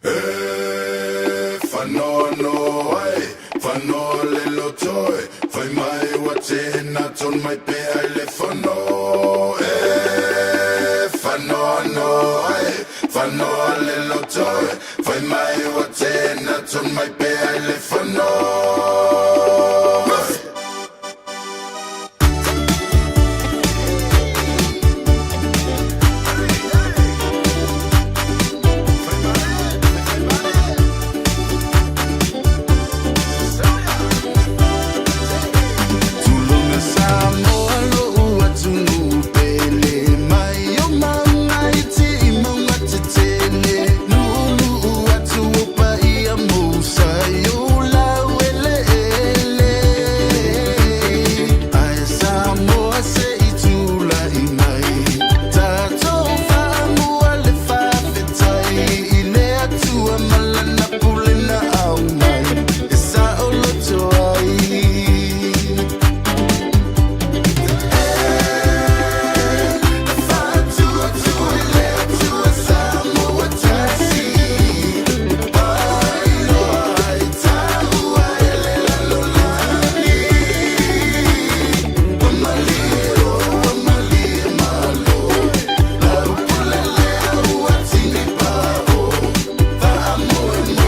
E whanoano ai, whanoa le lotoe, Fai mai ua tena ton mai pea i le fono. E whanoano ai, whanoa le lotoe, Fai mai ua tena ton mai pea i le fono. Tulona Samoa lo'u atunuu pele mai o mauga iti i mauga tetele nuunuu atu o paia mousa i ou laueleele ae Samoa se i tulai mai tatou faamua le faafetai i le Atua ma lana pule na aumai e saoloto ai. Faatuatua i le Atua Samoa tasi ailoa ai taua e le lalolagi. Ua malie o ua malie malo lau pule lea ua tini pao faamoemoe.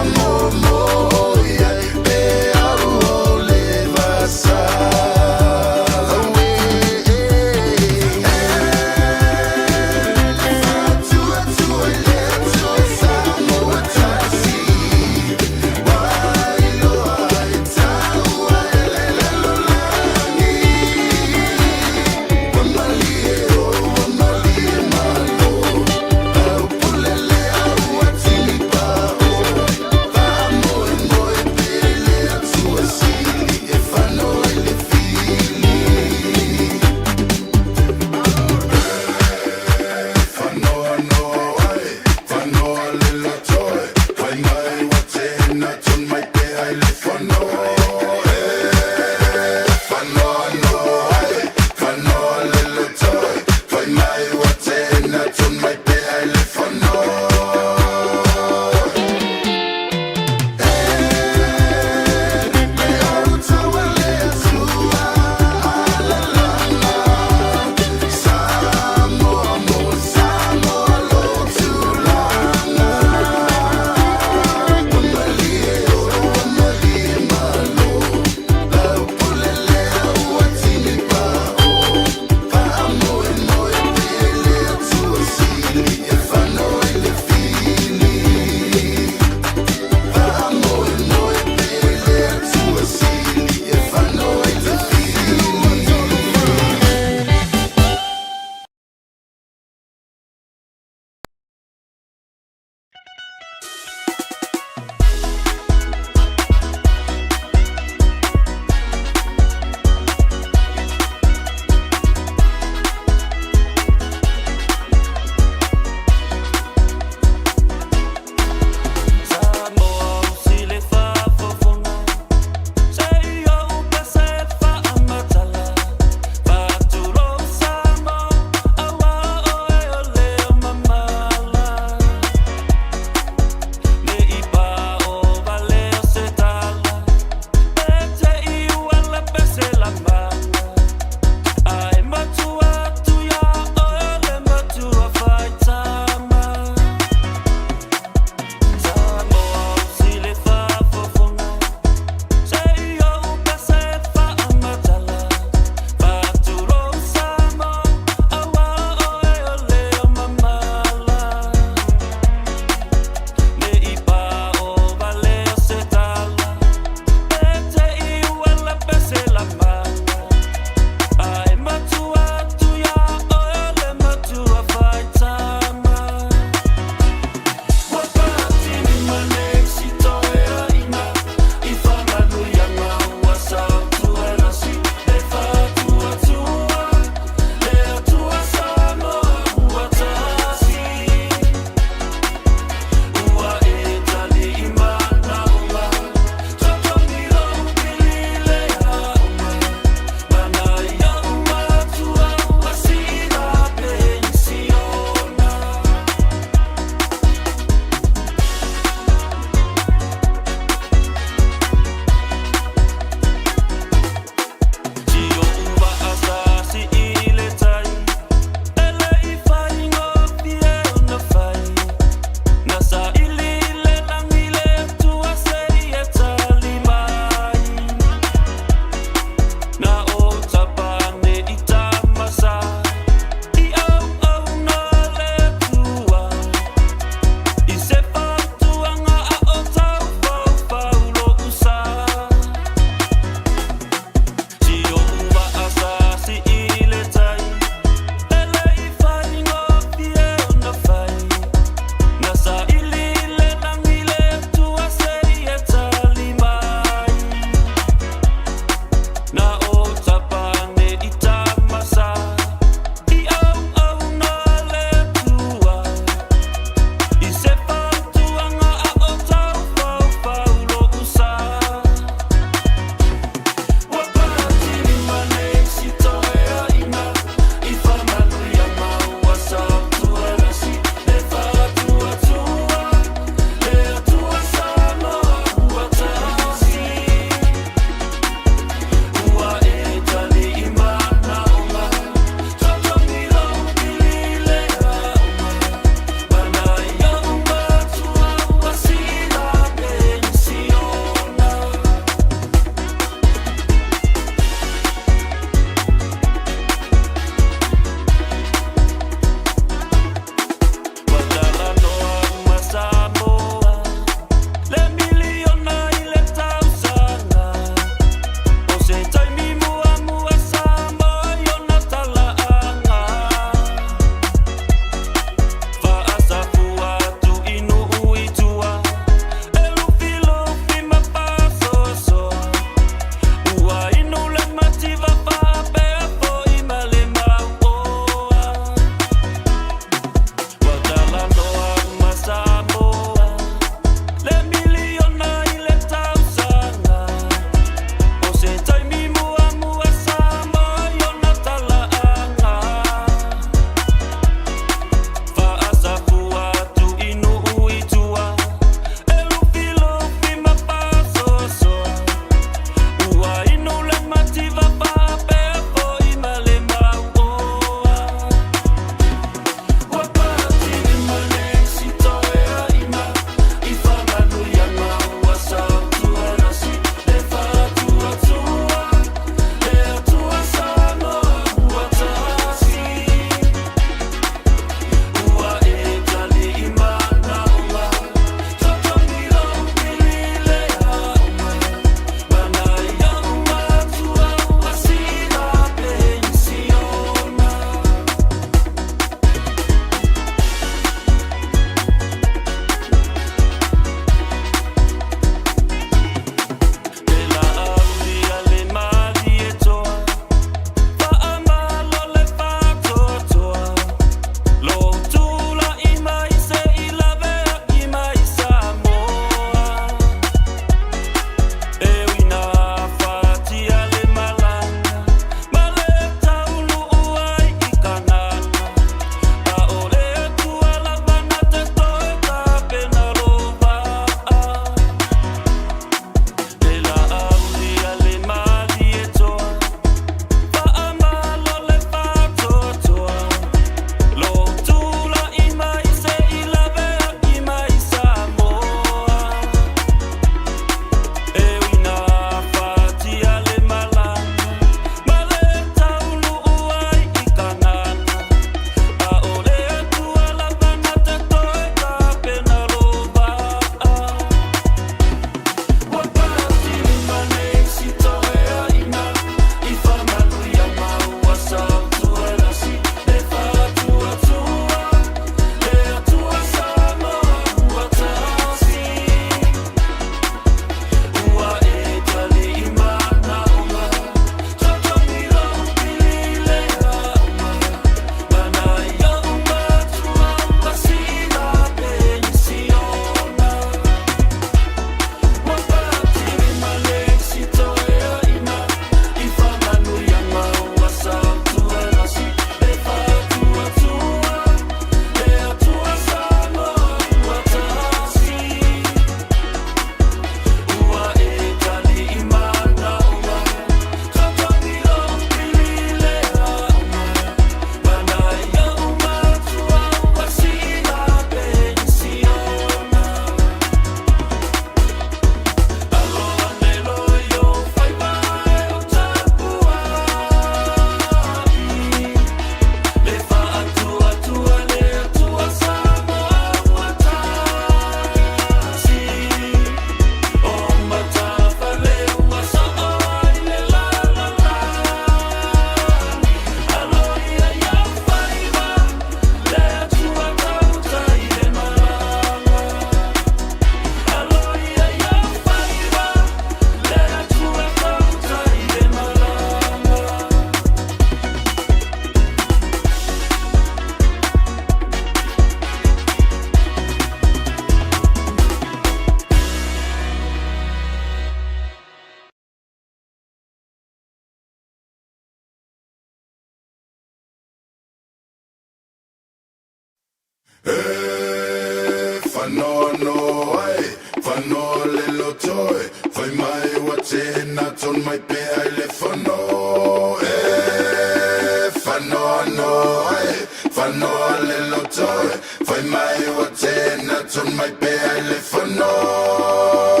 Fanoa no ai, fanoa le lotoe, fai mai ua tena ton mai pea i le fono. E, fanoa no ai, fanoa le lotoe, fai mai ua tena ton mai pea i le fono.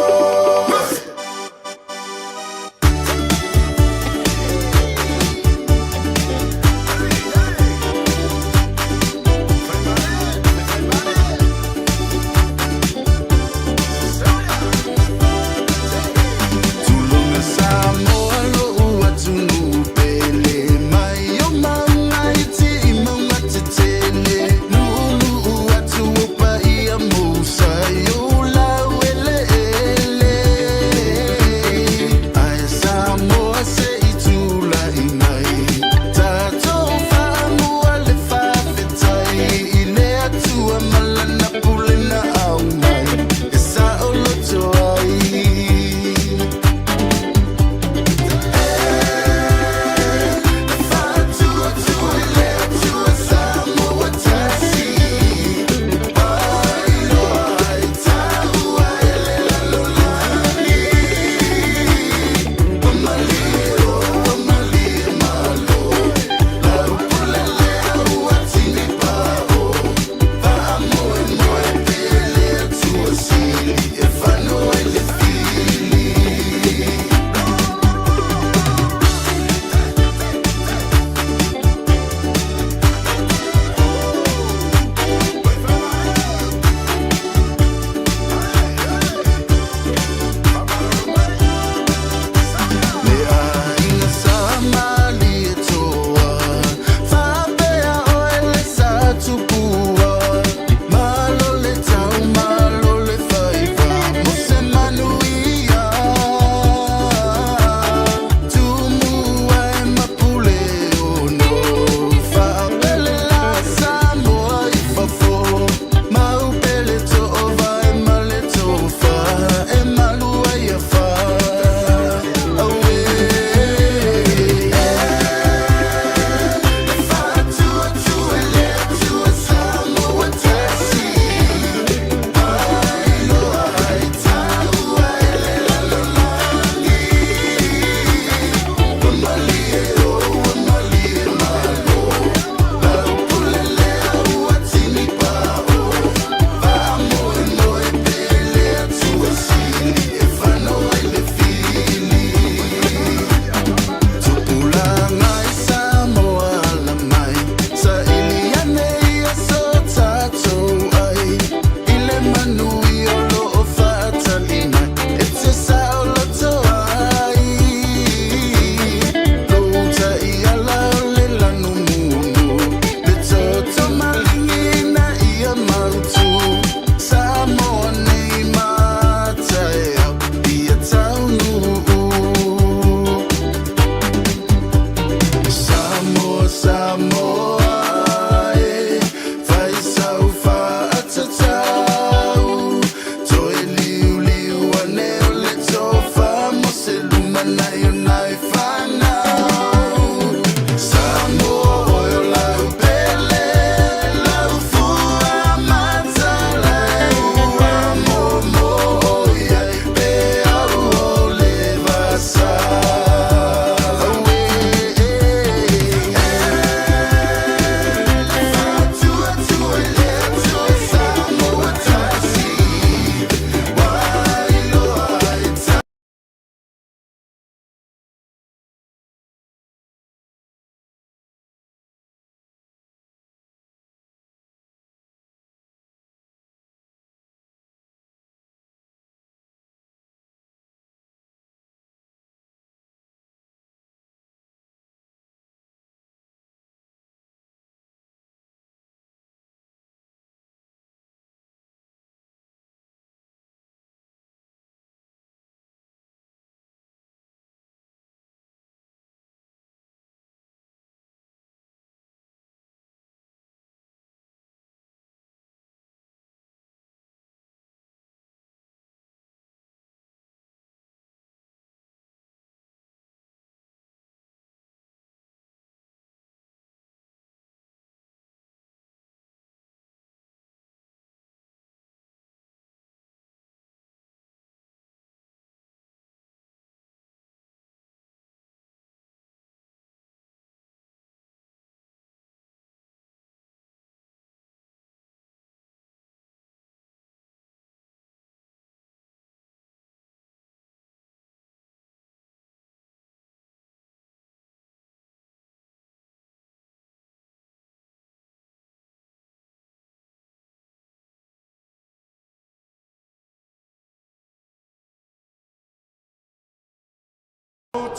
Tulona Samoa lo'u atunuu pele mai o mauga e ti'i mauga tetele lu'ulu'u atu o paia mousa i ou laueleele.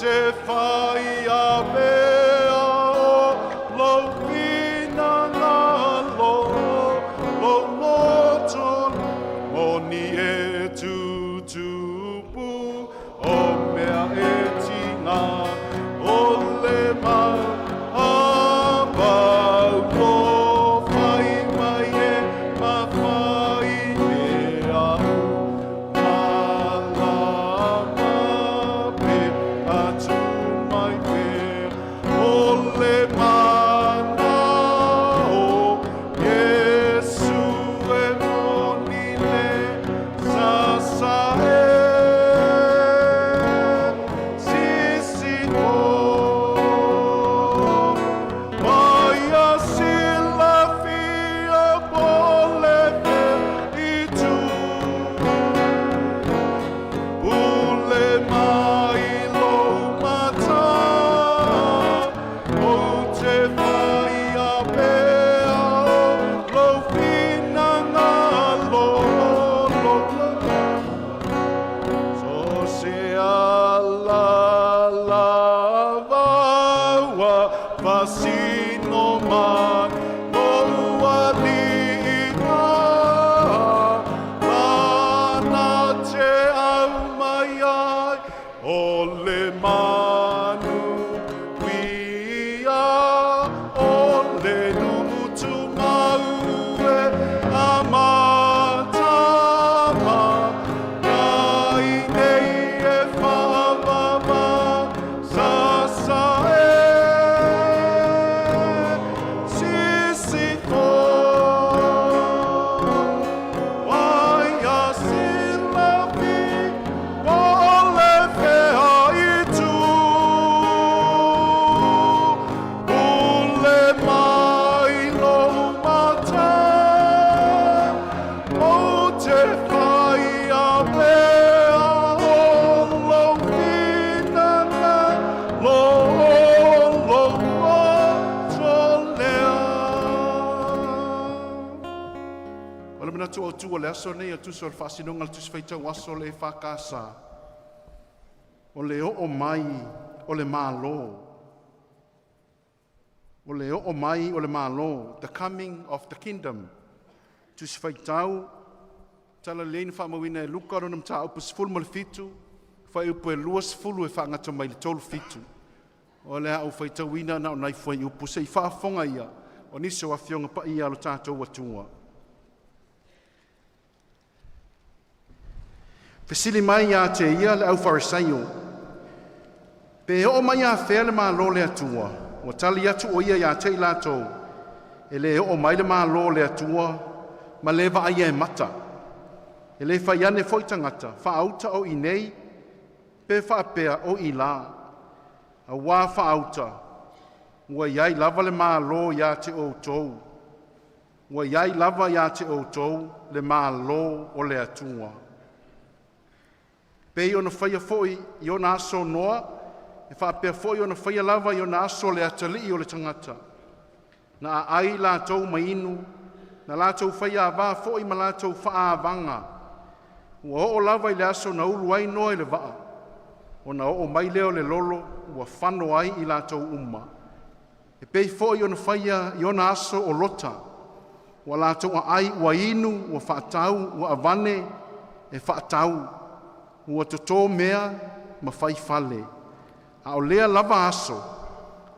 te whai a mea o lou finagalo, lou loto moni e tutupu o mea e tiga o le mau a pau o whai mai e mawhai mea Malama pe atu mai pea o le mana o Iesu e moni le sasa e sisifo. Aia silafia po le fea i tu. Pule mai lou mata, ou te whai a pea o lou finagalo, lo, lo. So se ala lava ua fasino mai lou aliʻi Lana te au mai ai o le manuia o le nuu tumau e amata mai nei e whaamama sasa e sisifo. Aia silafi po le fea i tu. Pule mai lou mata, o te whai a mea o lou finagalo, lou loto lea. O le manatu o tu o le aso nei e tusa o le faasinoga o le Tusi Faitau Aso le EFKS, o le oo mai o le Malo. O le oo mai o le Malo, the coming of the kingdom. Tusi Faitau, Tala Lelei na faamauina e Luka lona mataupu 17, fuaiupu e 20 e faagata mai le 37. O le a ou faitauina na o nai fuaiupu se i faafofoga ia o nisi o afioga paia a lo tatou atunuu. Fesili mai ia te ia le aufarisaio, pe oo mai afea le malo o le Atua? Ua tali atu o ia ia te i latou, e le oo mai le malo o le Atua ma le vaaia e mata. E le fai ane foi tagata, faauta o i nei, pe faapea o i la. Auā faauta, ua i ai lava le malo ia te outou. Ua i ai lava ia te outou le malo o le Atua. Pei ona faia foi i ona aso o Noa, e faapea foi ona faia lava i ona aso le atalii o le tagata. Na aai latou ma inu, na latou faiava foi ma latou faaavaga. Ua oo lava i le aso na ulu ai Noa i le vaa, ona oo mai lea o le lolo ua fano ai i latou uma. E pei foi ona faia i ona aso o Lota, ua latou aai ua inu, ua faatau, ua avane e faatau, ua toto mea ma fai fale. A o lea lava aso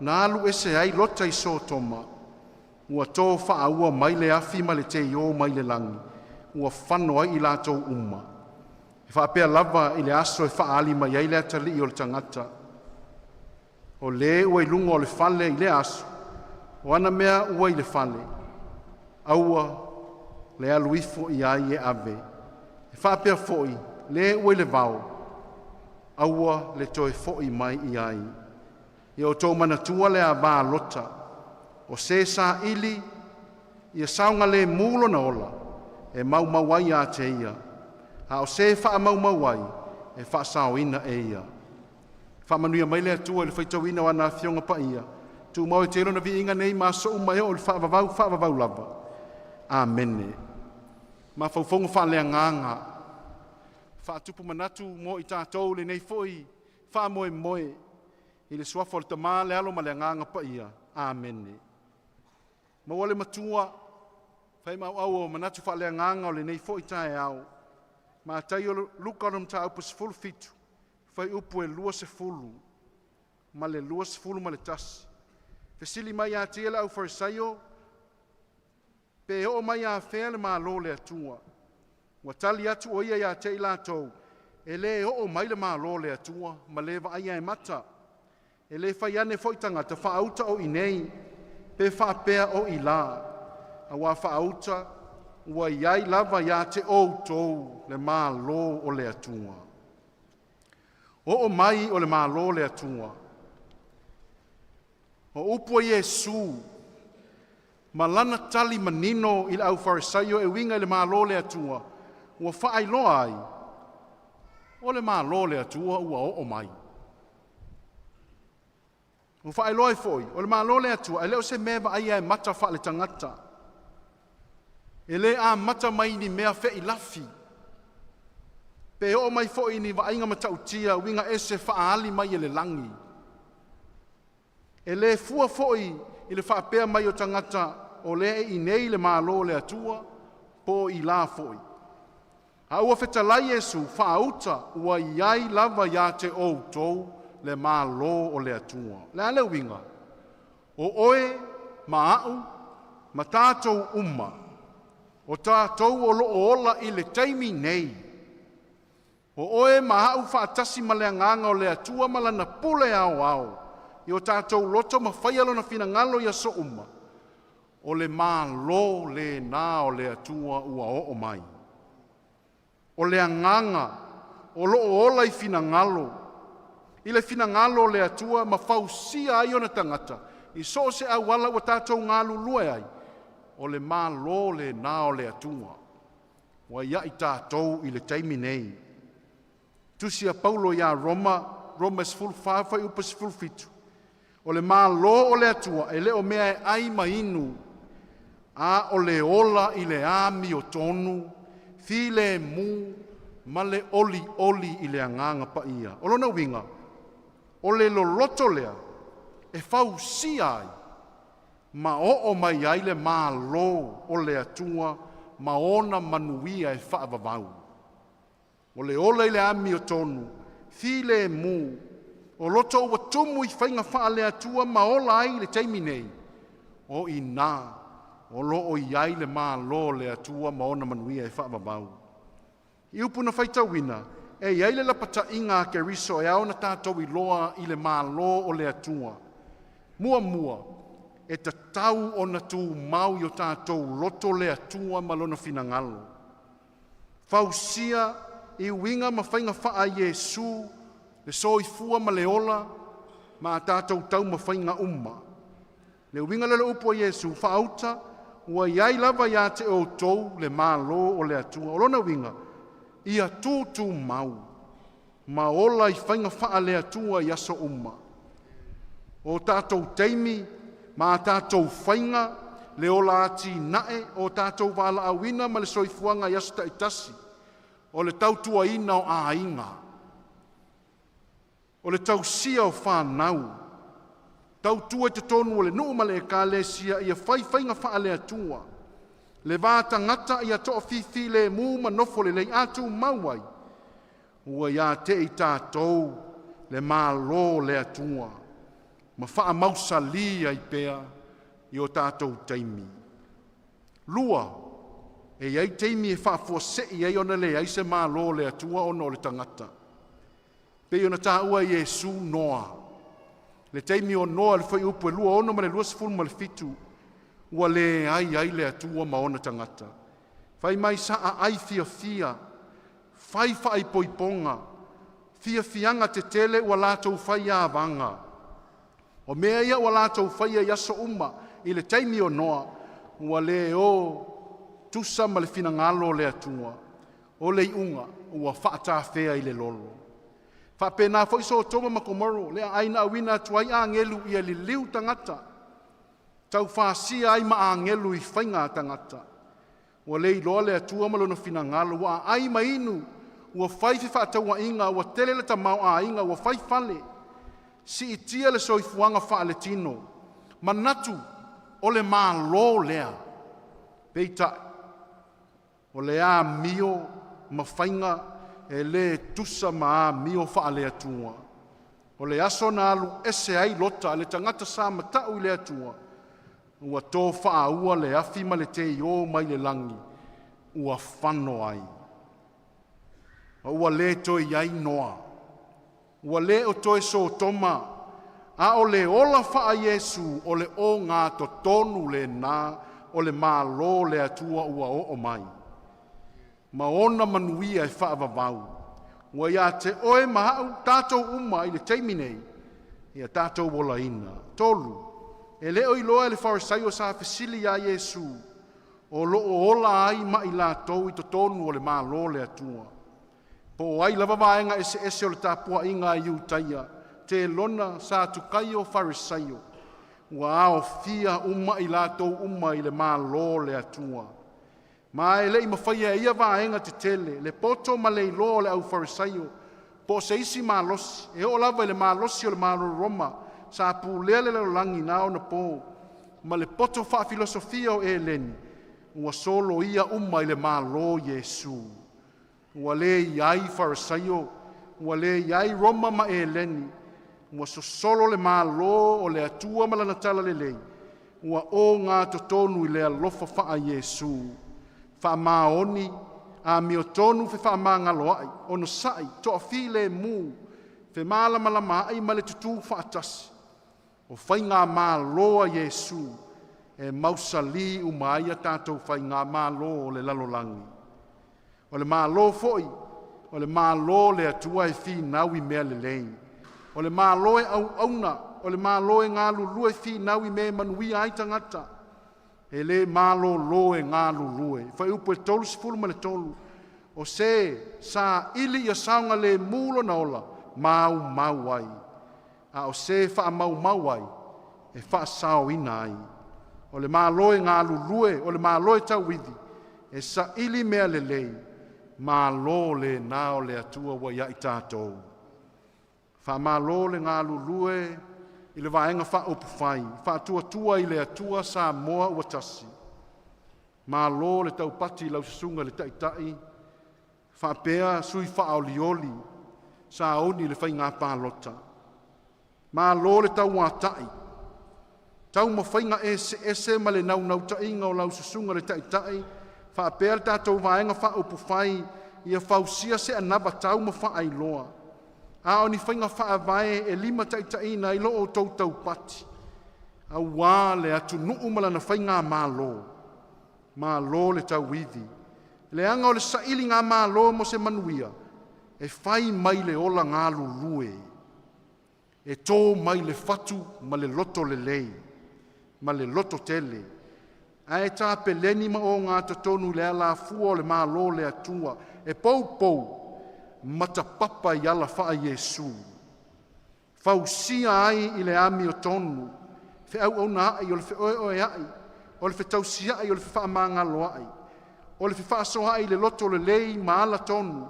na alu ese ai Lota i Sotoma, ua to faaua mai le afi ma le teiō mai le lagi, ua fano ai i latou uma. E faapea lava i le aso e faaali mai ai le atalii o le tagata. O le ua i luga o le fale i lea aso, o ana mea ua i le fale, aua le alu ifo i ai e ave. E faapea foi le ua i le vao, aua le toe foi mai i ai. Ia outou manatua le ava a Lota, o se saili ia saogalemu lona ola, e maumau ai ia te ia, a o se faamaumau ai, e faasaoina e ia. Faamanuia mai le Atua i le faitauina o ana afioga paia, tumau e te lona viiga nei ma aso uma e oo i le faavavau, faavavau lava. Amene. Mafaufauga faaleagaga, faatupu manatu mo i tatou lenei foi faamoemoe. I le Suafa o le Tama, le Alo ma le Agaga Paia. Amene. Maua le Matua, faimaauau o manatu faaleagaga o lenei foi taeao. Mataio Luka o Mataupu 17, fuaiupu e 20 ma le 21. Fesili mai ia te ia le aufarisaio, pe oo mai afea le Malo o le Atua. Ua tali atu o ia ia te i latou, e le oo mai le Malo o le Atua ma le vaaia e mata. E le fai ane foi tagata, faauta o i inei, pe faapea o ilā, auā faauta ua i ai lava ia te outou le Malo o le Atua. Oo mai o le Malo o le Atua. O upu a Iesu ma Lana tali manino i le aufarisaio e uiga i le Malo o le Atua, ua faailoa ai, o le Malo o le Atua ua oo mai. Ua faailoa ai foi, o le Malo o le Atua e le o se mea e vaaia e mata faaletagata. E le amata mai i ni mea feilafi, pe oo mai foi i ni vaaiga matautia, uiga ese faaali mai e le lagi. E le fua foi i le faapea mai o tagata, o lea e i inei le Malo o le Atua po o ilā foi. A ua fetalai Iesu, faauta ua i ai lava ia te outou le Malo o le Atua. O le a le uiga? O oe ma a'u ma tatou uma, o tatou o lo o ola i le taimi nei. O oe ma a'u faatasi ma le Agaga o le Atua ma Lana pule aoao i o tatou loto ma faia Lona finagalo i aso uma, o le Malo lena o le Atua ua oo mai. O le Agaga o lo o ola i finagalo, i le finagalo o le Atua ma fausia ai ona tagata i so o se auala ua tatou galulue ai, o le Malo lena o le Atua ua ia i tatou i le taimi nei. Tusi a Paulo ia Roma, Roma 14 fuaiupu 17, o le Malo o le Atua e le o mea e ai ma inu, a o le ola i le amiotonu, filemu ma le olioli i le Agaga Paia. O lona uiga, o le loloto lea e fausia ai ma oo mai ai le Malo o le Atua ma ona manuia e faavavau. O le ola i le amiotonu, filemu, o loto ua tumu i faiga faale-Atua ma ola ai i le taimi nei, o i ina o lo o i ai le Malo o le Atua ma ona manuia e faavavau. I upu na faitauina, e i ai le lapataiga a Keriso e ao ona tatou iloa i le Malo o le Atua. Muamua, e tatau ona tumau i o tatou loto le Atua ma Lona finagalo. Fausia i uiga ma faiga faa-Iesu le soifua ma le ola ma a tatou taumafaiga uma. Le uiga lea o le upu a Iesu, faauta ua i ai lava ia te outou le Malo o le Atua. O lona uiga, ia tutumau ma ola i faiga faale-Atua i aso uma. O tatou taimi ma a tatou faiga, le ola atinae o tatou valaauina ma le soifuaga i aso taitasi, o le tautuaina o aiga, o le tausia o fanau, tautua i totonu o le nuu ma le ekalesia, ia fai faiga faale-Atua, le va tagata ia toafilemu ma nofo lelei, a tumau ai, ua ia te i tatou le Malo o le Atua ma faamausali ai pea i o tatou taimi. Lua, e i ai taimi e faafuasei ai ona leai se Malo o le Atua ona o le tagata. Pei ona taua e Iesu Noa, le taimi o Noa i le fuaiupu e 26 ma le 27, ua leai ai le Atua ma ona tagata. Fai mai sa aai fiafia, fai faaipoipoga, fiafiaga tetele ua latou faiavaga. O mea ia ua latou faia i aso uma i le taimi o Noa, ua le o tusa ma le finagalo o le Atua. O le iuga ua faatafea i le lolo. Faapena foi Sotoma ma Komoro, le aai na auina atu ai agelu ia liliu tagata, taufasia ai ma agelu i faiga a tagata. Ua le iloa le Atua ma lona finagalo, ua aai ma inu, ua fai fefaatauaiga, ua tele le tamaoaiga, ua fai fale. Siitia le soifuaga faaletino, manatu o le Malo lea. Peitai, o le amio ma faiga e lē tusa ma amio faale-Atua. O le aso na alu ese ai Lota, le tagata sa mata'u i le Atua, ua to faāua le afi ma le teiō mai le lagi, ua fano ai. Ma ua le toe i ai Noa, ua le o toe Sotoma, a o le ola faa-Iesu o le ogatotonu lena o le Malo o le Atua ua oo mai, ma ona manuia e faavavau. Ua ia te oe ma a'u, tatou uma i le taimi nei, ia tatou olaina. 3. E le o iloa e le Faarisaio sa fesili ia Iesu o lo o ola ai ma i latou i totonu o le Malo o le Atua. Po o ai lava vaega eseese o le tapuaiga a Iutaia, Telona, Satukaio, Farisaio, ua aofia uma i latou uma i le Malo o le Atua. Ma e le i mafaia e ia vaega tetele le poto ma le iloa o le aufaiFarisaio po o se isi malosi, e oo lava i le malosi o le Malo Roma sa pulea le lalolagi i na ona po, ma le poto faafilosofia o Eleni, ua soloia uma i le Malo Iesu. Ua le i ai Faarisaio, ua le i ai Roma ma Eleni, ua sosolo le Malo o le Atua ma Lana Talalelei, ua ogatotonu i le alofa faa-Iesu, faamaoni, amiotonu, fefaamagaloai, onosai, toafilemu, femalamalamaai ma le tutu faatasi. O Faigamalo a Iesu e mausali uma ai a tatou faigamalo o le lalolagi. O le Malo foi, o le Malo o le Atua e finau i mea lelei, o le Malo e auauna, o le Malo e galulue finau i mea e manuia ai tagata, e le malolo e galulue. Fuaiupu 33: O se saili ia saogalemu lona ola, maumau ai, a o se faamaumau ai, e faasaoina ai. O le Malo e galulue, o le Malo e tauivi e saili mea lelei, malo lena o le Atua ua ia i tatou. Faamalo le galulue i le Vaega Faaupufai Faatuatua i le Atua Samoa ua Tasi. Malo le taupati i lau Susuga i le Taitai faapea sui faaolioli sauni i le faiga palota. Malo le tauatai, taumafaiga eseese ma le naunautaiga o lau Susuga i le Taitai faapea le tatou Vaega Faaupufai ia fausia se anavatau ma faailoa, a o ni faiga faavae e limataitaiina ai lo outou taupati aua le atunuu ma lana faigamalo. Malo le tauivi, leaga o le sailigamalo mo se manuia e fai mai le ola galulue, e to mai le fatu ma le loto lelei ma le lototele, ae tapeleni ma ogatotonu i le alafua o le Malo o le Atua e poupou matapapa i ala faa-Iesu, fausia ai i le amiotonu, feauaunaai, o le feoeoeai, o le fetausiai, o le fefaamagaloai, o le fefaasoaai i le loto lelei ma ala tonu,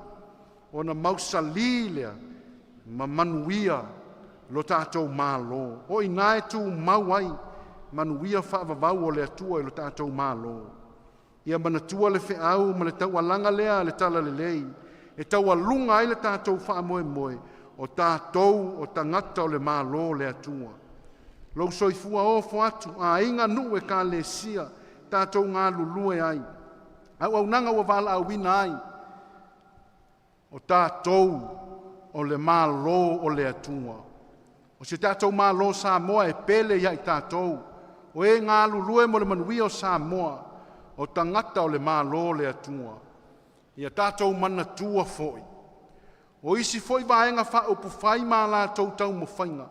ona mausali lea ma manuia lo tatou Malo. O i ina e tumau ai manuia faavavau o le Atua i lo tatou Malo. Ia manatua le feau ma le taualaga lea a le Talalelei e taualuga ai le tatou faamoemoe, o tatou o tagata o le Malo o le Atua. Lou soifua ofo atu, aiga, nuu, ekalesia, tatou galulue ai, auaunaga ua valaauina ai, o tatou o le Malo o le Atua. O si o tatou Malo o Samoa e pele ia i tatou, o e galulue mo le manuia o Samoa, o tagata o le Malo o le Atua. Ia tatou manatua foi, o isi foi Vaega Faaupufai ma a latou taumafaiga,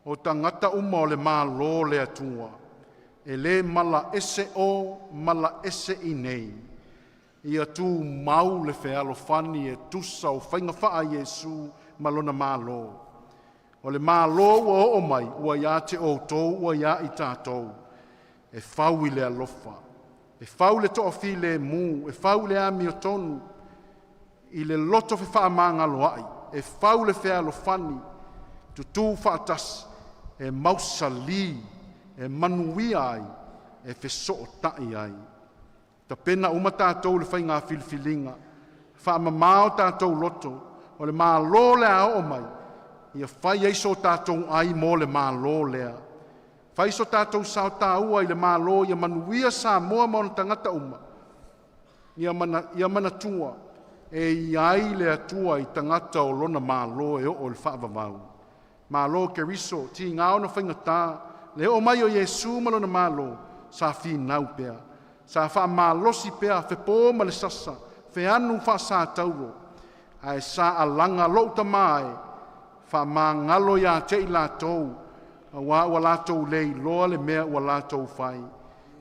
o tagata uma o le Malo o le Atua, e le malaese o malaese i inei. Ia tumau le fealofani e tusa o faiga faa-Iesu ma lona Malo. O le Malo ua oo mai ua ia te outou ua ia i tatou, e fau i le alofa, e fau i le toafilemu, e fau i le amiotonu, i le loto fefaamagaloai, e fau i le fealofani. Tutū faatasi e mausali, e manuia ai, e fesootai ai. Tapena uma tatou i le faiga filifiliga, faamamā o tatou loto, o le Malo o le a oo mai, ia fai ai so tatou ai mo le Malo lea. Fai so tatou sao taua i le Malo ia manuia Samoa ma ona tagata uma. Ia manatua e i ai le Atua i tagata o lona Malo e oo i le faavavau. Malo Keriso, tiga ona faigata le oo mai o Iesu ma lona Malo, sa finau pea, sa faamalosi pea fepo ma le sasa, feanu faasatauro, ae sa alaga lou tama e faamagalo ia te i latou, auā ua latou le iloa le mea ua latou fai.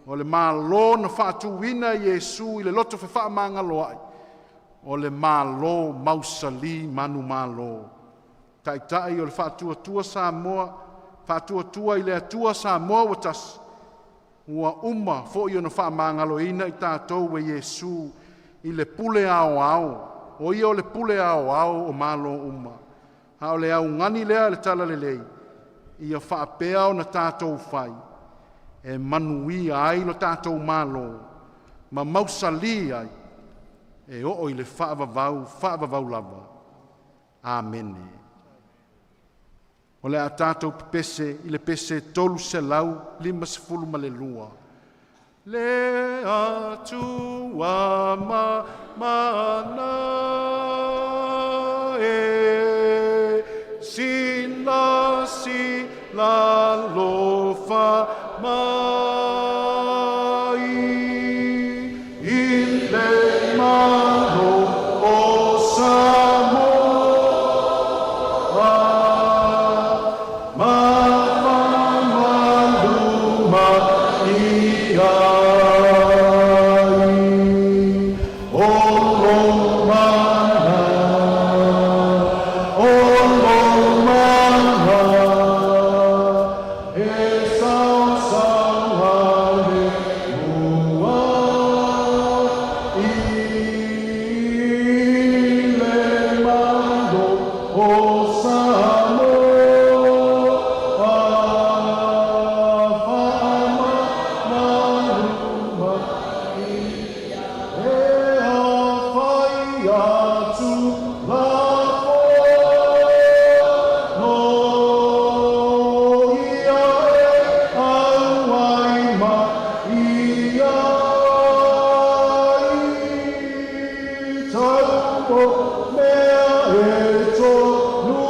O le Malo na faatuina e Iesu i le loto fefaamagaloai, o le Malo mausali manumalo. Taitai o le Faatuatua Samoa, Faatuatua i le Atua Samoa ua Tasi, ua uma foi ona faamagaloina i tatou e Iesu i le pule aoao, o ia o le pule aoao o malo uma. A o le augani lea a le Talalelei, ia faapea ona tatou fai e manuia ai lo tatou Malo ma mausali ai e oo i le faavavau, faavavau lava. Amene. O le a tatou pepese i le pese 352. Le Atua mamana e, silasila alofa mai, i le Malo o Samoa, ma faamalu mai ai. O lou mana, o lou mana, e saosaoa le mua i le Malo o Samoa, faamamalu mai e afai atu la fono ia e auai mai ai tau o mea e tolu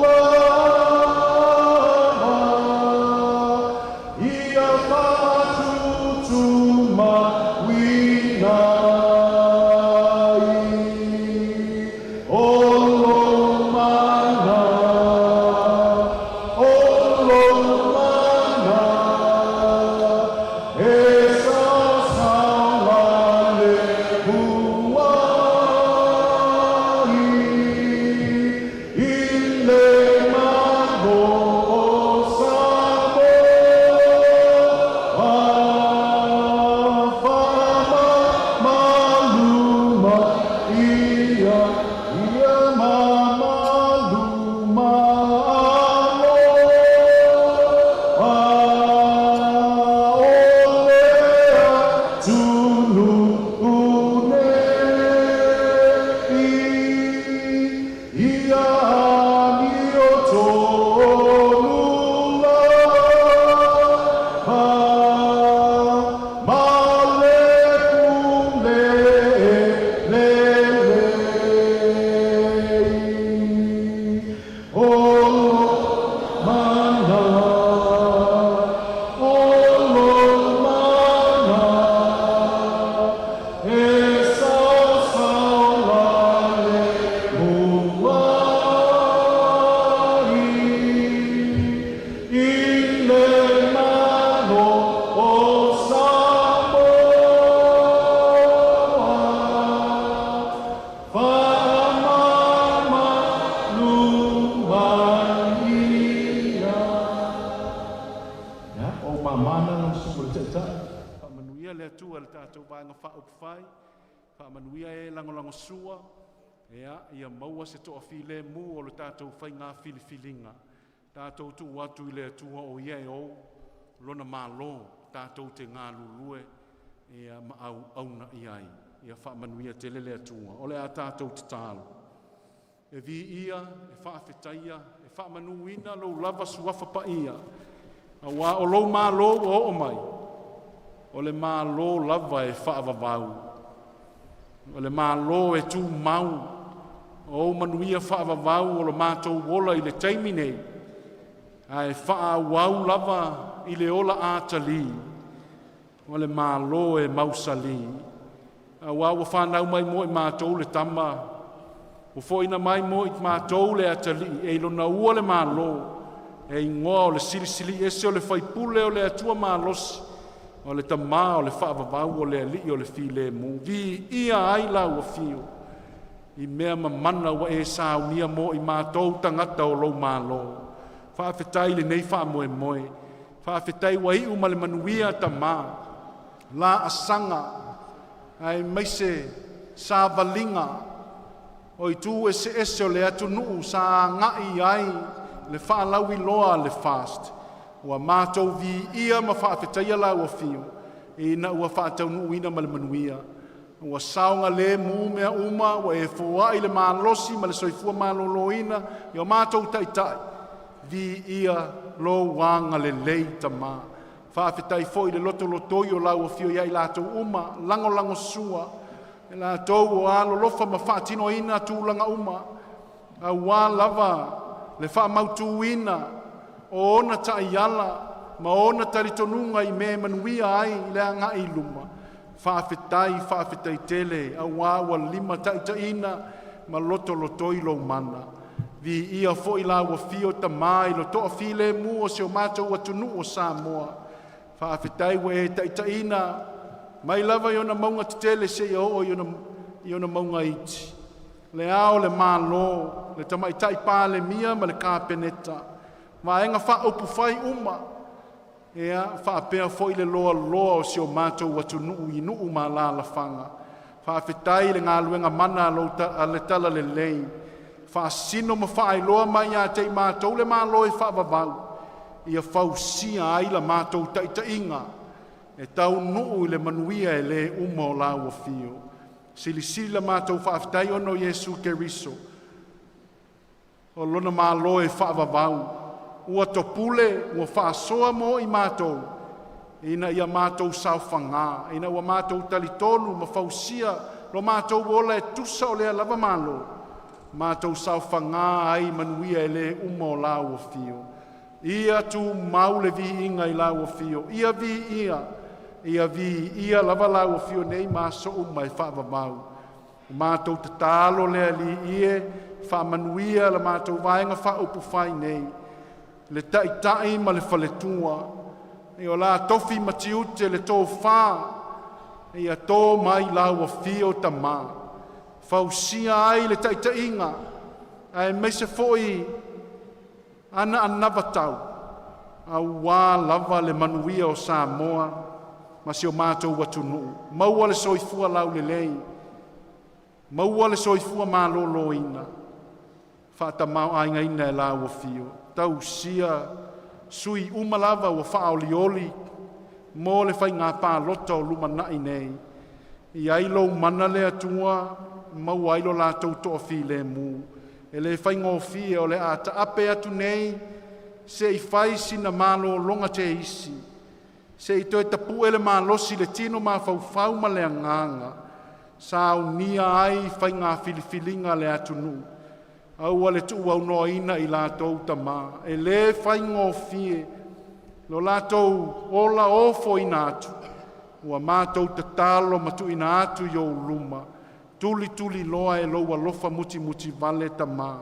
lava ia fa'atutumauina ai. O lou mana, o lou mana, e saosaoa le huai i le Malo o Samoa, faamamalu mai ia, ia mamalu malo o le atunuu nei. Ia amiotonu lava ma le pule lelei. O lou mana, o lou mana, e saosaoa le muai i le Malo o Samoa, faamamalu mai ia. Ia, o mamana lau susuga i le Taitai. Faamanuia le Atua i le tatou Vaega Faaupufai, faamanuia e lagolagosua, ia maua se toafilemu o le tatou faiga filifiliga. Tatou tuu atu i le Atua o ia e ou lona malo, tatou te galulue ia ma auauna i ai. Ia faamanuia tele le Atua. O le a tatou tatalo. E viia, e faafetaia, e faamanuina lou lava suafa paia, aua o lou malo ua oo mai, o le Malo lava e faavavau, o le Malo e tumau, o ou manuia faavavau o lo matou ola i le taimi nei, ae faaauau lava i le ola atalii, o le Malo e mausali. Aua ua fanau mai mo i matou le tama, ua foaiina mai mo i matou le atalii, e i lona ua le Malo, e igoa o le Silisili Ese o le Faipule o le Atua malosi, o le Tama o le Faavavau, o le Alii o le Filemu. Viia ai lau afio i mea mamana ua e saunia mo i matou tagata o lou malo. Faafetai i lenei faamoemoe, faafetai ua iu ma le manuia tama laasaga aemaise savaliga o itu eseese o le atunuu sa agai i ai le faalauiloa a le FAST. Ua matou viia ma faafetaia lau Afio ina ua faataunuuina ma le manuia, ua saogalemu mea uma, ua e foai le malosi ma le soifua maloloina i o matou taitai. Viia lou agalelei Tama. Faafetai foi i le lotolotoi o lau Afio ia i latou uma lagolagosua, i latou o alolofa ma faatinoina tulaga uma aua lava le faamautuina o ona taiala ma ona talitonuga i mea e manuia ai le agai i luma. Faafetai, faafetai tele aua ua limataitaiina ma lotolotoi lou mana. Viia foi lau Afio Tama i le toafilemu o si o matou atunuu o Samoa. Faafetai ua e taitaiina mai lava i ona mauga tetele seia oo i ona mauga iti. Le Ao o le Malo, le Tamaitai Palemia ma le Kapeneta, Vaega Faaupufai uma, faapea foi le loaloa o si o matou atunuu i nuu ma alaalafaga. Faafetai i le galuega mana a le Talalelei, faasino ma faailoa mai ia te i matou le Malo e faavavau, ia fausia ai la matou taitaiga e taunuu i le manuia e le uma o lau afio. Silisili la matou faafetai ona o Iesu Keriso o lona Malo e faavavau, ua topule ua faasoa mo i matou, ina ia matou saofaga, ina ua matou talitonu ma fausia lo matou ola e tusa o lea lava Malo, matou saofaga ai i manuia e le uma o lau afio. Ia tumau le viiga i lau afio, ia viia, ia viia lava lau afio nei ma aso uma e faavavau. O matou tatalo lea Alii e, faamanuia la matou Vaega Faaupufai nei, le taitai ma le faletua, i o la tofi ma tiute, le tofa ia to mai i lau afio Tama, fausia ai le taitaiga aemaise foi ana anavatau aua lava le manuia o Samoa ma si o matou atunuu. Maua le soifua laulelei, maua le soifua maloloina, faatamaoaigaina e lau Afio. Tausia sui uma lava ua faaolioli mo le faiga palota o lumanai nei. Ia i ai lou mana le Atua, maua ai lo latou toafilemu. E le faigofie, o le a taape atu nei se i fai sina malologa teisi, se i toe tapue le malosi i le tino, mafaufau ma le agaga, saunia ai faiga filifiliga a le atunuu. Aua le tuuaunoaina i latou tama, e le faigofie lo latou ola ofoina atu. Ua matou tatalo ma tuuina atu i ou luma, tulituliloa e lou alofa mutimutivale tama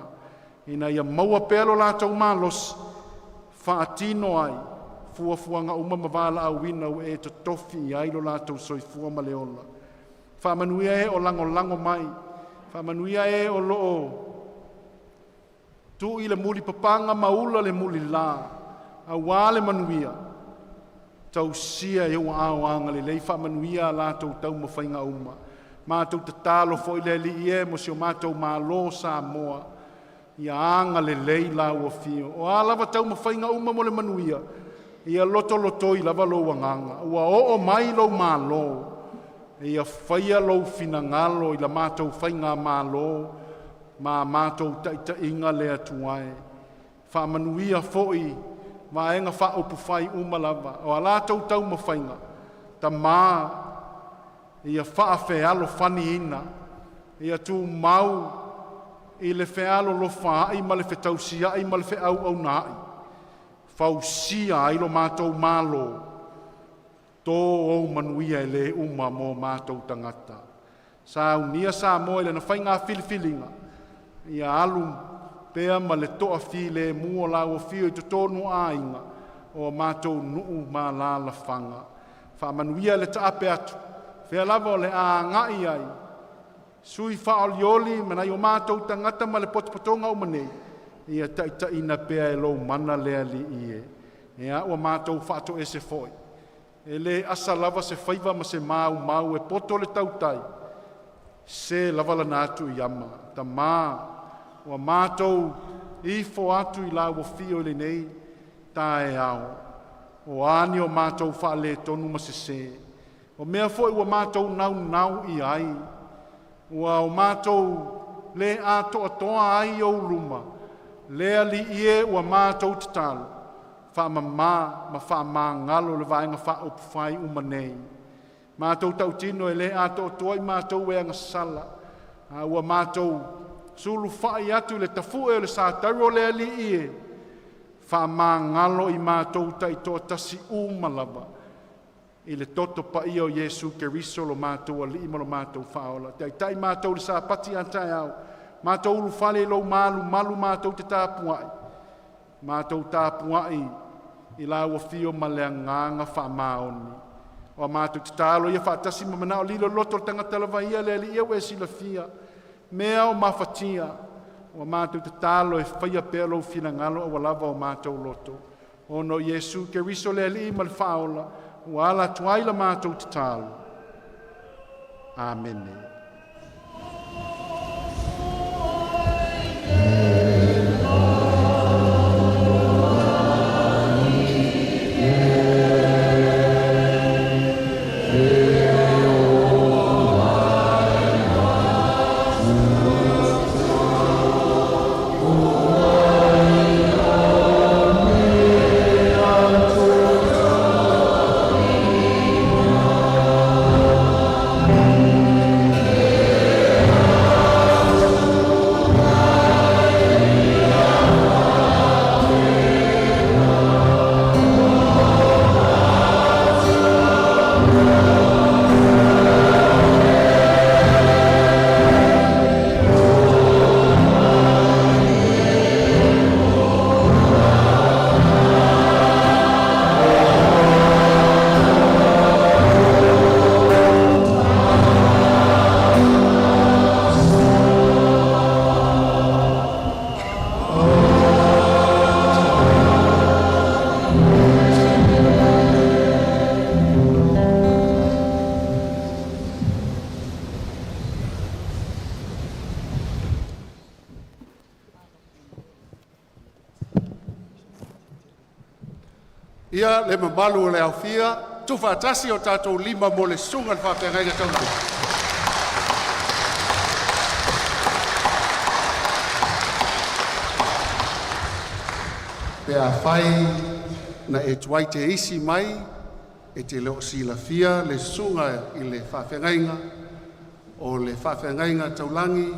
ina ia maua pea lo latou malosi e faatino ai fuafuaga uma ma valaauina ua e totofi i ai lo latou soifua ma le ola. Faamanuia e o lagolago mai, faamanuia e o lo o tui le mulipapaga ma ula le mulila aua le manuia. Tausia e ou aao agalelei, faamanuia a latou taumafaiga uma. Matou tatalo foi le Alii e mo si o matou malo o Samoa. Ia agalelei lau afio. O a lava taumafaiga uma mo le manuia, ia lotolotoi lava lou agaga, ua oo mai lou malo. Ia faia lou finagalo i la matou faigamalo ma matou taitaiga le Atua e. Faamanuia foi i Vaega Faaupufai uma lava o a latou taumafaiga, Tama ia faafealofaniina, ia tumau i le fealolofaai ma le fetausiai ma le feauaunaai, fausia ai lo matou Malo. To ou manuia e le uma mo matou tagata. Saunia Samoa i lana faiga filifiliga, ia alu pea ma le toafilemu o lau afio i totonu o aiga, o matou nuu ma alaalafaga. Faamanuia le taape atu, o fea lava o le a agai ai sui faaolioli ma nai o matou tagata ma le potopotoga uma nei, ia taitaiina pea e lou mana le Alii e. Ia, ua matou faatoese foi, e le asa lava se faiva ma se maumau, e poto le tautai, e sese lava lana atu i ama. Tama, ua matou ifo atu i lau Afio i lenei taeao, o a ni o matou faaletonu ma sese, o mea foi ua matou naunau i ai, ua o matou le atoatoa ai i ou luma, le Alii e, ua matou tatalo, faamama ma faamagalo le Vaega Faaupufai uma nei. Matou tautino, e le atoatoa i matou e agasala, a ua matou sulufai atu i le tafue o le satauro le Alii e, faamagalo i matou taitoatasi uma lava, i le toto paia o Iesu Keriso lo matou Alii ma lo matou Faaola. Taitai matou i le Sapati a taeao, matou ulufale i lou malumalu matou te tapuai, matou tapuai i lau afio ma le agaga faamaoni. O a matou tatalo ia faatasi ma manao lilo i loto o le tagata lava ia, le Alii e ua e silafia mea o mafatia. Ua matou tatalo e faia pea Lou finagalo aua lava o matou loto, ona o Iesu Keriso o le Alii ma le Faaola ua ala atu ai la matou tatalo. Amene. Ia le mamalu o le aofia, tufaatasi o tatou lima mo le susuga i le faafeagaiga taulagi. Pe afai na e tuai teisi mai e te le o silafia le susuga i le faafeagaiga, o le faafeagaiga taulagi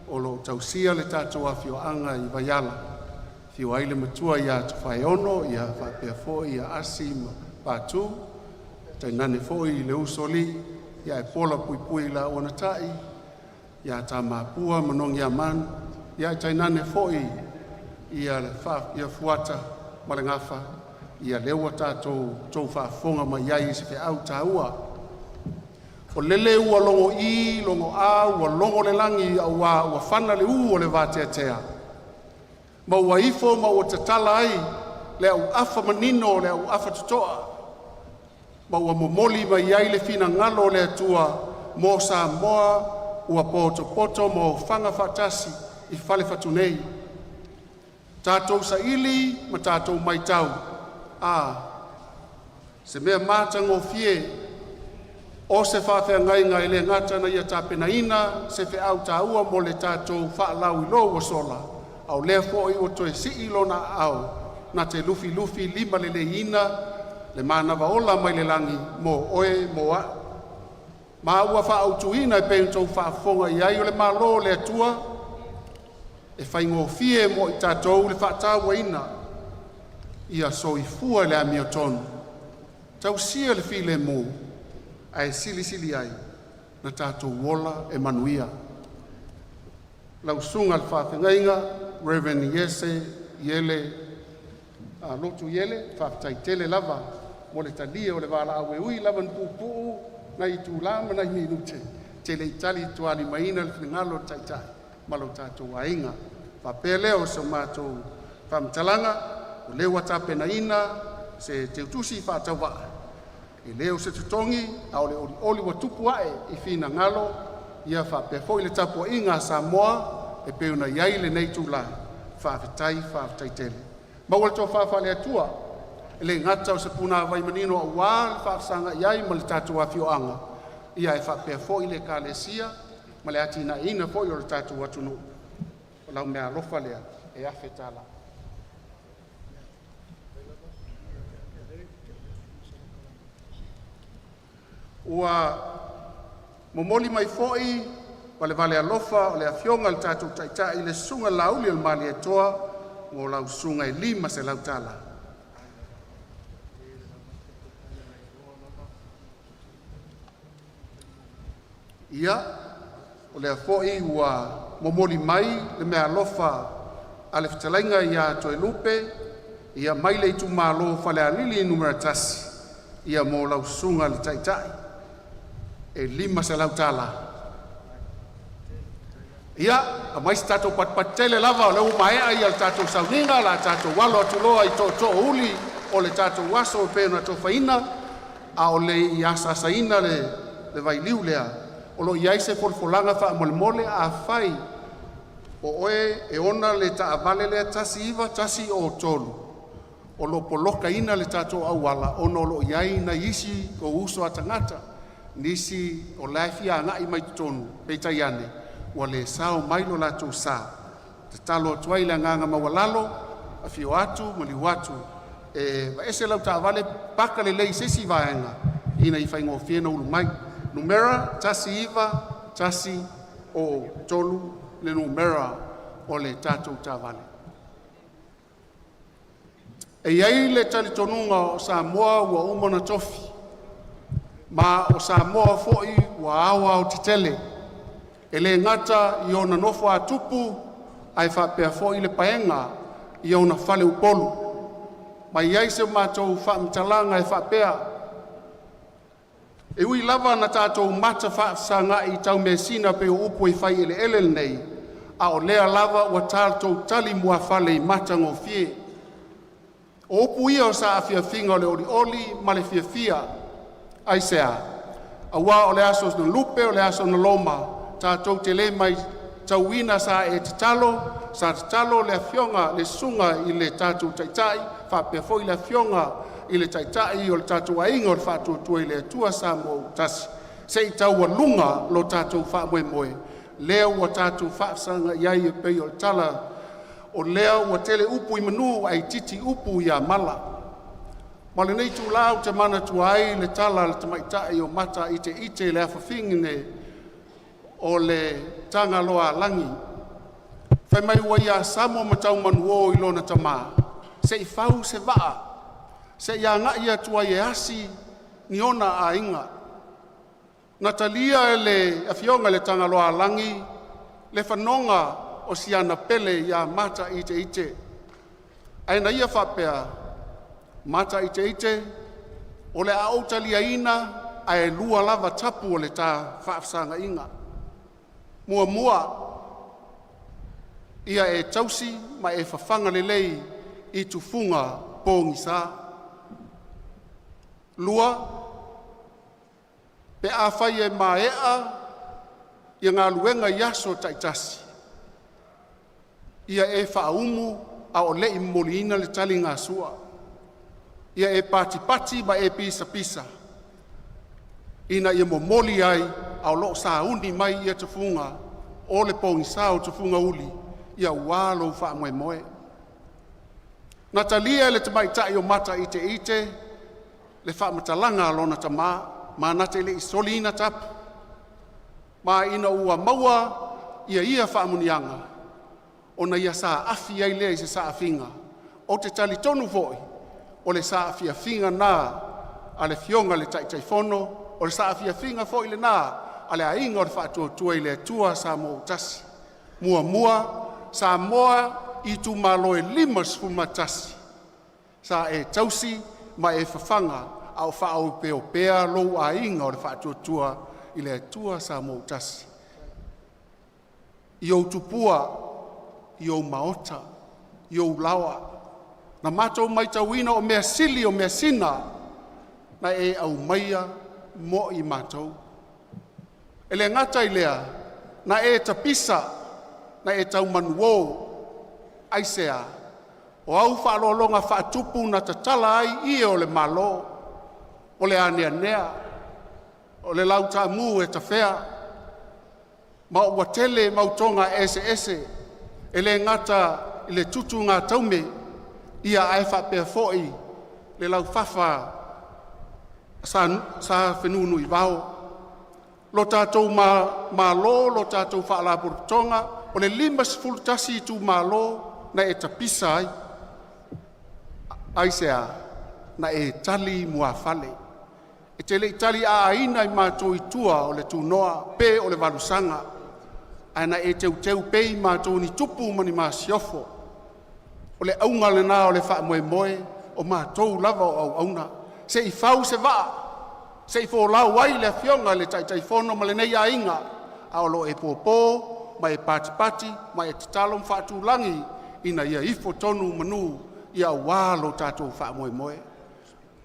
o lo o tausia le tatou afioaga i Vaiala. Afio ai le Matua ia Tofaeono faapea foi Asi ma Patu, tainane foi le Usoalii, ae pola puipui i lau anoatai ia Tamapua ma Nogiamanu ae tainane foi ia Fuata ma le Gafa. Ia lea ua tatou faafofoga mai ai i se feau taua. O lele ua logo'i, logo'a, ua logo le lagi aua ua fana le ū a le vateatea ma ua ifo ma ua tatala ai le auafa manino o le auafa toto'a ma ua momoli mai ai le finagalo o le Atua mo Samoa ua potopoto ma ofaga faatasi i fale fatu nei. Tatou saili ma tatou matau, a, se mea matagofie o se faafeagaiga e le gata ina ia tapenaina se feau taua mo le tatou faalauiloa ua sola, a o lea foi ua toe sii lona aao na te lufilufi limaleleiina le manava ola mai le lagi mo oe mo a'u, ma ua faautuina e pei ona outou faafofoga i ai. O le Malo o le Atua e faigofie mo i tatou le faatauaina. Ia soifua le amiotonu, tausia le filemu, ae silisili ai ona tatou ola e manuia. Lau Susuga i le Faafeagaiga Rev. Iese Iele Lotu Iele, faafetai tele lava mo le talia o le valaau, e ui lava ina puupuu nai itula ma nai minute, e te le i talitualimaina le finagalo o le Taitai ma lo tatou aiga. Ona faapea lea o se matou faamatalaga, o lea ua tapenaina se teutusi faatauvaa, e le o se totogi a o le olioli ua tupu ae i finagalo ia faapea foi le tapuaiga a Samoa e pei ona i ai lenei itula. Faafetai, faafetai tele. Maua le tofa faale-Atua e le gata o se punavai manino aua le faafesagai ai ma le tatou afioaga, ae faapea foi le Ekalesia ma le atinaeina foi o le tatou atunuu. O lau meaalofa lea e $1000. Ua momoli mai foi le alofa o le Afioga i le tatou Taitai, le Susuga Laaulialemalietoa mo lau susuga e $500. Ia, o lea foi ua momoli mai le meaalofa a le fetalaiga ia Toelupe ia mai le itumalo Falealili Nu.1 mo lau Susuga i le Taitai e $500. Ia, aumai se tatou patupatu tele lava o lea ua maea le tatou sauniga, o le a tatou alo atu loa i tootoouli o le tatou aso e pei ona atofaina. A o le i asaasaina le vailiu lea, o lo o i ai se folafolaga faamolemole. Afai o oe e ona le taavale lea 1903 o lo o polokaina le tatou auala ona o lo o i ai nai isi ou uso a tagata, nisi o la e fia agai mai totonu, peitai ane ua le sao mai lo latou sa. E tatalo atu ai i le agaga maualalo, afio atu maliu atu e aveese lau taavale paka lelei i se isi vaega ina ia faigofie ona ulu mai. Numera 1903 le numera o le tatou taavale. E i ai le talitonuga o Samoa ua uma ona tofi, ma o Samoa foi ua aoaotetele, e le gata i ona nofo a tupu ae faapea foi le paega i ona faleupolu. Ma e i ai se matou faamatalaga e faapea, e ui lava ina tatou mata faafesagai i taumeasina e pei o upu i faieleele lenei, a o lea lava ua tatou talimuafale i matagofie. O upu ia o saafiafiaga o le olioli ma le fiafia. Aisea? Aua o le aso na lupe o le aso na loma, tatou te le matauina. Sa e tatalo, sa tatalo le afioga le susuga i le tatou Taitai faapea foi le afioga i le Taitai o le tatou Aiga o le Faatuatua i le Atua Samoa ua Tasi, se i taualuga lo tatou faamoemoe lea ua tatou faafesagai ai e pei o le tala o lea ua tele upu i manu ae itiiti upu ia mala. Ma o lenei itula ou te manatua ai le tala a le tamaitai o Mataiteite le afafine o le Tagaloaalagi, fai mai ua ia samo ma tau manuō i lona tama se i fau se vaa se i agai atu ai e asi ni ona aiga. Na talia e le afioga i le Tagaloaalagi le fanoga o si ana pele ia Mataiteite, ae na ia faapea, “Mataiteite, o le a ou taliaina ae lua lava tapu o le ta faafesagaiga. Muamua, ia e tausi ma e fafaga lelei i tufuga pogisa. Lua, pe afai e maea galuega i aso taitasi, ia e faaumu a o le i momoliina le taligasua. Ia e patipati ma e pisapisa ina ia momoli ai a o lo o sauni mai ia tufuga o le pogisa o tufuga uli aua lou faamoemoe. Na talia e le tamaitai o Mataiteite le faamatalaga a lona tama ma na te le i soliina tapu, ma ina ua maua ia faamanuiaga, ona ia saafi ai lea i se saafiga. Ou te talitonu foi o le saafiafiga na a le Afioga i le Taitaifono, o le saafiafiga foi lena a le Aiga o le Faatuatua i le Atua Samoa ua Tasi. Muamua, Samoa i itumalo e 51, sa e tausi ma e fafaga a o faaopeopea lou aiga o le Faatuatua i le Atua Samoa ua Tasi, i ou tupua, i ou maota, i ou laoa na matou matauina o measili o measina na e aumaia mo i matou. E le gata i lea, na e tapisa ma e tau manuo. Aisea? O au faaaloaloga faatupu na tatala ai ie o le Malo, o le aneanea, o le lautaamu e tafea, ma ua tele mautoga eseese e le gata i le tutugataume, ia ae faapea foi le laufafa sa fenunuivao. Lo tatou Malo, lo tatou Faalapotopotoga, o le 51 itumalo na e tapisa ai. Aisea? Na e tali muafale, e te le i taliaaina i matou i tua o le tunoa pe o le valusaga, ae na e teuteu pea i matou o ni tupu ma ni masiofo. O le auga lena o le faamoemoe, o matou lava o auauna, se i fau se vaa se i folau ai le Afioga i le Taitaifono ma lenei aiga, a o lo o e popo ma e patipati ma e tatalo ma faatulagi ina ia ifo tonu manu aua lo tatou faamoemoe. O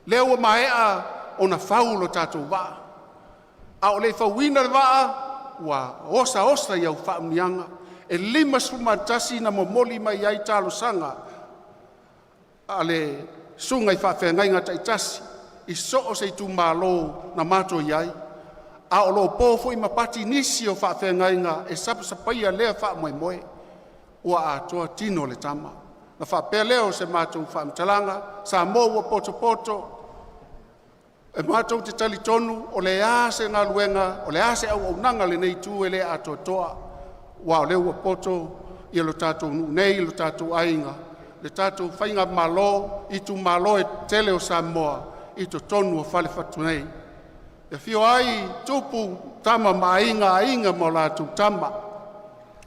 lea ua maea ona fau lo tatou vaa, a o le i fauina le vaa, ua osaosa i au faamanuiaga e 51 na momoli mai ai talosaga a susuga i faafeagaiga taitasi i so o se itumalo na mato i ai, a o lo o po foi ma pati nisi o faafeagaiga e sapasapaia lea faamoemoe. Ua atoa tino o le tama. Na faapea lea o se matou faamatalaga, Samoa ua potopoto, e matou te talitonu o le a se galuega, o le a se auaunaga a lenei itu e le atoatoa, aua o lea ua poto ia lo tatou nuu nei, lo tatou aiga, le tatou faigamalo i itumalo e tele o Samoa i totonu o fale fatu nei. E afio ai Tupu, Tama ma Aiga, Aiga ma latou Tama,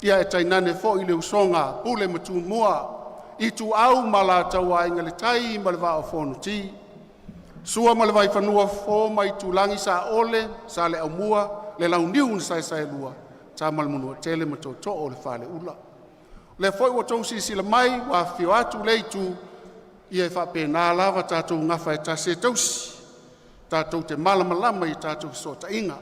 ia ae tainane foi le usoga a Pule ma Tumua, Ituau ma Alataua, Aiga i le Tai ma le Vaa o Fonoti. Sua ma le Vaifanua, Fofo ma Aitulagi, Saole, Saleaaumua, le Launiu na Saesaelua, Tama a le Manuatele ma Tootoo o le Faleula. O lea foi ua outou silasila mai ua afifio atu lea itu, ia e faapena lava tatou gafa e tasi e tausi, tatou te malamalama i tatou fesootaiga.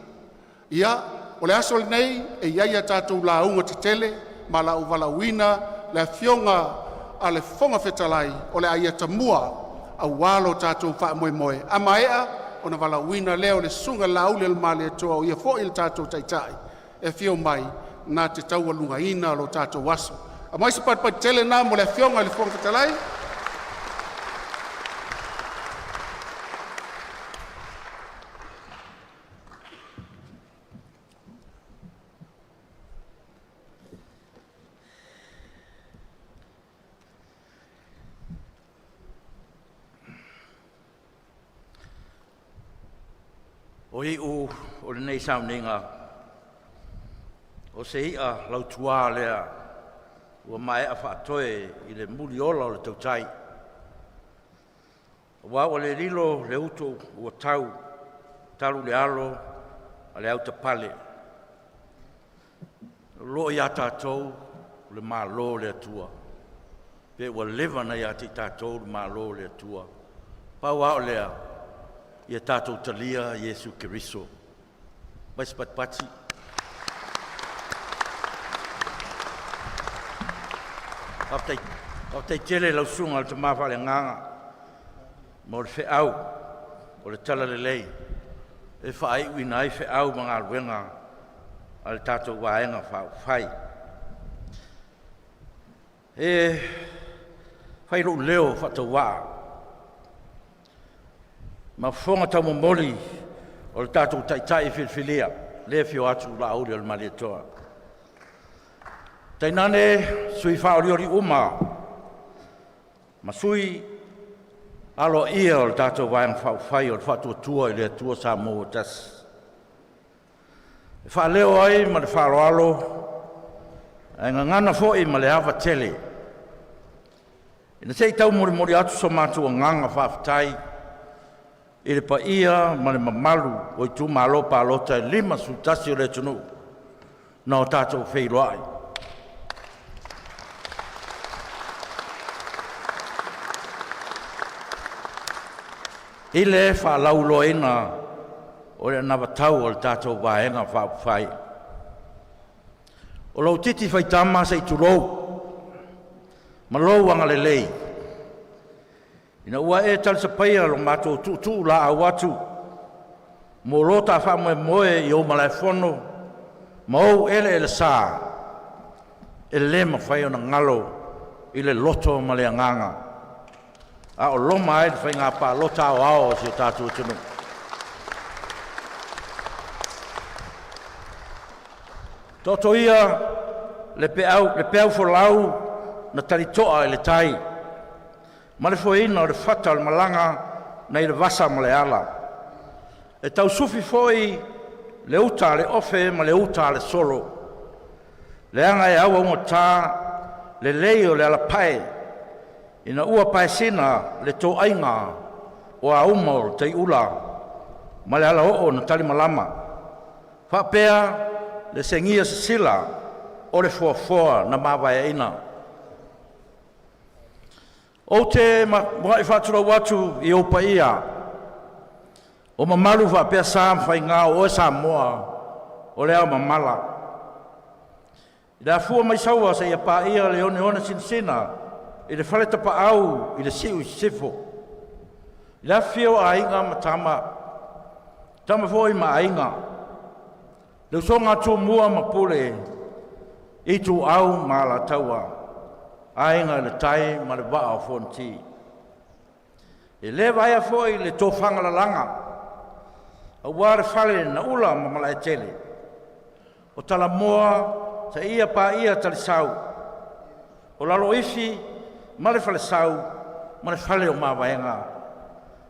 Ia, o le aso lenei e i ai a tatou lauga tetele ma o le a ou valaauina le Afioga a le Fofoga Fetalai o le a ia tamua aua lo tatou faamoemoe. A maea ona valaauina lea o le Susuga i le Laaulialemalietoa, o ia foi le tatou Taitai e afio mai na te taualugaina lo tatou aso. Aumai se patipati tele lena mo le Afioga i le Fofoga Fetalai. O iu o lenei sauniga, o se i'a lautuā lea ua maea faatoe i le muliola o le tautai, aua ua le lilo le utu ua tau talu le alo a le autapale. O lo o ia tatou le Malo o le Atua, pe ua leva ona ia te i tatou le Malo o le Atua. Pau lava o lea, ia tatou talia Iesu Keriso. Aumai se patipati. Faafetai. Faafetai tele i lau Susuga i le Tama Faaleagaga mo le feau o le Talalelei e faaiuina ai feau ma galuega a le tatou Vaega Faaupufai. E fai lou leo faatauvaa ma fofoga taumomoli o le tatou Taitai filifilia, lea e afio atu Laauli o le Malietoa. Tainane sui faaolioli uma ma sui aloaia o le tatou Vaega Faaupufai o le Faatuatua i le Atua Samoa ua Tasi. E faaleo ai ma le faaaloalo ae gagana foi ma le ava tele ina se i taumolimoli atu so matou agaga faafetai i le paia ma le mamalu o itumalo palota e 51 o le atunuu na o tatou feiloai. I le faalauiloaina o le anavatau a le tatou Vaega Faaupufai. O lou titi faitama se i tulou ma lou agalelei ina ua e talisapaia lo matou tuutuu laau atu mo lo ta faamoemoe i ou malaefono ma ou eleelesa, e le mafai ona galo i le loto ma le agaga a o loma ai le faiga palota aoao a si o tatou atunuu. Taoto ia le peau, le peau folau na talitoa i le tai ma le foeina o le fata o le malaga nai le vasa ma le ala. E tausufi foi le uta a le ofe ma le uta a le solo, leaga e auaugata lelei o le alapae ina ua paesina le toaiga o auma o le taiula ma le alaoo na talimalama, faapea le segia sisila o le foafoa na mavaeaina. Ou te muai faatulou atu i ou paia o mamalu faapea sa ma faiga o oe Samoa o le ao mamala. I le afua mai Saua seia paia le oneone sinasina i le fale tapaau i le siu i sisifo. I le afifio o Aiga ma Tama, Tama foi ma Aiga, le usoga a Tumua ma Pule, Ituau ma Alataua, Aiga i le Tai ma le Vaa o Fonoti. E le vaea foi le tofaga lalaga, aua le fale na ula ma Malaetele, o Talamoa seia paia Talisau, o Laloifi ma le Falesau ma le Fale o Mavaega,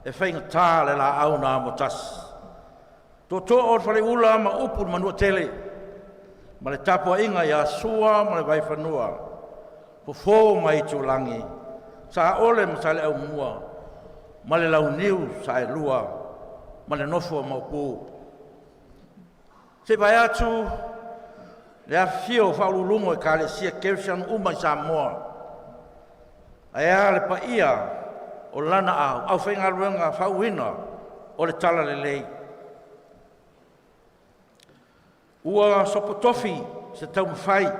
e faigata le laau na amotasi. Tootoo o le Faleula ma upu i le Manuatele, ma le tapuaiga ia Sua ma le Vaifanua, Fofo ma Aitulagi, Saole ma Saleaaumua ma le Launiu Saelua ma le nofo a Maopu. Se i vae atu le afifio o faauluuluga o Ekalesia Kerisiano uma i Samoa, ae a le paia o lana aufaigaluega faauuina o le Talalelei. Ua sopotofi se taumafai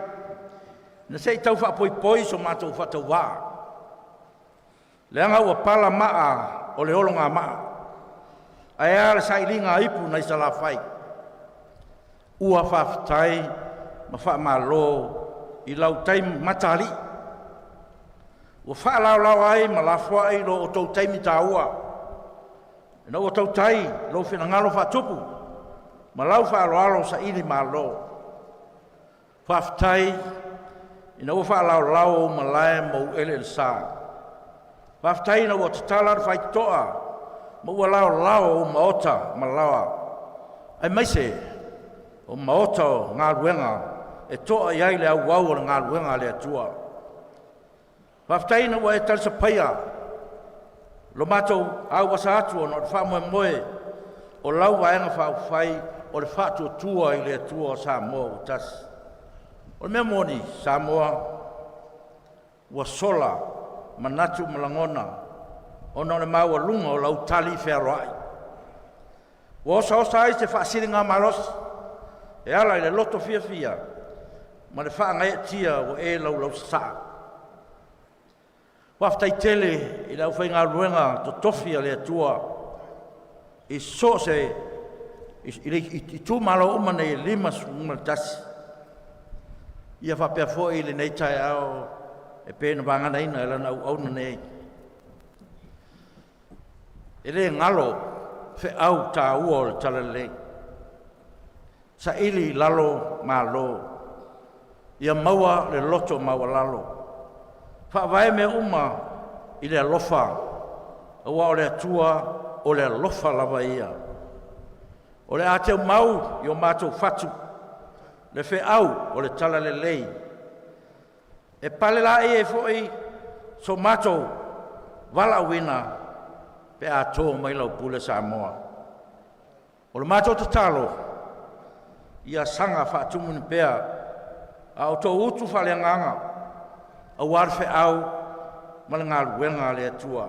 na se i tau faapoipoi so matou faatauvaa, leaga ua pala maa o le ologamaa, ae a le sailiga a ipu nai Salafai. Ua faafetai ma faamalo i lau tai matalii ua faalaolao ai ma lafoai lo outou taimi taua, ina ua tautai lou finagalo faatupu ma lau faaaloalo saili malo. Faafetai ina ua faalaolao ou malae ma ou eleelesa. Faafetai ina ua tatala le faitotoa ma ua laolao ou maota ma laoa, aemaise o maota o galuega e to'a i ai le auau o le galuega a le Atua. Faafetai ina ua e talisapaia lo matou auasa atu ona o le faamoemoe o lau Vaega Faaupufai o le Faatuatua i le Atua o Samoa ua Tasi. O le mea moni, Samoa, ua sola manatu ma lagona ona o le maualuga o lau tali fealoai. Ua osaosa ai se faasiligamalosi e ala i le loto fiafia ma le faagaeetia ua e laulausasaa. Faafetai tele i le aufaigaluega totofi a le Atua i so o se i le itumalo uma nei e 51. Ia faapea foi i lenei taeao e pei ona vaganaina e lana auauna nei. E le galo feau taua o le Talalelei. Saili i lalo malo, ia maua le loto maualalo. Faavae mea uma i le alofa, aua o le Atua o le alofa lava ia. O le a teumau i o matou fatu le feau o le talalelei. E pale laei ai foi so matou valaauina pe a to mai lau pule Samoa. O le matou tatalo, ia saga faatumuni pea a outou utu faaleagaga aua le feau ma le galuega a le Atua.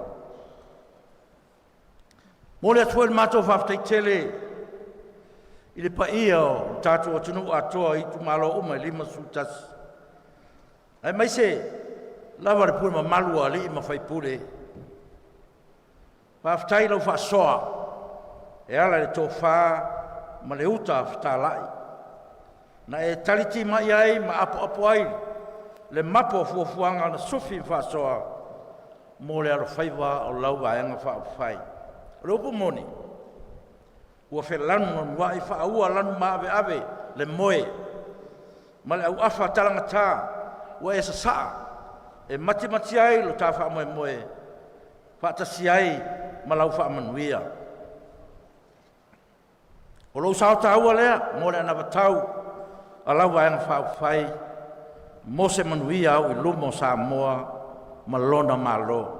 Momoli atu foi le matou faafetai tele i le paia o le tatou atunuu atoa i itumalo uma e 51, aemaise lava le pule mamalu a alii ma faipule. Faafetai i lau faasoa e ala i le tofa ma le uta fetalai na e talitimai ai ma apoapo ai le mapo o fuafuaga na sufi ma faasoa mo le alofaiva o lau Vaega Faaupufai. O le upu moni, ua felanuanuai faaua lanumaaveave le moe ma le auafa talagata ua e sasaa e matimati ai lo ta faamoemoe faatasi ai ma lau faamanuia. O lou sao taua lea mo le anavatau a lau Vaega Faaupufai mo se manuia au i luma o Samoa ma lona Malo.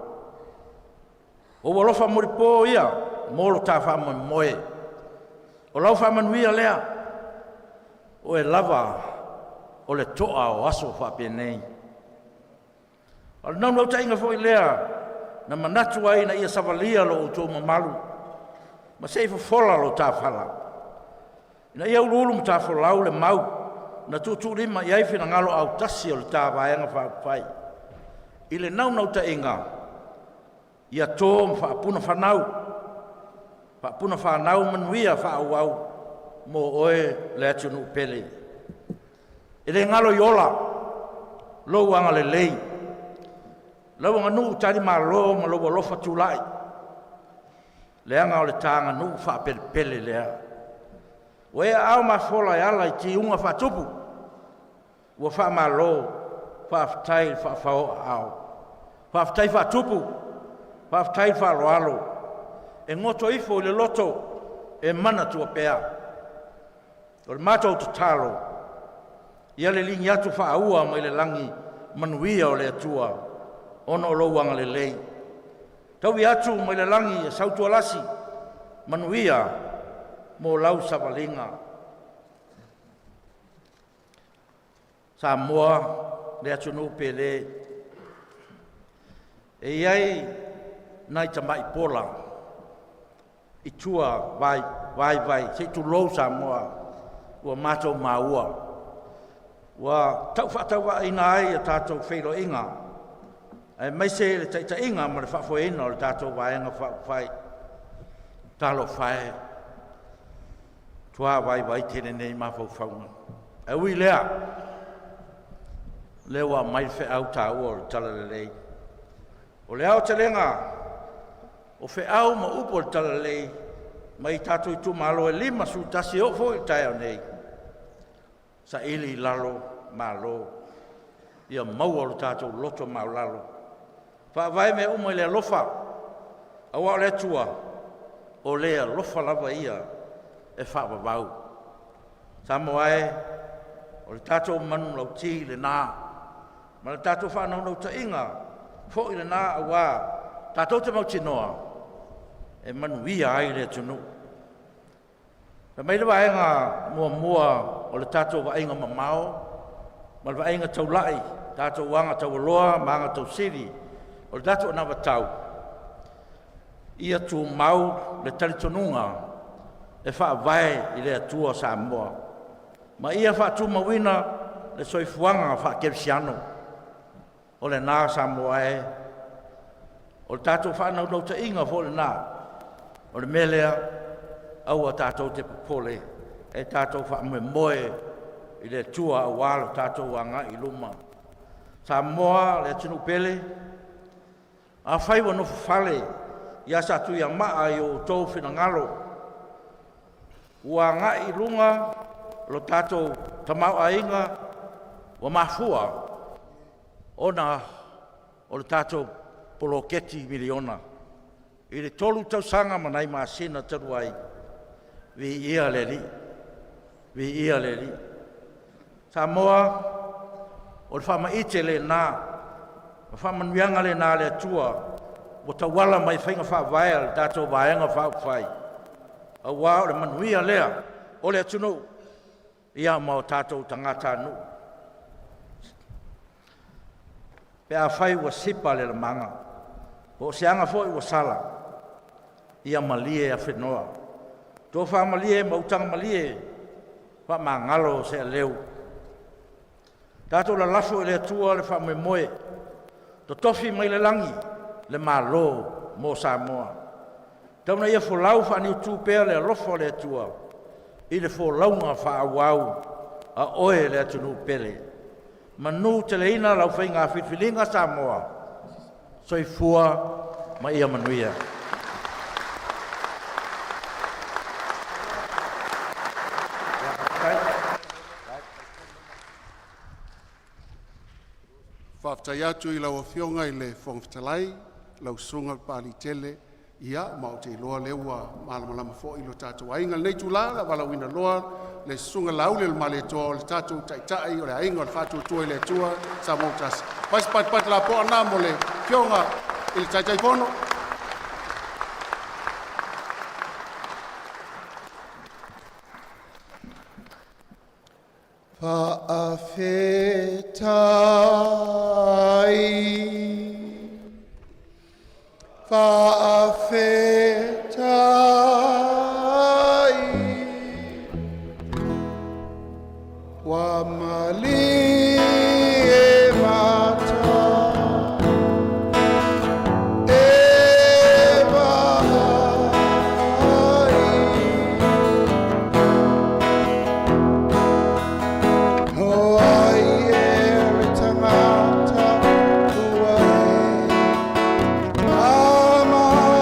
O ua alofa mulipo ia mo lo ta faamoemoe. O lau faamanuia lea, o e lava o le toa o aso faapenei. O le naunautaiga foi lea na manatu ai ina ia savalia lo outou mamalu ma se i fofola lo ta fala, ina ia uluulu matafolau le mau na tuutuulima i ai finagalo autasi o le ta Vaega Faaupufai i le naunautaiga ia to ma faapuna fanau, faapuna fanau manuia faaauau mo oe le atunuu pele. E le galo i ola lou agalelei, lau aganuu talimalo ma lou alofa tulai, leaga o le ta aganuu faapelepele lea. Ua e aao mafola e ala i tiuga faatupu, ua faamalo, faafetai le faafaoaao, faafetai faatupu, faafetai faaaloalo, e goto ifo i le loto e manatua pea. O le matou tatalo, ia le ligi atu faaua mai le lagi manuia o le Atua ona o lou agalelei. Taui atu mai le lagi e sautualasi manuia mo lau savaliga. Samoa le atunuu pele. E i ai nai tamai pola i tua vai vai se i tulou Samoa ua matou maua ua tau faatauvaaina ai a tatou feiloaiga aemaise le taitaiga ma le faafoeina o le tatou Vaega Faaupufai. Talofa e, tua vaivai tele nei mafaufauga. Ae ui i lea, lea ua aumai le feau taua o le Talalelei. O le aotelega o feau ma upu o le Talalelei mai tatou itumalo e 51 e oo foi i le taeao nei, saili i lalo malo, ia maua lo tatou loto maualalo. Faavae mea uma i le alofa, aua o le Atua, o le alofa lava ia e faavavau. Samoa e, o le tatou manulauti lena, ma le tatou faanaunautaiga foi lena, aua tatou te mautinoa e manuia ai le atunuu. Fai mai le vaega muamua o le tatou vaaiga mamao ma le vaaiga taulai, tatou aga taualoa ma aga tausili o le tatou anavatau, ia tumau le talitonuga e faavae i le Atua Samoa, ma ia faatumauina le soifuaga faakerisiano. O lena Samoa e. O le tatou faanaunautaiga foi lena, o le mea lea aua tatou te popole, e tatou faamoemoe i le Atua aua lo tatou agai i luma. Samoa le atunuu pele, afai ua nofofale ia Satuiamaa i o outou finagalo, ua agai i luga lo tatou tamaoaiga ua mafua ona o le tatou poloketi miliona i le 3 tausaga ma nai masina talu ai. Viia le Alii, viia le Alii. Samoa, o le faamaite lena ma faamanuiaga lena a le Atua ua tauala mai faiga faavae a le tatou Vaega Faaupufai, auā o le manuia lea o le atunuu ia ma o tatou tagatanuu. Pe afai ua sipa le lamaga, po o se aga foi ua sala, ia malie afenoa. Tofamalie ma utagamalie, faamagalo se aleu. Tatou lalafo i le Atua le faamoemoe, totofi mai le lagi le Malo mo Samoa. Tau ina ia folau faaniutu pea le alofa o le Atua i le folauga faaauau a oe le atunuu pele. Manu teleina lau faiga filifiliga Samoa, soifua ma ia manuia. Faafetai atu i lau Afioga i le Fofoga Fetalai, lau Susuga Papaliitele, ia ma ou te iloa o lea ua malamalama foi lo tatou aiga. I lenei itula, o le a valaauina loa le Susuga Laauli ma Malietoa, o le tatou Taitai o le Aiga o le Faatuatua i le Atua Samoa ua Tasi. Fai se patipati lapoa lena mo le Afioga i le Taitaifono. Faafetai, faafetai, ua malie mata e vaai. O ai e le tagata ua e amanai.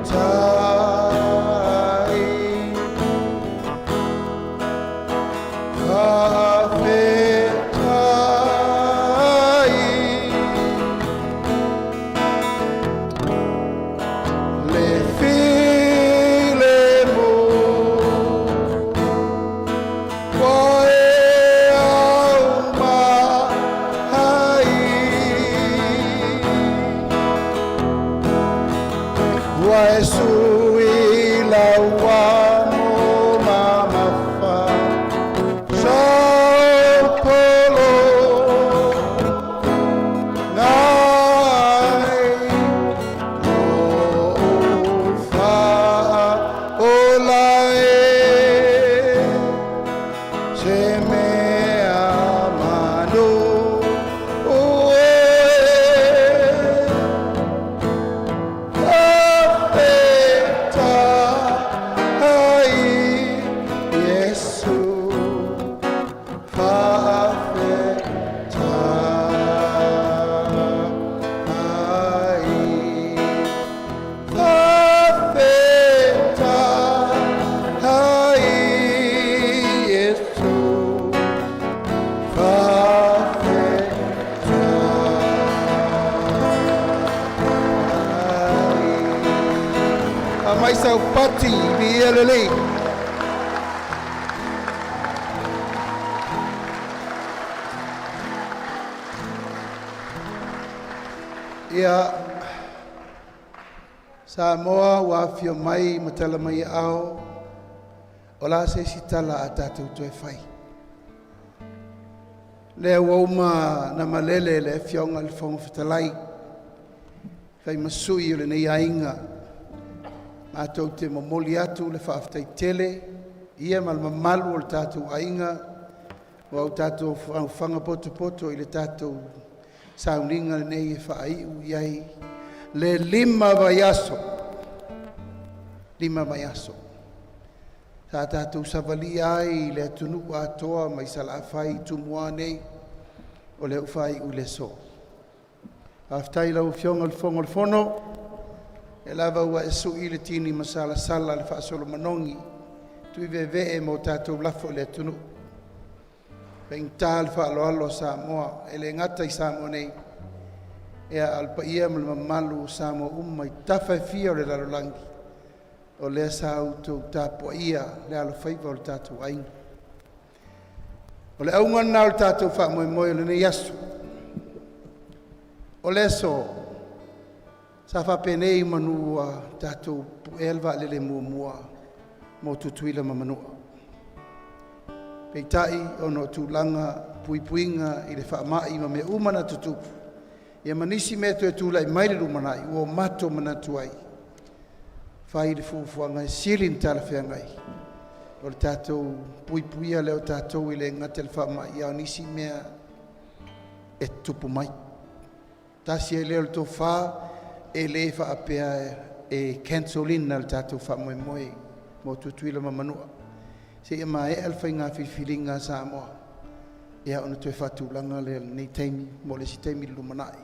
Faafetai, faafetai, le filemu ua e aumai. Ua e sui lau amo mamafa saupolo nai lou faaola e se mea manu oe. Faafetai, Iesu, faafetai, faafetai, Iesu, faafetai. Aumai sau pati, viia le Alii. Ia, Samoa ua afifio mai ma tala mai aao, o le a se isi tala a tatou toe fai? Lea ua uma na malele le Afioga i le Fofoga Fetalai, fai ma sui o lenei aiga, matou te momoli atu le faafetai tele ia ma le mamalu o le tatou aiga ua o tatou aofaga potopoto i le tatou sauniga lenei e faaiu i ai le 5 vaiaso, 5 vaiaso sa tatou savalia ai i le atunuu atoa mai Salafai i Tumua nei, o lea ua faaiu i le aso. Faafetai i lau Afioga i le Fofoga o le Fono, o lea lava ua e sui le tini masalasala i le faasolo manogi, tuiveevee ma tatou lafo i le atunuu. E faigata le faaaloalo a Samoa, e le gata i Samoa nei, a o le paia ma le mamalu o Samoa uma i tafa e fia o le lalolagi, o lea sa outou tapuaia le alofaiva o le tatou aiga. O le auga lena o le tatou faamoemoe o lenei aso. O le aso, sa faapenei manu ua tatou puea le vaalele muamua mo Tutuila ma Manua. Peitai ona o tulaga puipuiga i le faamai ma mea uma na tutupu, ia ma nisi mea e toe tulai mai i le lumanai, ua matou manatu ai, fai le fuafuaga e sili ona talafeagai o le tatou puipuia lea o tatou e le gata i le faamai, a o nisi mea e tutupu mai. Tasi ai lea o le tofa, e le faapea e cancel ina le tatou faamoemoe mo Tutuila ma Manua, seia maea le faiga filifiliga a Samoa, ia ona toe faatulaga lea i lenei taimi mo le isi taimi i le lumanai.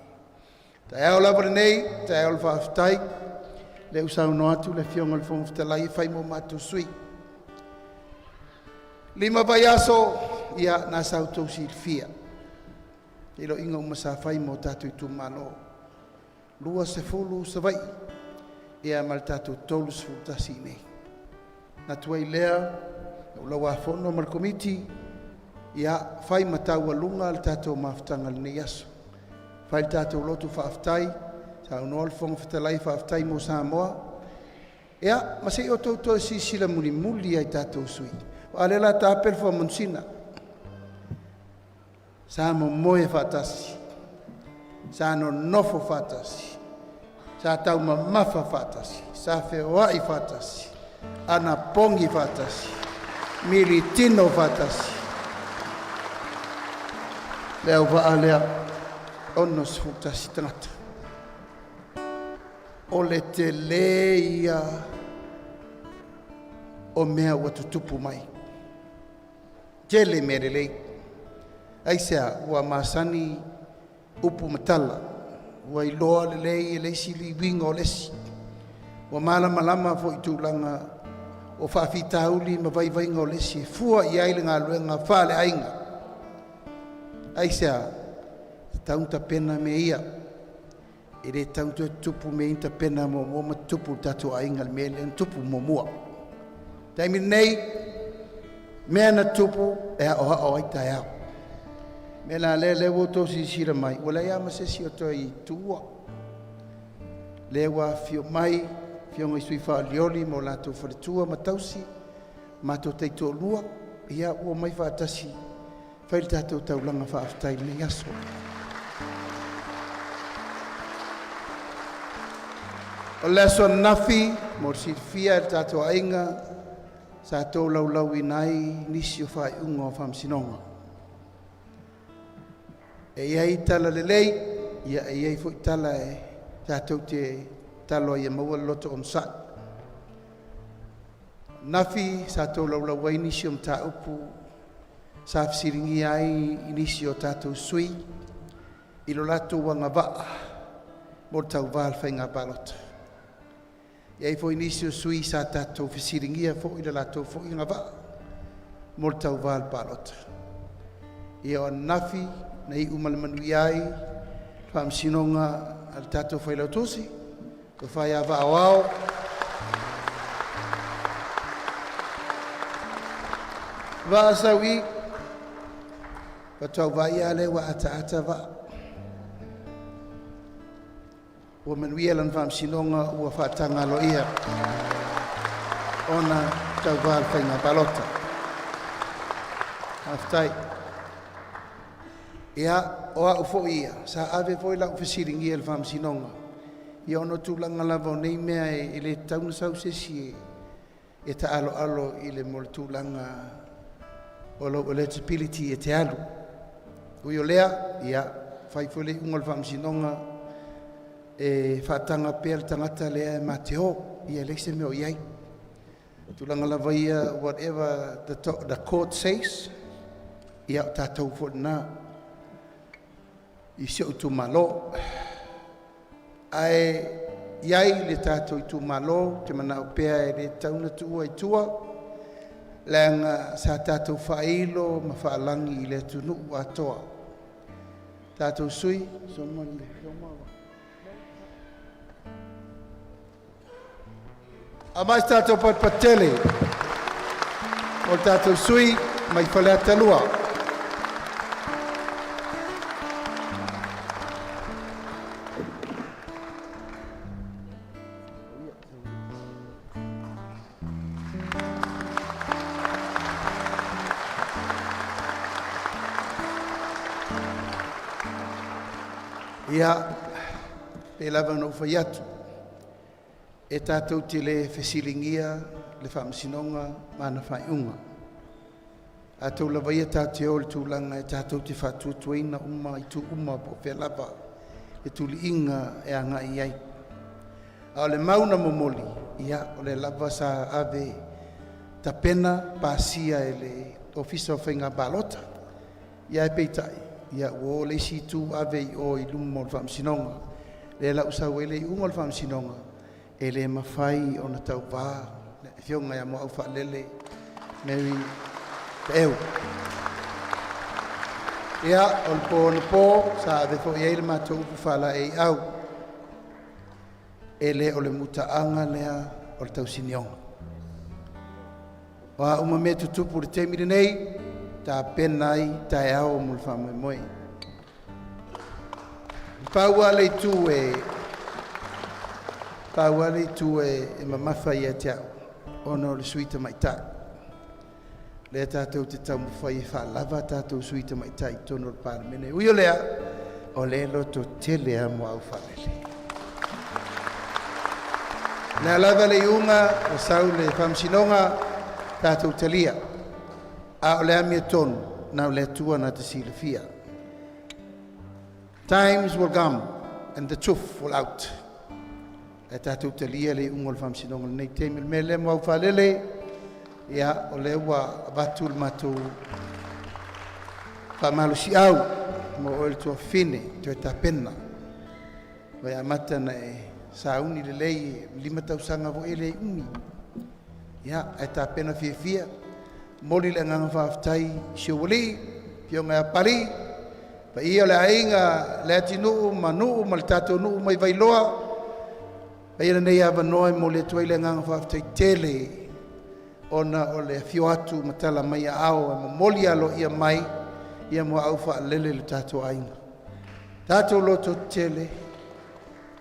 Taeao lava lenei, taeao o le faafetai, lea ua saunoa atu le Afioga i le Fofoga Fetalai e fai mo matou sui. 5 vaiaso, ia na sa outou silafia iloiga uma sa fai mo tatou itumalo, 20 Savaii, ia ma le tatou 31 i inei. Manatu ai lea, Laulau-a-Fono ma le Komiti, ia fai ma taualuga le tatou mafutaga i lenei aso. Fai le tatou loto faafetai, saunoa le Fofoga Fetalai, faafetai mo Samoa, ia ma se i outou toe silasila mulimuli lava i tatou sui usufono, aua o lea o le a taape le foa manusina. Sa momoe faatasi, sa nonofo faatasi, sa taumamafa faatasi, sa feoai faatasi, anapogi faatasi, militino faatasi. Le auvaa lea, 61 tagata. O le tele ia o mea ua tutupu mai. Tele mea lelei. Aisea? Ua masani upu ma tala, ua iloa lelei e le isi le uiga o le isi, ua malamalama foi i tulaga o faafitauli ma vaivaiga o le isi e fua i ai le galuega faaleaiga. Aisea? E tatau ona tapena mea ia, e le tatau ona toe tutupu mea ia na tapena muamua ma tutupu i le tatou aiga, le mea lea na tupu muamua. O le taimi lenei, mea na tutupu e aoao ai taeao. O le mea la lea, lea ua outou silasila mai, ua leai lava ma se isi o toe tuua. Lea ua afifio mai afioga i sui faolioli ma o latou faletua ma tausi, matou taitoalua, ia ua omai faatasi fai le tatou taulaga faafetai i lenei aso. O le aso ananafi, mo le silafia e le tatou aiga, sa tolaulauina ai nisi o faaiuga o Faamasinoga. E i ai tala lelei, ia e i ai foi tala e tatou te tatalo ai ia maua le loto onosai. Nafi sa tolaulau ai nisi o mataupu sa fesiligia ai i nisi o tatou sui i lo latou agavaa mo le tauva i le faiga palota. E i ai foi nisi o sui sa tatou fesiligia foi le latou foi agavaa mo le tauva i le palota. Ia o ananafi na iu ma le manuia ai le faamasinoga a le tatou Failautusi, Tofa ia Vaa o Ao, Vaa Sau'i, faatoa ou vaai lava lea ua ataata Vaa. Ua manuia lana faamasinoga ua faataga aloaia ona tauvā i le faiga palota. Faafetai. Ia, o au foi ia, sa ave foi lau fesiligia i le faamasinoga, ia ona o tulaga lava o nei mea e le tatau ona sau se isi e taaloalo i le mo le tulaga o lou eligibility e te alu. Ui o lea, ia, fai foi le iuga o le faamasinoga e faataga pea le tagata lea e ma te o, ia e leai se mea o i ai. O tulaga lava ia, whatever the court says, ia o tatou foi lena i si ou itumalo. Ae i ai le tatou itumalo, te manao pea e le tatau ona tuua i tua, leaga sa tatou faailo ma faalagi i le atunuu atoa. Tatou sui, Aumai se tatou patupatele o le tatou sui mai Faleata 2. Ia, pei lava ona ou fai atu, e tatou te le fesiligia le faamasinoga ma ana faaiuga. Tatou lava ia tatou te o i le tulaga e tatou te faatuatuaina uma itu uma po o fea lava le tuliiga e agai i ai. A o le mau na momoli, ia o lea lava sa ave tapena pasia e le Ofisa o Faiga Palota. Ia ae peitai, ia ua o le isi itu ave i o i luma o le Faamasinoga. Lea la ua sau ai le iuga o le Faamasinoga, e le mafai ona tauvā le Afioga ia Muaufaalele Mary Taeu. Ia, o le po anapo sa ave foi i ai le matou upu faalaeiau, e le o le mutaaga lea o le tausinioga. O a uma mea tutupu i le taimi lenei, tapena ai taeao mo le faamoemoe. Pau lava le itu e pau lava le itu e mamafa ia te au, ona o le sui tamaitai. Lea tatou te taumafai e faalava tatou sui tamaitai i totonu o le Palemene. Ui o lea, o lea e lototele lava Muaufaalele. O le a lava le iuga ua sau le faamasinoga, tatou talia. A o le amiotonu, na o le Atua na te silafia. Times will come and the truth will out. E tatou talia le iuga o le faamasinoga i lenei taimi. O le mea lea Muaufaalele, ia o lea ua avatu le matou faamalosiau mo oe le tuafafine toe tapena. Vai amata na e sauni lelei 5 tausaga foi e le umi. Ia, ae tapena fiafia. Momoli le agaga faafetai i si ou alii, Afioga ia Pali, paia o le aiga, le atinuu ma nuu ma le tatou nuu mai Vailoa. Paia lenei avanoa e momoli atu ai le agaga faafetai tele ona o le afio atu ma tala mai aao e momoli aloaia mai ia Muaufaalele i le tatou aiga. Tatou loto tetele,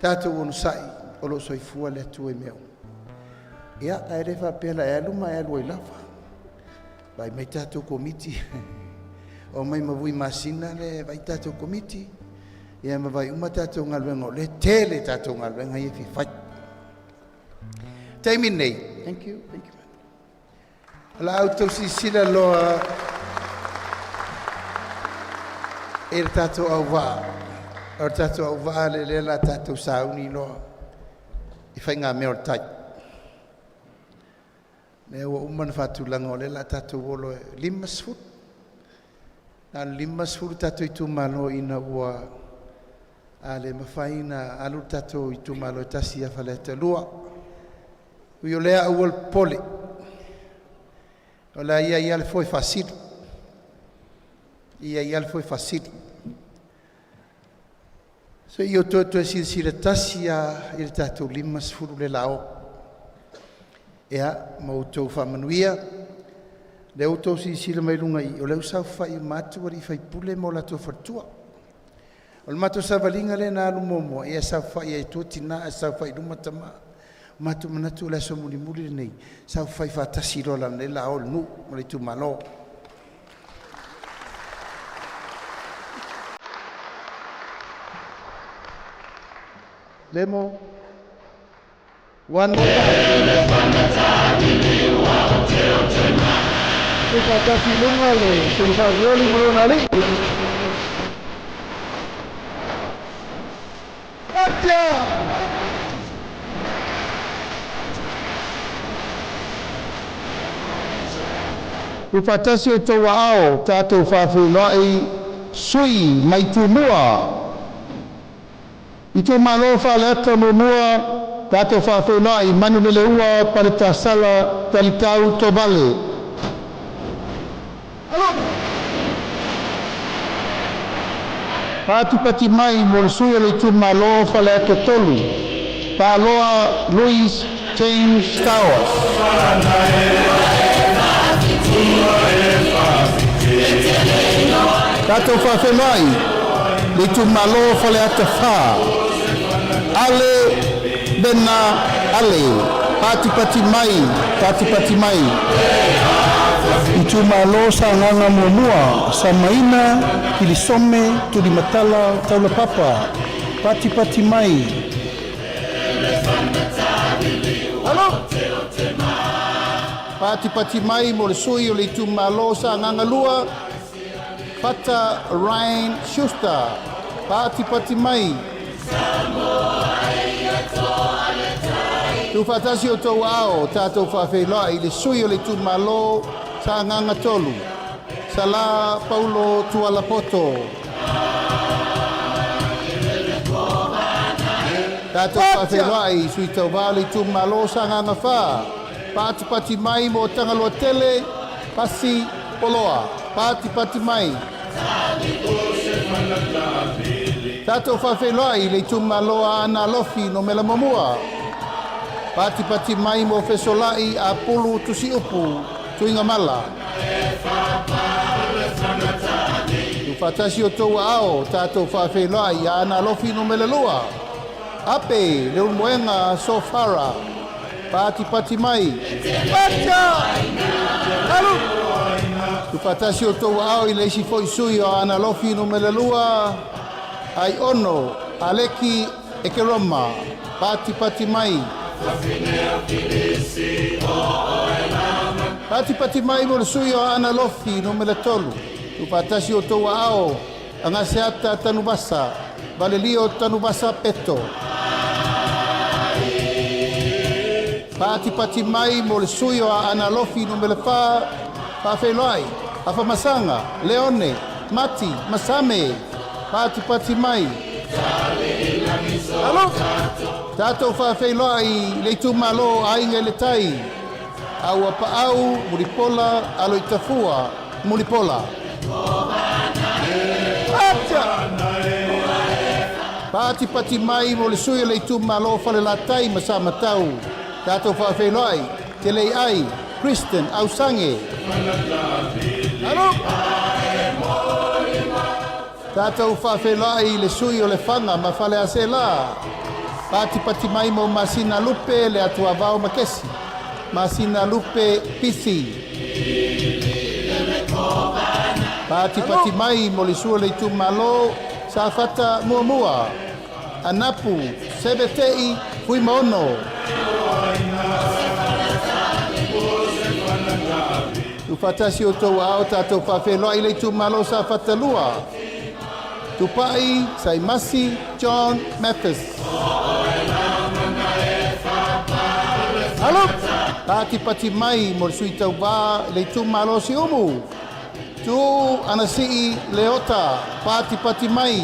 tatou onosai, o lo o soifua le Atua i mea uma. Ia, ae le faapea la e alu ma e alu ai lava. Vaai mai tatou komiti. O mai ma vui masina le vai tatou komiti. Ia ma vai uma tatou galuega o le tele tatou galuega ia fia fai. Taimi nei. Thank you, thank you. O la au tau silasila loa i le tatou auvaa. O le tatou auvaa le lea la tatou sauni loa i faigamea o le tai. Lea ua uma ona faatulaga o lea la tatou olo e 50. Na o le 50 tatou itumalo ina ua a le mafai ona alu le tatou itumalo e tasi ia Faleata 2. Ui o lea aua le popole. O le a ia ia le foe faasili. Ia ia le foe faasili. Se i o toe silasila tasi a i le tatou 50 le lao. Ia, ma outou faamanuia. Lea ua outou silasila mai luga i, o lea ua saofafai uma atu alii faipule ma o latou faletua. O le matou savaliga lea na alu muamua, ia e saofafai ai i tua tinã ae saofafai i luma tamā. Matou manatu o le aso mulimuli lenei, saofafai faatasi loa leaga o lenei o le a o i le nuu ma le itumalo. Lemo. One. Tuufaatasi i luga le Tulisavioli ma lona alii. Atia! Tuufaatasi o outou aao tatou faafeiloai sui mai Tumua. Itumalo Faaleata Muamua, tatou faafeiloai Manuleleua Paletasala Talitau Tovale. Patipati mai mo le sui o le itumalo Faleata 3, Paloa Louis James Towers. Tatou faafeiloai le itumalo Faleata 4, Ale Bena Ale, patipati mai, patipati mai. Itumalo Sagaga Muamua, Samaina Kilisome Tulimatala Taulapapa, patipati mai. Patipati mai mo le sui o le itumalo Sagaga 2, Fata Ryan Schuster, patipati mai. Tuufaatasi o outou aao tatou faafeiloai i le sui o le itumalo Sagaga 3, Sala Paulo Tualapoto. Tatou faafeiloai i sui tauvā o le itumalo Sagaga 4, patipati mai mo Tagaloa Tele, Pasi Poloa, patipati mai. Tatou faafeiloai i le itumalo Aana Alofi Numera Muamua, patipati mai mo Fesolai Apulu Tusiupu Tuigamala. Tuufaatasi o outou aao tatou faafeiloai i Aana Alofi Numera 2, Ape Leulumoega Sofara, patipati mai. Tuufaatasi o outou aao i le isi foi sui o Aana Alofi Numera 2, Aiono Aleki Ekeroma, patipati mai. Patipati mai mo le sui o Aana Alofi Numera 3, tuufaatasi o outou aao Agaseata Tanuvasa, Valelio Tanuvasa Peto. Patipati mai mo le sui o Aana Alofi Numera 4, faafeiloai Afamasaga Leone Mati Masame, patipati mai. Tatou faafeiloai le itumalo Aiga i le Tai, Auapaau Mulipola Aloitafua Mulipola. Patipati mai mo le sui o le itumalo Falelatai ma Samatau, tatou faafeiloai Teleiai Kristen Ausange. Tatou faafeiloai i le sui o Lefaga ma Faleaseela, patipati mai mo Masina Lupe le Atuavao Makesi, Masina Lupe Pisi. Patipati mai mo le sui o le itumalo Safata Muamua, Anapu Sevetei Fuimaono. Tuufaatasi o outou aao tatou faafeiloai i le itumalo Safata 2, Tupai Saimasi John Mathis. Patipati mai mo le sui tauvā i le itumalo Siumu, Tuuu Anasii Leota, patipati mai.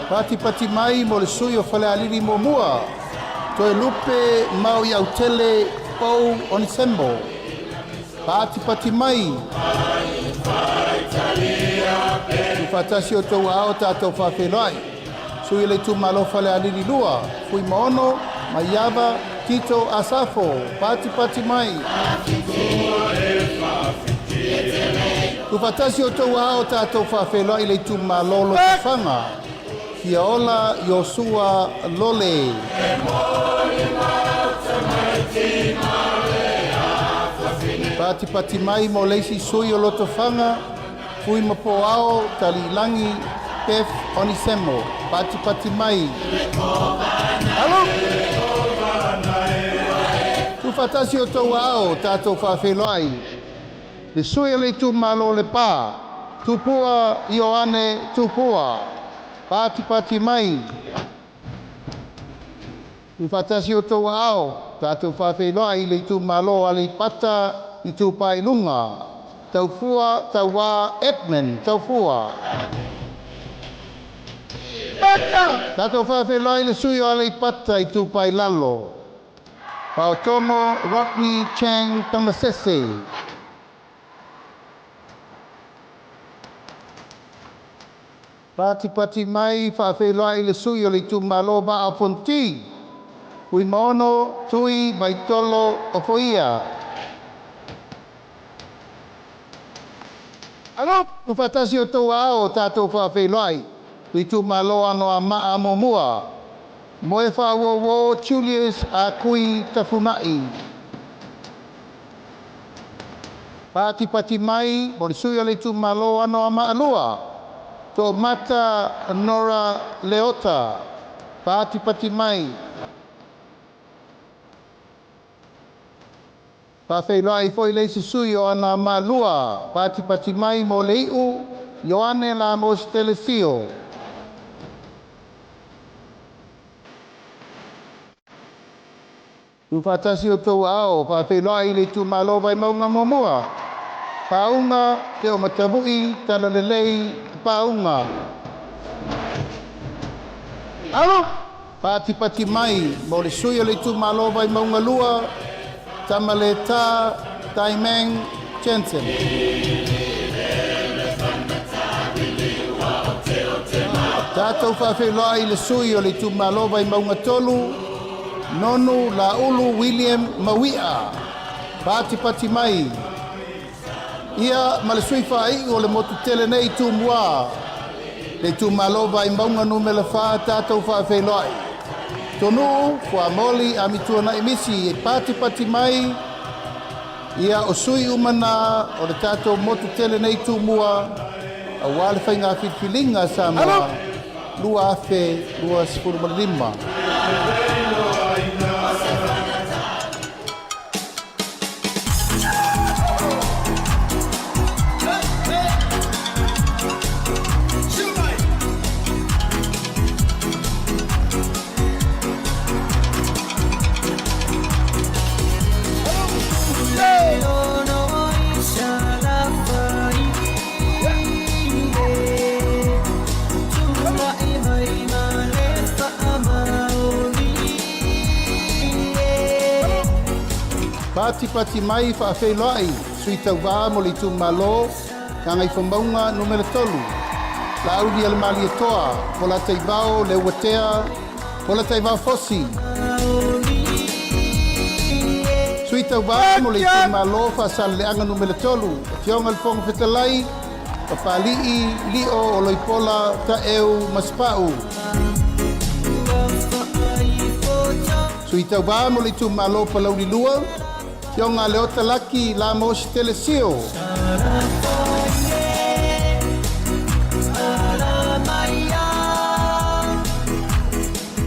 Patipati mai mo le sui o Falealili Muamua, Toelupe Maoiautele Pou Onisemo, patipati mai. Tuufaatasi o outou aao tatou faafeiloai sui o le itumalo Falealili 2, Fuimaono Maiava Tito Asafo, patipati mai. Tuufaatasi outou aao tatou faafeiloai i le itumalo o Lotofaga. Fiaola Iosua Lole. Patipati mai mo le isi sui o Lotofaga, Fui ma Poao Taliilagi Beth Onisemo. Patipati mai. Alo! Tuufaatasi outou aao tatou faafeiloai le sui o le itumalo o Lepa, Tupua Ioane Tupua. Patipati mai. Tuufaatasi outou aao tatou faafeiloai i le itumalo o Aleipata Itupa i Luga, Taufua Tauā Edmund Taufua. Tatou faafeiloai i le sui o Aleipata Itupa i Lalo, Faotomo Rodney Chang Tamasese. Patipati mai faafeiloai i le sui o le itumalo Vaa o Fonoti, Fuimaono Tui Vaitolo Ofoia. Alo! Tuufaatasi outou aao tatou faafeiloai le itumalo Anoamaa Muamua, Moefaauouo Julius Akui Tafuna'i. Patipati mai mo le sui o le itumalo Anoamaa 2, Toomata Nora Leota. Patipati mai. Faafeiloai foi le isi sui o Anoamaa 2, patipati mai mo le iu Ioane Lamos Telesio. Tuufaatasi outou aao faafeiloai i le itumalo Vaimauga Muamua, Pauga Teomatavui Talalelei Pauga. Alo! Patipati mai mo le sui o le itumalo Vaimauga 2, Tamaleta Taimang Jensen. Tatou faafeiloai i le sui o le itumalo Vaimauga 3, Nonu Laulu William Maui'a. Patipati mai. Ia ma le sui faai'u o le motu tele nei Tumua, le itumalo Vaimauga numera 4, tatou faafeiloai. Tonuu Fuamoli Amituana'i Misi e patipati mai. Ia o sui uma na o le tatou motu tele nei Tumua auā le faiga filifiliga a Samoa 2025. Patipati mai faafeiloai sui tauvā mo le itumalo Gagaifomauga numera 3, Laauli Alemalietoa, Polataivao Leuatea, Polataivao Fosi. Sui tauvā mo le itumalo Faasaleleaga numera 3, Afioga i le Fofoga Fetalai, Papali'i Lio Oloipola Taeu Masepau. Sui tauvā mo le itumalo Palauli 2, Afioga Leota Laki Lamos Telesio.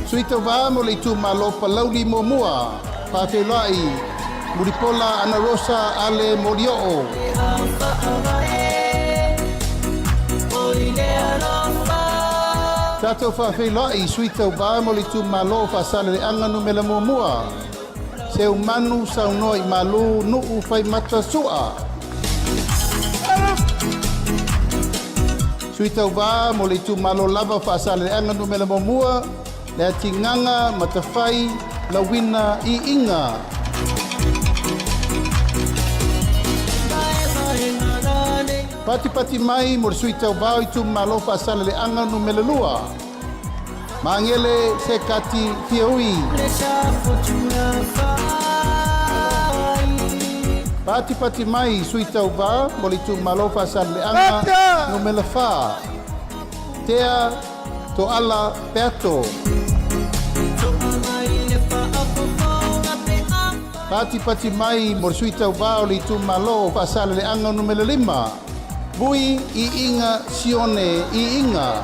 Sui tauvā mo le itumalo Palauli Muamua, Faafeiloai Mulipola Anarosa Ale Molioo. Tatou faafeiloai sui tauvā mo le itumalo Faasaleleaga numera 1, Seumanu Saunoa i Malu Nuu Faimata Sua. Sui tauvā mo le itumalo lava Faasaleleaga numera 1, Le Atigaga Matafai Lauina Iiga. Patipati mai mo le sui tauvā o itumalo Faasaleleaga numera 2, Magele Sekati Fiaui. Patipati mai sui tauvā mo le itumalo Faasaleleaga Numera 4, Tea Toala Peato. Patipati mai mo le sui tauvā o le itumalo Faasaleleaga Numera 5, Vui Iiga Sione Iiga.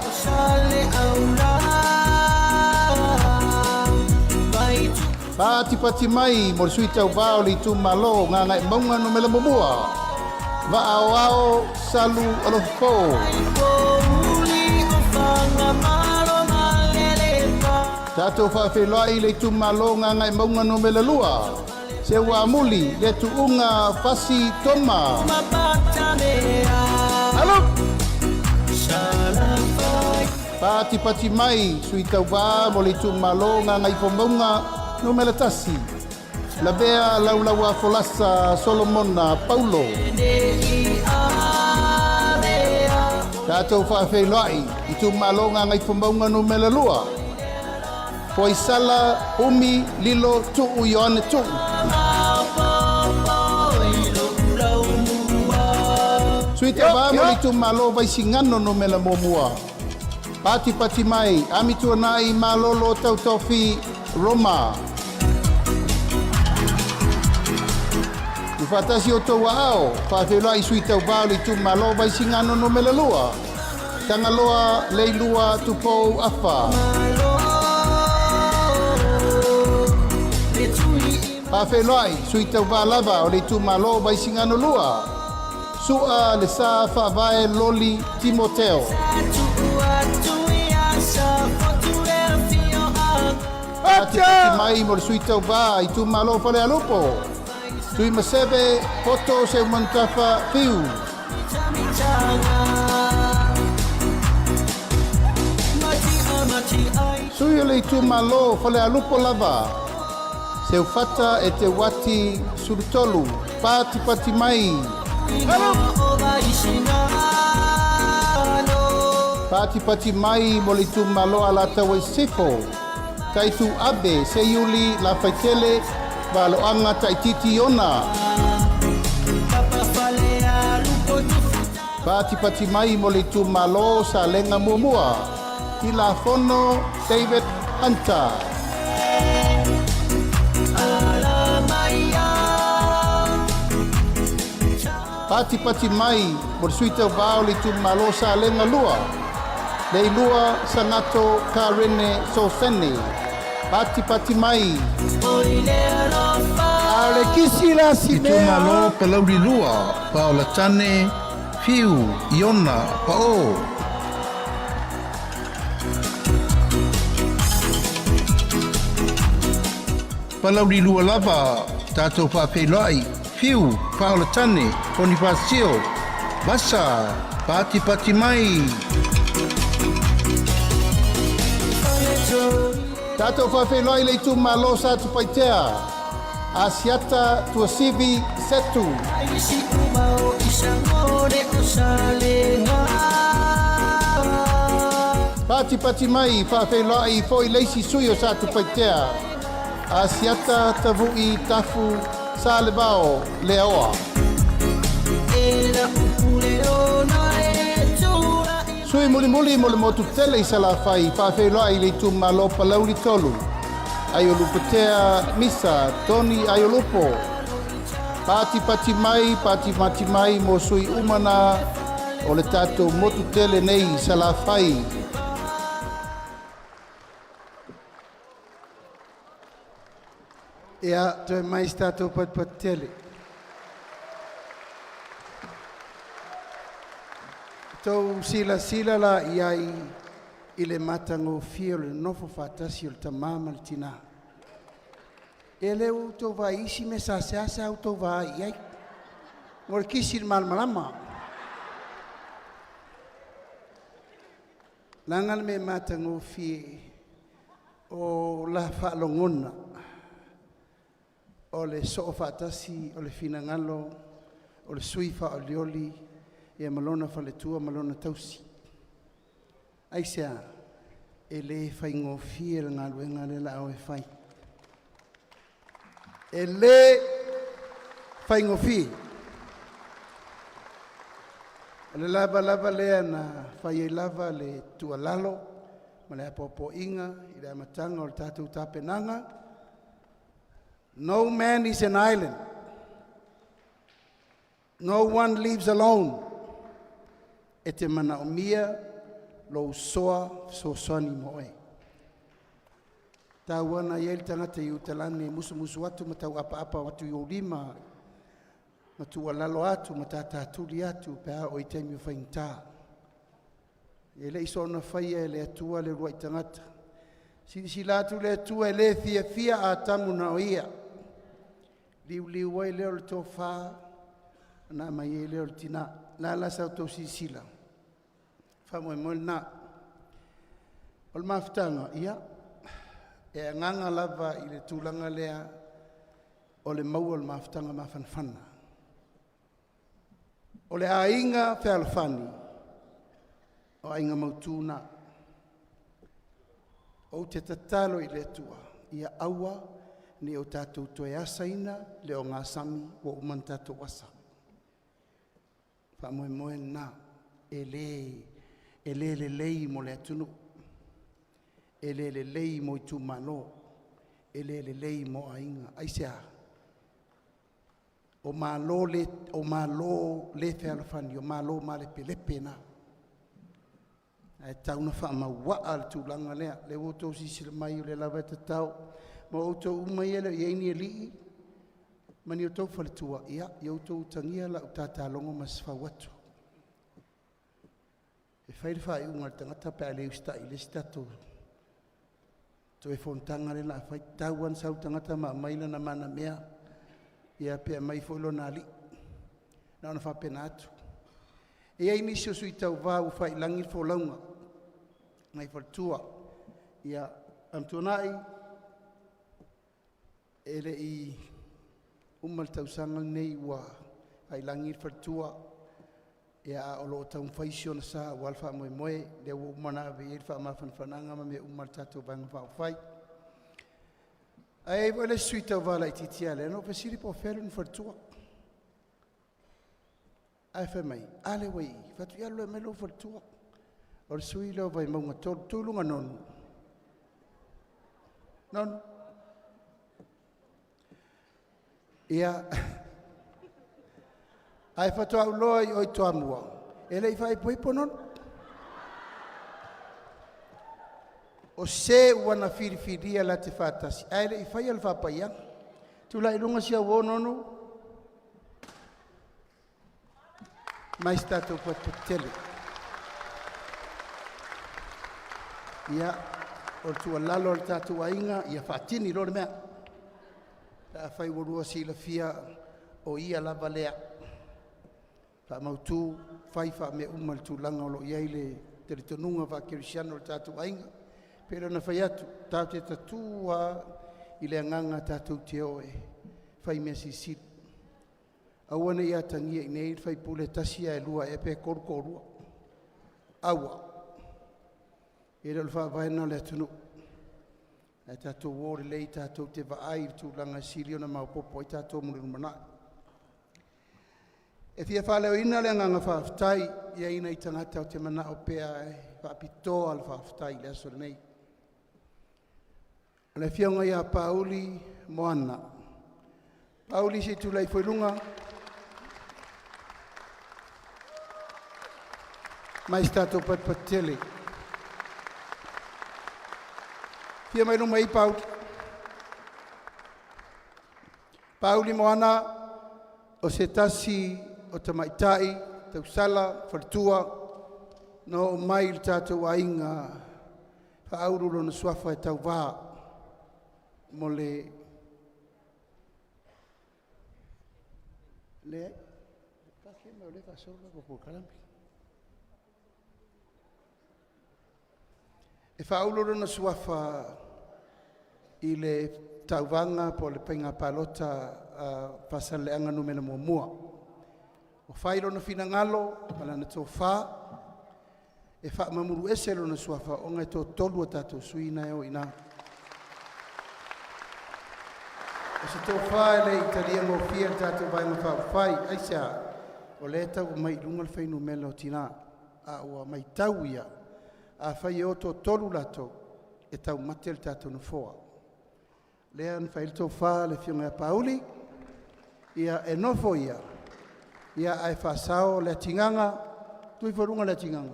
Patipati mai mo le sui tauvā o le itumalo Gagaemauga Numera 1, Vaaoao Salu Alofo. Tatou faafeiloai le itumalo Gagaemauga Numera 2, Seuamuli le Tuuga Fasi Toma. Patipati mai sui tauvā mo le itumalo Gagaifomauga Numera 1, Lavea Laulaua Folasa Solomona Paulo. Tatou faafeiloai itumalo Gagaifomauga Numera 2, Foaisala Umi Lilo Tuu Ioane Tuu. Sui tauvā mo le itumalo Vaisigano Numera 1, Patipati mai Amituanai Malolo Tautofi Roma. I faatasi outou aao, faafeiloai sui tauvā o le itumalo Vaisigano Numera 2, Tagaloa Leilua Tupou Afa. Faafeiloai sui tauvā lava o le itumalo Vaisigano 2, Sua Le Sa Faavae Loli Timoteo. Patipati mai mo le sui tauvā itumalo Falealupo, Tuimaseve Poto Seumanutafa Fiu. Sui o le itumalo Falealupo lava, Seufata e Te Uati Sulutolu, patipati mai. Patipati mai mo le itumalo Alataua i Sisifo, Taitu Abe Seiuli Lafaitele Valoaga Taititi Iona. Patipati mai mo le itumalo Salega 1, Tilafono David Hunter. Patipati mai mo le sui tauvā o le itumalo Salega 2, Leilua Sagato Karene Sosene. Patipati mai. A o le kisi la simea. Itumalo Palauli 2, Paolatane Fiu Iona Pao. Palauli 2 lava, tatou faafeiloai, Fiu, Paolatane, Ponifasio, Vasa, patipati mai. Tatou faafeiloai le itumalo Satupaitea, Asiata Tuasivi Setu. Patipati mai, faafeiloai foi le isi sui o Satupaitea, Asiata Tavu'i Tafu Salevao Leaoa. Sui mulimuli mo le motu tele i Salafai, faafeiloai le itumalo Palauli 3, Aiolupotea Misa Tony Aiolupo. Patipati mai, patipati mai mo sui uma na o le tatou motu tele nei i Salafai. Ia, toe mai se tatou patupatu tele. Tou silasila la i ai i le matagofie o le nofo faatasi o le tamā ma le tinā. E le ua outou vaai i isi mea sa seasea outou vaai i ai. Mo le kisi i le malamalama. Leaga le mea matagofie o la faalogona o le soo faatasi o le finagalo o le sui faaolioli ia ma lona faletua ma lona tausi. Aisea? E le faigofie le galuega lea la a o e fai. E le faigofie. O le lava lava lea na fai ai lava le tuualalo ma le apoapoaiga i le amataga o le tatou tapenaga. No man is an island. No one lives alone. E te manaomia lou soa fesoasoani mo oe. Tauana i ai le tagata i utalagi e musumusu atu ma tau'apa'apa atu i ou lima ma tuualalo atu ma tatatuli atu pe a oo i taimi o faigata. E le'i soona faia e le Atua le uluai tagata. Silasila atu le Atua e le fiafia Atamu na o ia, liuliu ai lea o le tofa ona aumai ai lea o le tinā. O le a la sa outou silasila? Faamoemoe lena. O le mafutaga, ia, e agaga lava i le tulaga lea o le maua o le mafutaga mafanafana. O le aiga fealofani, o aiga mautu na. Ou te tatalo i le Atua ia aua ne i o tatou toe asaina le ogasami ua uma ona tatou asa. Faamoemoe lena e le lelei mo le atunuu, e le lelei mo itumalo, e le lelei mo aiga. Aisea? O Malo le, o Malo le fealofani, o Malo malepelepe na. Ae tatau ona faamauaa le tulaga lea. Lea ua outou silasila mai o lea lava e tatao. Ma outou uma ia e le o i ai ni alii ma ni outou faletua, ia outou utagia lau tatalogo ma sefau atu. E fai le faaiuga a le tagata pe a le usitai i le isi tatou toe fonotaga lea o le a fai. E tatau lava ona sau le tagata ma aumai lona manamea, ia pe aumai foi lona alii. Na ona faapena atu. E i ai nisi o sui tauva ua faiilagi le folauga nai faletua. Ia, Amituanai, e le i uma le tausaga lenei ua faiilagi le faletua, ia a o lo o taumafai si ona sa aua le faamoemoe, lea ua uma ona ave i ai le faamafanafanaga ma mea uma a le tatou Vaega Faaupufai. Ae i ai foi le isi sui tauva laitiiti ia lea na ou fesili po o fea lona faletua. Ae fai mai, a lea ua i i. Ou fai atu, ia alu loa e aumai lou faletua. O le sui lea o Vaimauga 3. Tu i luga Nonu. Nonu. Ia, ae faatoa ou iloa i o i Toamua, e le i faaipoipo Nonu. O se ua na filifilia latou te faatasi ae le i faia le faapaiaga. Tulai i luga si au uo Nonu mai se tatou fatufatu tele. Ia, o le tuualalo a le tatou aiga, ia faatini loa le mea. Pe afai ua lua silafia o ia lava lea, faamautu, fai faamea uma i le tulaga o lo o i ai le talitonuga faakerisiano o le tatou aiga. Pei ona fai atu, tatou te tatu lava i le agaga tatou te o e fai mea silisili. Aua ne i atagia i inei le sui usufono e tasi ae lua ea pe tolu toalua. Aua. E le o le faavae lena o le atunuu. Ae tatou o lelei tatou te vaai i le tulaga e sili ona maopoopo ai tatou mo le lumanai. E fia faaleoina le agaga faafetai i ai nai tagata ou te manao pea e faapitoa le faafetai i le aso lenei. O le afioga ia Pauli Moana. Pauli, se i tulai ifo i luga mai se tatou patupatu tele. Afio mai luma i i, Pauli. Pauli Moana o se tasi o tamaitai tausala faletua na oo mai i le tatou aiga faaulu lona suafa e tauva mo le leai e faaulu lona suafa i le tauvaga po o le faiga palota a Faasaleleaga 1. Ua fai lona finagalo ma lana tofa e faamamulu ese lona suafa ona e toatolu a tatou sui na e o i ina. O se tofa e le i talia gofie e le tatou Vaega Faaupufai. Aisea? o lea e tau mai i luga le fuainumera o tinā, a ua matau ia, afai e o toatolu latou, e taumate le tatou nofoa. Lea na fai ai le tofa a le Afioga ia Pauli, ia e nofo ia, ae faasao Leatigaga. Tuu ifo i luga Leatigaga.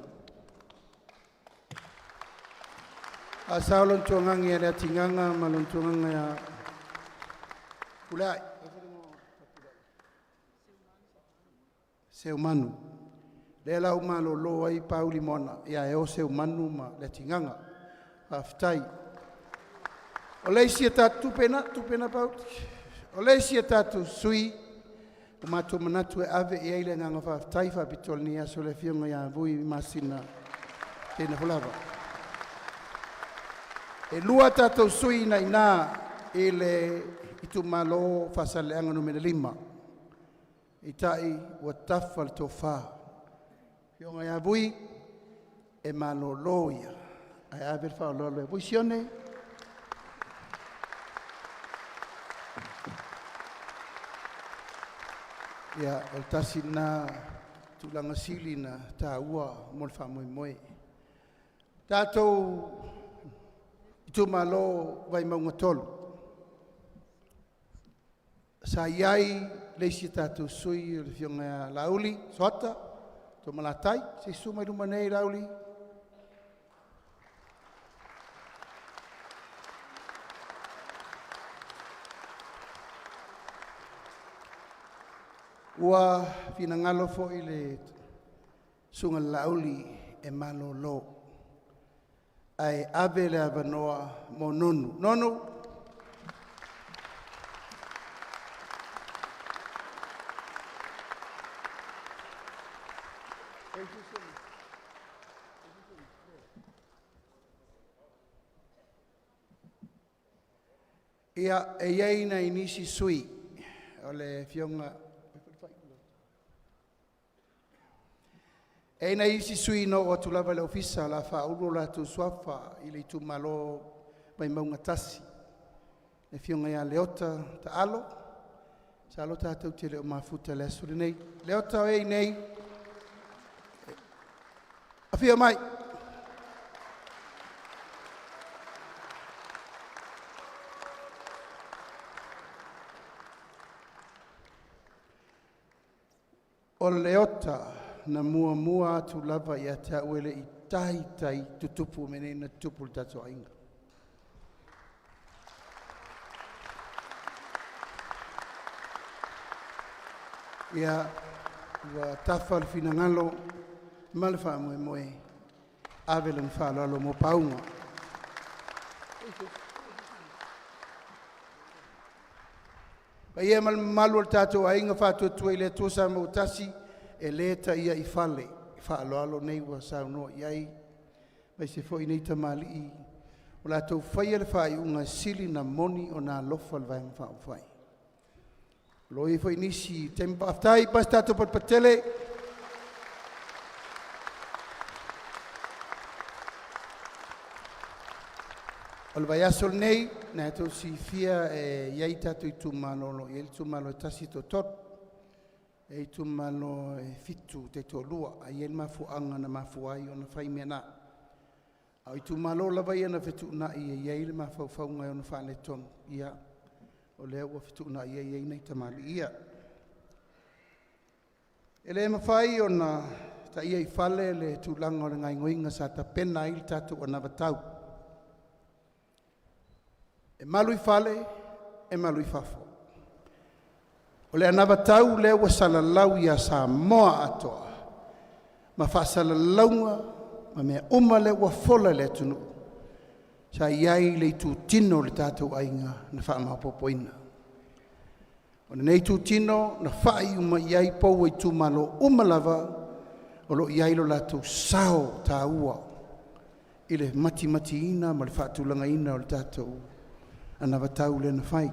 Faasao lona tuagagi ia Leatigaga ma lona tuagaga ia Fepuleai. Seumanu. Lea la ua malolo ai Pauli Moana, ae o Seumanu ma Leatigaga. Faafetai. O le isi a tatou tupe na, tupe na Pauli. O le isi a tatou sui ua matou manatu e ave i ai le agaga faafetai faapitoa i lenei aso, le Afioga ia Vui Masina Seinafulava. E lua tatou sui na i ina i le itumalo o Faasaleleaga Nu.5, peitai ua tafa le tofa, le Afioga ia Vui e malolo ia ae ave le faaaloalo ia Vui Sione. Ia, o le tasi lena tulaga sili ona taua mo le faamoemoe. Tatou itumalo Vaimauga 3, sa i ai le isi a tatou sui o le Afioga ia Laauli Soata Toomalatai. Se i susu mai luma nei Laauli. Ua finagalo foi le susuga i le Laauli e malolo ae ave le avanoa mo Nonu. Nonu. Ia, e i ai nai nisi sui o le Afioga, e i ai nai isi sui na oo atu lava i le ofisa o le a faaulu o latou suafa i le itumalo Vaimauga 1, le Afioga ia Leota Taalo. Masalo tatou te le o mafuta i le aso lenei. Leota o e i inei? Afio mai. O Leota na muamua atu lava ia te au e le i taitai tutupu mea nei na tutupu i le tatou aiga. Ia, ua tafa le finagalo ma le faamoemoe, ave lana faaaloalo mo Pauga. Paia ma le mamalu o le tatou Aiga Faatuatua i le Atua Samoa ua tasi, e le taia i fale faaaloalo nei ua saunoa i ai, aemaise foi nei tamalii ua latou faia le faaiuga e sili ona moni ona alofa le Vaega Faaupufai. O lo o i ai foi nisi taimi, faafetai, pai se tatou poto patele. O le vaiaso lenei, na e tou silafia e i ai tatou itumalo o lo o i ai le itumalo e tasi e toatolu, e i ai itumalo e fitu taitoalua, ae i ai le mafuaaga na mafua ai ona fai mea na. A o itumalo lava ia na fetuunai e i ai le mafaufauga e ono faaletonu, ia o lea ua fetuunai ai e i ai nai tamalii ia. E le mafai ona taia i fale le tulaga o le gaoioiga sa tapena ai le tatou anavatau. E malu i fale, e malu i fafo. O le anavatau lea ua salalau ia Samoa atoa ma faasalalauga ma mea uma lea ua fola i le atunuu, sa i ai le itutino o le tatou aiga na faamaopoopoina. O lenei itutino na fai uma i ai pou o itumalo uma lava o lo o i ai lo latou sao taua i le matimatiina ma le faatulagaina o le tatou anavatau lea na fai.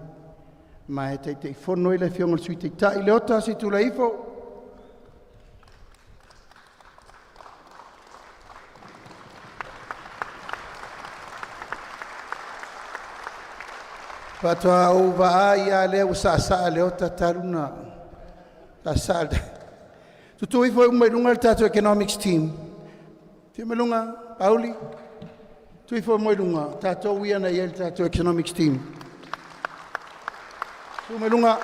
Ma e Taitaifono ai le Afioga i le Sui Taitai. Leota, se i tulai ifo. Faatoa ou vaai lava lea ua saasaa Leota talu ona saasaa. Tutū ifo uma i luga le tatou economics team. Afio mai luga, Pauli. Tu ifo mai luga, tatou ia na i ai le tatou economics team. Tu mai luga.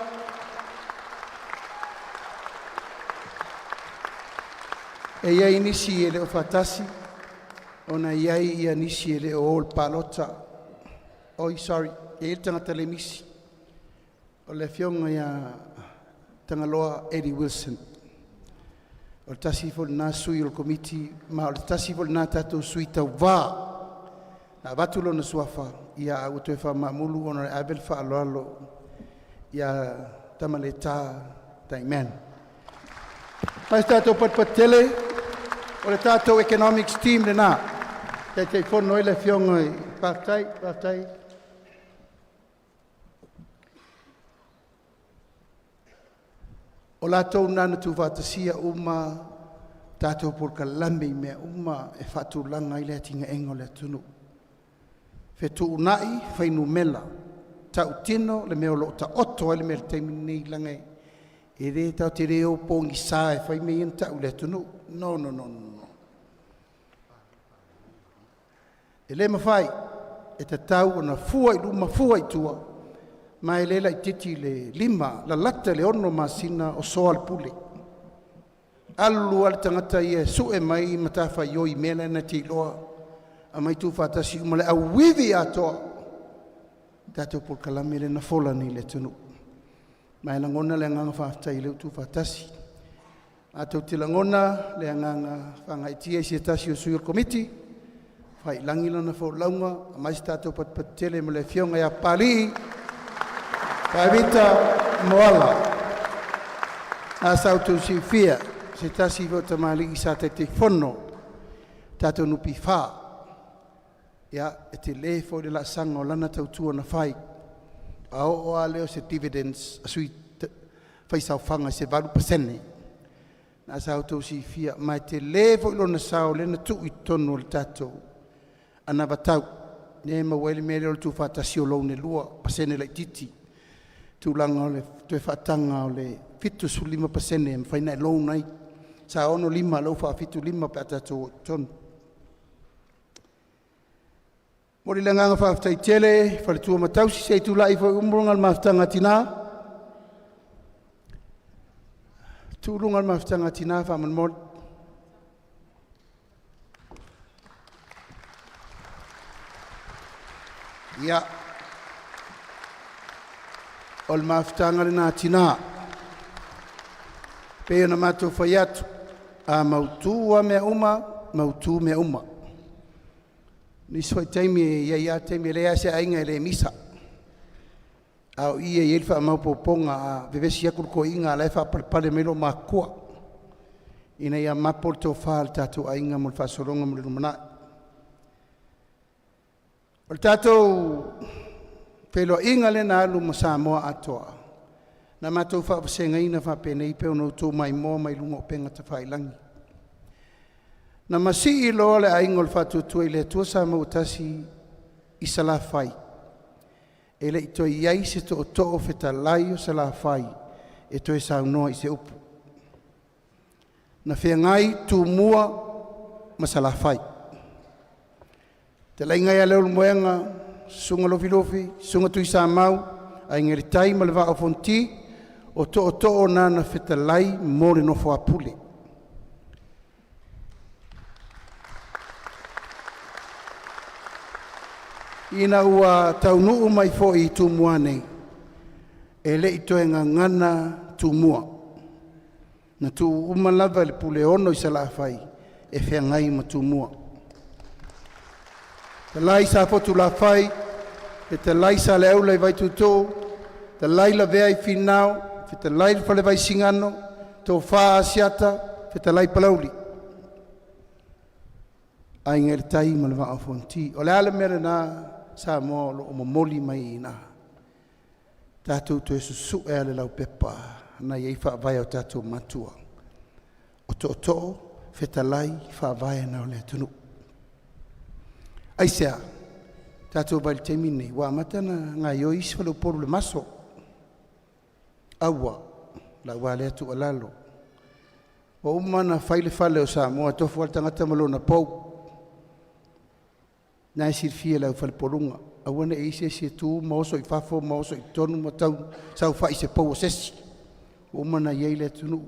E i ai nisi e le o faatasi, ona e i ai ia nisi e le o o i le palota. Oi, sorry, e i ai le tagata le misi. O le afioga ia Tagaloa Eddie Wilson. O le tasi foi lena sui o le komiti, ma o le tasi foi lena tatou sui tauvā. Na avatu lona suafa, ia a ua toe faamaamulu ona e ave le faaaloalo ia Tamaleta Daiman. Mai se tatou patupatu tele, o le tatou economics team lena. Taitaifono ai le afioga i faafetai, faafetai. O latou na na tuufaatasia uma tatou polokalame i mea uma e faatulaga ai le atinaeina o le atunuu. Fetuunai fuainumera, tautino le mea o lo o taoto ai le mea i le taimi lenei, leaga e le tatou te le o pogisa e fai mea ia na tau i le atunuu. No, no, no, no. E le mafai, e tatau ona fua i luma fua i tua, ma e le laitiiti le 5 lalata i le 6 masina o soa le pule. Alu lava le tagata ia e sue mai matafaioi i mea la na te iloa, aumai tuufaatasi uma le auivi atoa tatou polokalame lea na fola nei i le atunuu. Ma e lagona le agaga faafetai o lea ua tuufaatasi. Matou te lagona le agaga faagaeetia i se tasi o sui o le Komiti, faiilagi lana folauga, aumai se tatou patupatu tele ma le afioga ia Papalii Tavita Moala. A sa outou silafia, o se tasi foi o tamalii sa Taitaifono tatou NPF, ia e tele foi le laasaga o lana tautua na fai. A oo lava lea o se dividends a sui faisaofaga i se 8%, na sa outou silafia, ma e tele foi lona sao lea na tuu i totonu o le tatou anavatau lea e maua ai le mea lea o le tuufaatasi o loan e 2, pasene laitiiti, tulaga o le toe faataga o le 75% e mafai ona e loan ai. Sa 65 a o lea ua faa-75 pe a tatou o i totonu. E momoli le agaga faafetai tele i faletua ma tausi, se i tulai ifo i luga le mafutaga a tina. Tuu i luga le mafutaga a tina faamolemole. Ia, o le mafutaga lena a tina. E pei ona matou fai atu, a mautu lava mea uma, mautu mea uma. Nisi foi taimi e i ai lava taimi e leai lava se aiga e le misa, a o i e i ai le faamaopoopoga. A vevesi atu le toeaina a o la e faapalepale mai loomatutua ina ia mapo le tofa a le tatou aiga mo le faasologa mo le lumanai. O le tatou feiloaiga lea na alu ma Samoa atoa, na matou faavasegaina faapenei pei ona outou maimoa mai luga o upega tafailagi. Na masii loa le aiga o le Faatuatua i le Atua Samoa ua tasi i Salafai, e le i toe i ai se tootoo fetalai o Salafai e toe saunoa i se upu. Na feagai Tumua ma Salafai, fetalaiga ia Leulumoega, Susuga Lufilufi, Susuga Tuisamau, Aiga i le Tai ma le Vaa o Fonoti, o Tootoo na na fetalai mo le nofo a Pule. Ina ua taunuu mai foi i Tumua nei, e le i toe gagana Tumua, na tuu uma lava i le Puleono i Salafai e feagai ma Tumua. Fetalai Safotulafai, fetalai Saleaula i Vaituutuu, fetalai Lavea i Finao, fetalai le Fale Vaisigano, Tofa Asiata, fetalai Palauli, Aiga i le Tai ma le Vaa o Fonoti. O le a le mea lena Samoa o lo o momoli mai i ina? Tatou toe susue lava le laupepa na i ai faavae o tatou matua, o tootoo, fetalai, faavae na o le atunuu. Aisea? Tatou vaai i le taimi lenei ua amata ona gaoioi isi faleupolu i le maso. Aua, lau lea tuualalo. Ua uma ona fai le fale o Samoa, tofu lava le tagata ma lona pou. Na e silafia e le aufalepoluga, aua ne i i ai se isi e tu ma oso i fafo ma oso i totonu ma tau saofai i se pou a se isi. Ua uma ona i ai le atunuu.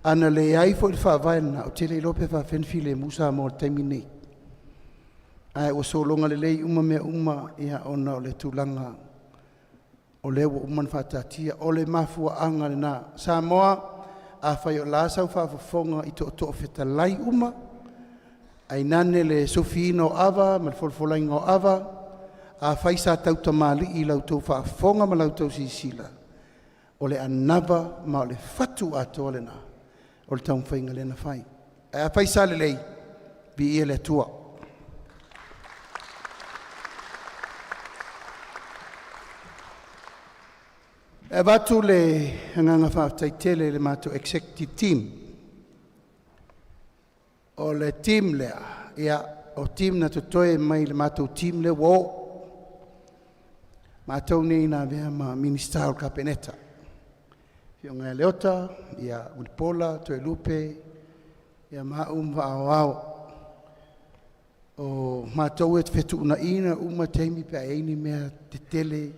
A na leai foi le faavae lena, ou te le iloa pe faapefea ona filemu Samoa i le taimi lenei. Ae ua sologa lelei uma mea uma ona o le tulaga o lea ua uma ona faataatia. O le mafuaaga lena. Samoa, afai o le a sau faafofoga i tootoo fetalai uma, tainane le sufiina o ava ma le folafolaina o ava, afai sa tautamalii i la outou faafofoga ma la outou silasila, o le anava ma o le fatu atoa lena o le taumafaiga lea na fai. Ae afai sa lelei, viia le Atua. E avatu le agaga faafetai tele i le matou executive team. O le team lea, ia, o team na totoe mai le matou team lea ua o matou nei na avea ma Minisita o le Kapeneta, Afioga ia Leota, ia Mulipola Toelupe ma au ma Vaa Aoao. O matou e fetuunaiga uma taimi pe a i ai ni mea tetele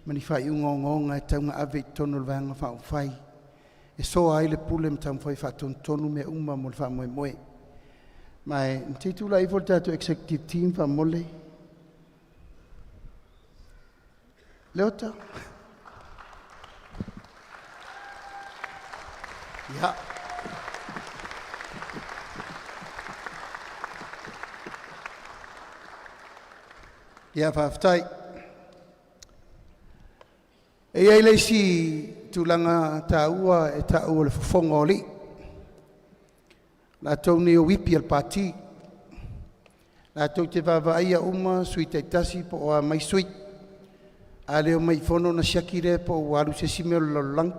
ma ni faaiuga ogaoga e tatau ona ave i totonu o le Vaega Faaupufai e soa ai le pule ma taumafai e faatonutonu mea uma mo le faamoemoe. Ma se i tulai ifo le tatou executive team faamolemole. Leota. Ia. Ia faafetai. E i ai le isi tulaga taua e ta'u o le fofoga o alii, latou nei o whipi o le Pati, latou te vaavaaia uma sui usufono taitasi po o a mai sui usufono. A le omai i fono ona siaki lea po ua alu i se isi mea o le lalolagi,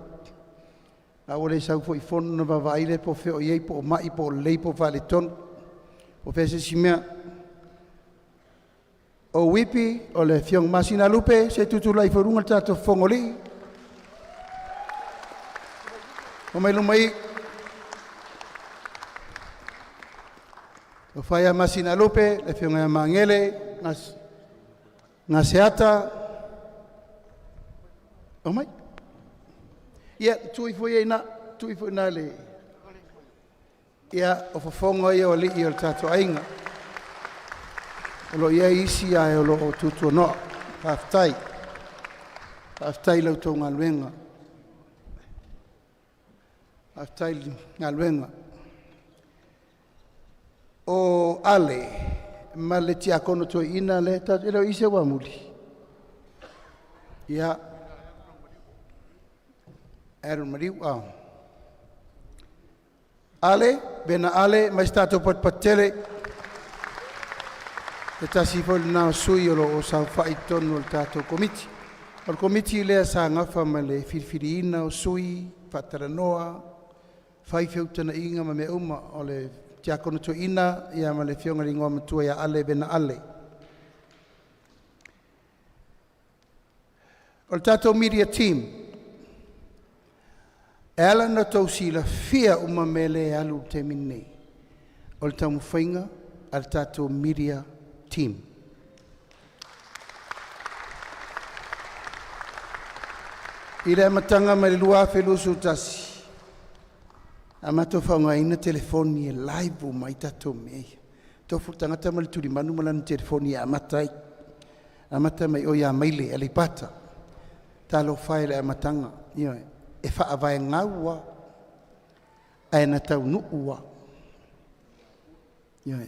a ua le sau foi i fono ona vaavaai lea po o fea o i ai, po o ma'i po o lelei po o faaletonu po o fea se isi mea. O uipi o le Afioga Masinalupe, se i tutulai ifo i luga le tatou fofoga o alii. Oo mai luma i i. Tofa ia Masinalupe, le afioga ia Magele Gaseata. Omai. Ia, tuu ifo ia i ina, tuu ifo i ina le… Ia, o fofoga ia o alii o le tatou aiga. O lo o i ai isi ae o lo o tuatuano'a. Faafetai. Faafetai i la outou galuega. Faafetai i le galuega. O Ale ma le Tiakono Toeaina lea e le o i ai se uamuli. Ia, Aaron Maliu. Ale, Vena Ale, mai se tatou patupatu tele. Se tasi foi lena o sui o lo o saofai i totonu o le tatou Komiti. O le Komiti lea sa nafa ma le filifiliina o sui, faatalanoa, fai feutagaiga ma mea uma. O le Tiakono Toeaina ma le Afioga i le Igoamatua ia Ale Vena Ale. O le tatou Media Team, e ala ona outou silafia uma mea lea e alu i le taimi lenei, o le taumafaiga a le tatou Media Team. I le amataga mai le 2021, na matou faaaogaina telefoni e live uma ai tatou mea ia. Tofu le tagata ma le tulimanu ma lana telefoni e amata ai. Amata mai o ia Maile, Aleipata. Talofa e i le amataga, ioe, e faavaegau lava, ae na taunuu lava. Ioe.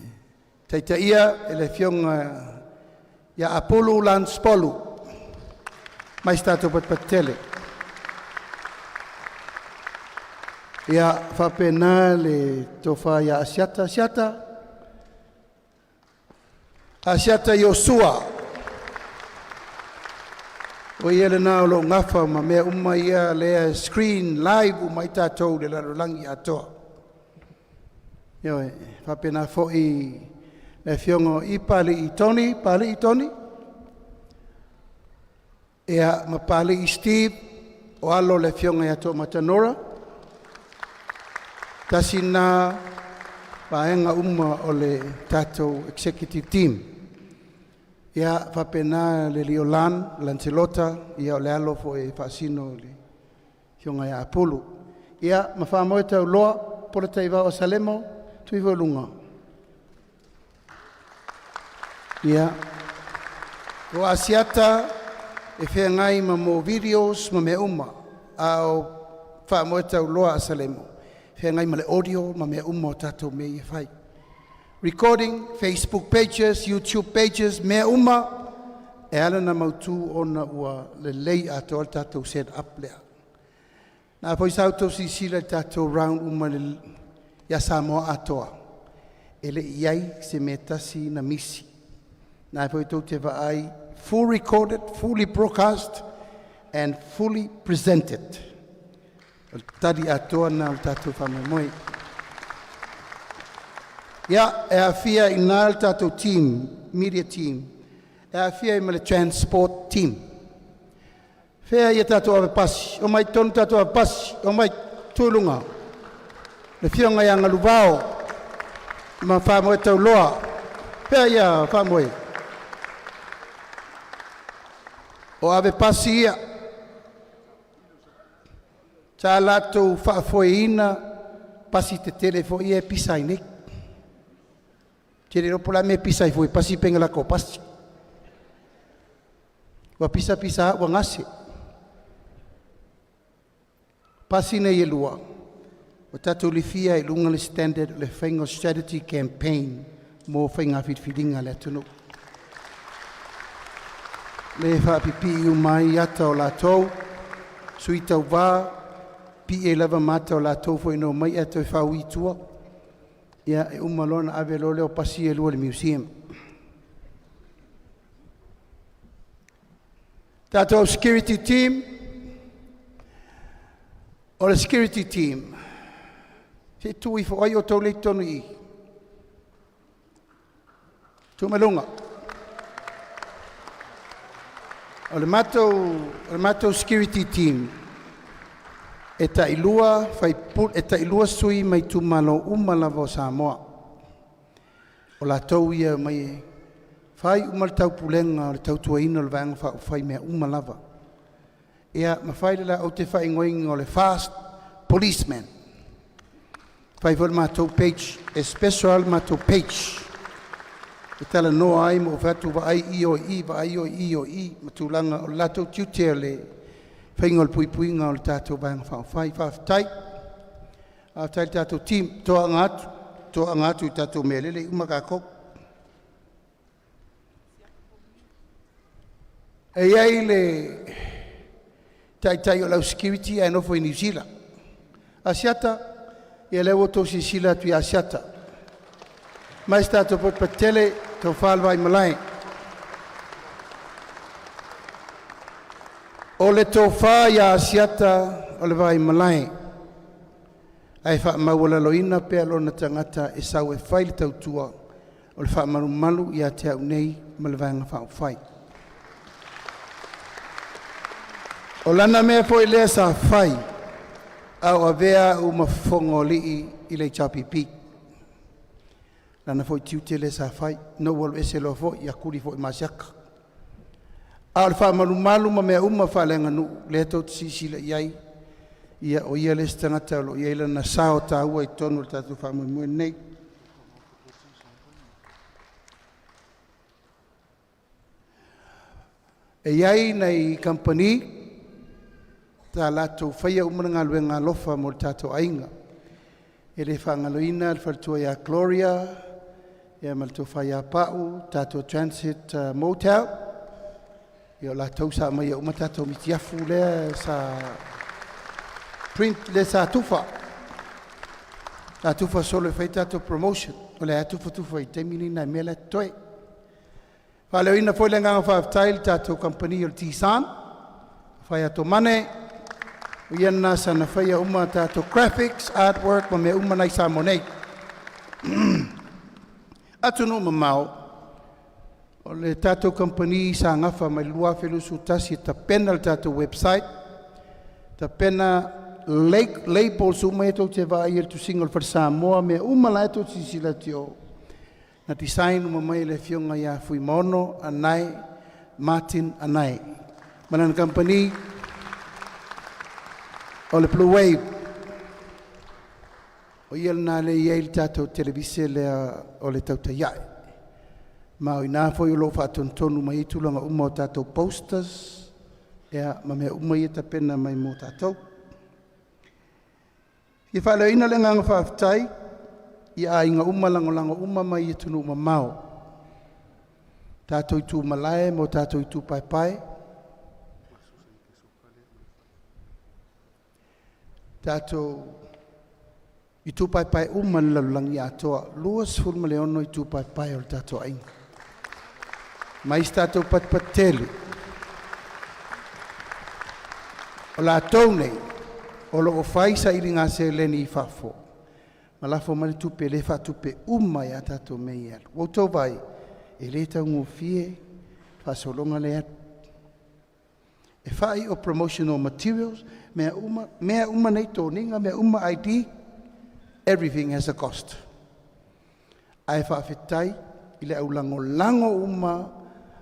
Taitaia e le Afioga ia Apulu Lance Palu. Mai se tatou patupatu tele. Ia faapena le tofa ia Asiata. Asiata, Asiata Iosua. O ia lena o lo o nafa ma mea uma ia lea e screen live uma ai tatou i le lalolagi atoa. Ioe, faapena foi le afioga o Ipalii Tony, Palii Tony, ia ma Palii Steve, o alo o le afioga ia Toomata Nora. Tasi lena vaega uma o le tatou executive team. Ia faapena le alii o Lan, Lancelota, ia o le alo foi e faasino i le afioga ia Apulu. Ia ma faamoe tauloa Polataivao o Salemo, tu ifo i luga. Ia, o Asiata e feagai ma mo videos ma mea uma, a o faamoe tauloa a Salemo, e feagai ma le audio ma mea uma o tatou mea ia e fai. Recording, Facebook pages, YouTube pages, mea uma e ala ona mautu ona ua lelei atoa le tatou set up lea. Na foi sa outou silasila i le tatou round uma ia Samoa atoa, e le i ai se mea tasi na misi. Na foi tou te vaai, full recorded, fully broadcast and fully presented. O le tali atoa lena o le tatou faamoemoe. Ia, e aafia i ina le tatou team, media team, e aafia ai ma le transport team. Fea ia tatou ave pasi, o mai tonu tatou ave pasi, o mai tu i luga. Le afioga ia Galuvao ma Faamoe Tauloa. Fea ia Faamoe. O ave pasi ia, sa latou faafoeina pasi tetele foi ia e pisa ai nei. Te le iloa po o le a le mea e pisa ai fua i pasi pe laka o pasi. Ua pisa pisa lava ua gase. Pasi nei e lua, ua tatou lifia i luga le standard o le faiga o strategy campaign mo faiga filifiliga a le atunuu. Le faapipii uma ai ata o latou, sui tauva, pipii ai lava ma ata o latou foi na omai ae toe faaui i tua. Ia, e uma loa ona ave loa lea o pasi ia e lua i le museum. Tatou security team, o le security team, se i tu ifo ai outou lea i totonu i i. Tu mai luga. O le matou security team, e tailua e tailua sui mai itumalo uma lava o Samoa. O latou ia mai e fai uma le taupulega o le tautuaina o le Vaega Faaupufai i mea uma lava. Ia, ma fai le la ou te faaigoaina o le Fast Policeman. Fai foi le matou page, e special lava le matou page. E talanoa ai ma ou fai atu, vaai i o i, vaai o i o i, ma tulaga o le latou tiute o le faiga o le puipuiga o le tatou Vaega Faaupufai. Faafetai. Faafetai i le tatou team, toaga atu, toaga atu i tatou mea lele e uma tatou. E i ai le taitai o le au security ae nofo i Niu Sila. Asiata, ia lea ua outou silasila atu i Asiata. Mai se tatou poto patele, tofa le Vaimalae. O le tofa ia Asiata o le Vaimalae, ae faamaualaloina pea lona tagata e sau e fai le tautua o le faamalumalu ia te au nei ma le Vaega Faaupufai. O lana mea foi lea sa fai, a o avea au ma fofoga o alii i le HRPP. Lana foi tiute lea sa fai, na ou alu ese loa foi, ia tuli foi ma Asiata. A o le faamalumalu ma mea uma faaleaganuu, lea tou te silasila i ai, ia o ia le isi tagata o lo o i ai lona sao taua i totonu o le tatou faamoemoe lenei. E i ai nai kamupani sa latou faia uma le galuega alofa mo le tatou aiga. E le faagaloina le faletua ia Gloria ia ma le tofa ia Pau, tatou Transit Motel, ia o latou sa aumaia uma tatou mitiafu lea sa print lea sa tufa. Sa tufa solo e fai tatou promotion. O lea tufatufa i taimi nei nai mea la e totoe. Faaleoina foi le agaga faafetai i le tatou kamupani o le T-San, fai ato mane, o ia lena sana faia uma tatou graphics, artwork ma mea uma na i Samoa nei. Atunuu mamao, o le tatou kamupani sa gafa mai le 2021 e tapena le tatou website, tapena Labels uma ia tou te vaai i le tusiga o le Fale Samoa, mea uma la e tou te silasila atu i o, na design uma mai e le Afioga ia Fuimaono Anae Martin Anae ma lana kamupani o le Blue Wave. O ia lena lea e i ai le tatou televise lea o le tautai ae. Ma o i ina foi o lo o faatonutonu mai ai tulaga uma o tatou posters ia ma mea uma ia e tapena mai mo tatou. E fia faaleoina le agaga faafetai i aiga uma lagolago uma mai i atunuu mamao, tatou itu malae ma o tatou itu paepae, tatou itu paepae uma i le lalolagi atoa, 26 itu paepae o le tatou aiga. Ma isi tatou patipati tele. O latou nei o lo o fai sailiga seleni i fafo ma lafo mai le tupe lea e faatupe uma ai a tatou mea ia e alu. Ua outou vaai, e le taugofie le faasologa lea e alu. E fai o promotional materials, mea uma nei, toniga, mea uma, ID, everything has a cost. Ae faafetai i le aulagolago uma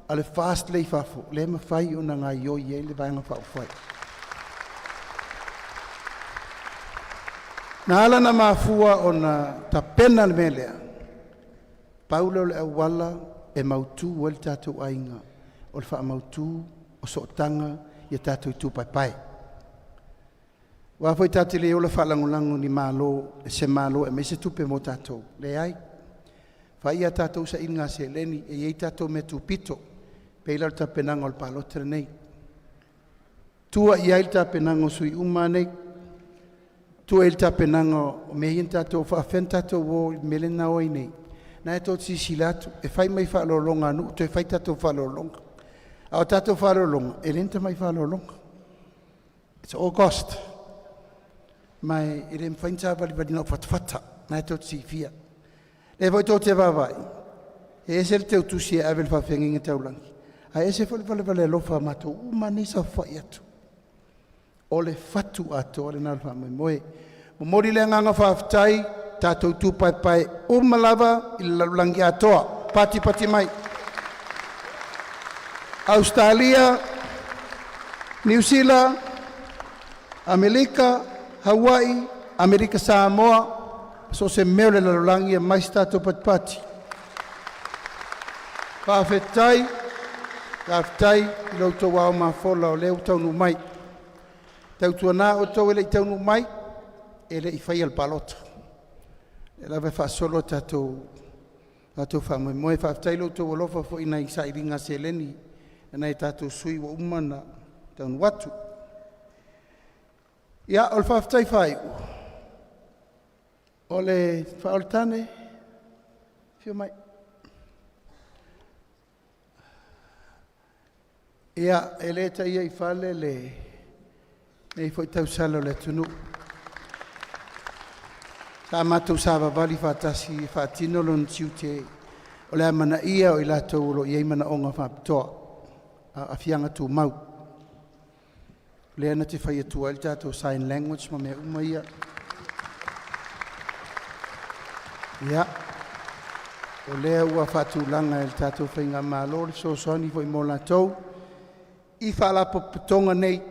a le FAST lea i fafo, lea e mafai ona gaoioi ai le Vaega Faaupufai. Na ala ona mafua ona tapena le mea lea, pau lea o le auala e mautu ai le tatou aiga, o le faamautu o sootaga i a tatou itu paepae. Aua foi tatou te le ola faalagolago i ni malo, se malo e aumai se tupe mo tatou, leai. Fai a tatou sailiga seleni, e i ai tatou mea tupito, pei la o le tapenaga o le palota lenei. Tua i ai le tapenaga o sui usufono uma lava nei, tua i ai le tapenaga o mea ia na tatou… faapefea ona tatou o i le mea lea na o ai nei? Na tou te silasila atu, e fai mai faaaloaloga a nuu toe fai tatou faaaloaloga. A o tatou faaaloaloga, e le ni tamai faaaloaloga. It's all cost. Ma e le mafai ona savalivali na o fatafata, lena tou te silafia. O lea foi tou te vaavaai, e ese le teutusi e ave i le faafeagaiga taulagi, ae ese foi le valevale alofa a matou uma lava nei e saofafai atu. O le fatu atoa lena o le faamoemoe. Momoli le agaga faafetai i tatou itu paepae uma lava i le lalolagi atoa, patipati mai. Ausetalia, Niu Sila, Amerika, Hawaii, Amerika Samoa, so o se mea o le lalolagi, aemaise tatou patipati. Faafetai, faafetai i lo outou ao mafola o lea ua taunuu mai. Tautuana outou e le i taunuu mai, e le i faia le palota, o lea lava e faasolo a tatou faamoemoe. Faafetai i lo outou alofa foi i nai sailiga seleni a nai a tatou sui usufono ua uma ona taunuu atu. Ia, o le faafetai faaiu, o le Faaulutane, afio mai. Ia, e le taia i fale lenei foi tausala o le atunuu. Sa matou savavali faatasi e faatino lona tiute o le amanaia o i latou o lo o i ai manaoga faapitoa, aafiaga tumau. Lea na te fai atu ai le tatou sign language ma mea uma ia. Ia, o lea ua faatulaga e le tatou Faigamalo le fesoasoani foi mo latou i Faalapotopotoga nei,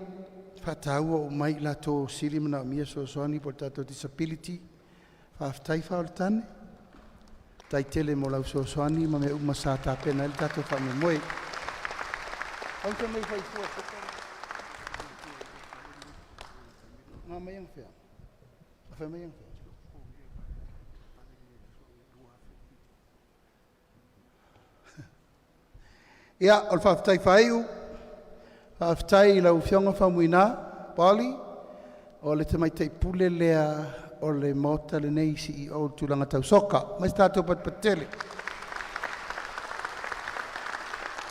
faataua uma ai i latou e sili ona manaomia le fesoasoani po o le tatou disability. Faafetai Faaulutane, faafetai tele mo lau fesoasoani ma mea uma sa tapena ai le tatou faamoemoe. Ia, o le faafetai faaiu, faafetai i lau Afioga Faumuina Wally, o le Tamaitai Pule lea o le Maota lenei, CEO i le tulaga tau soka. Ma se tatou patipati tele.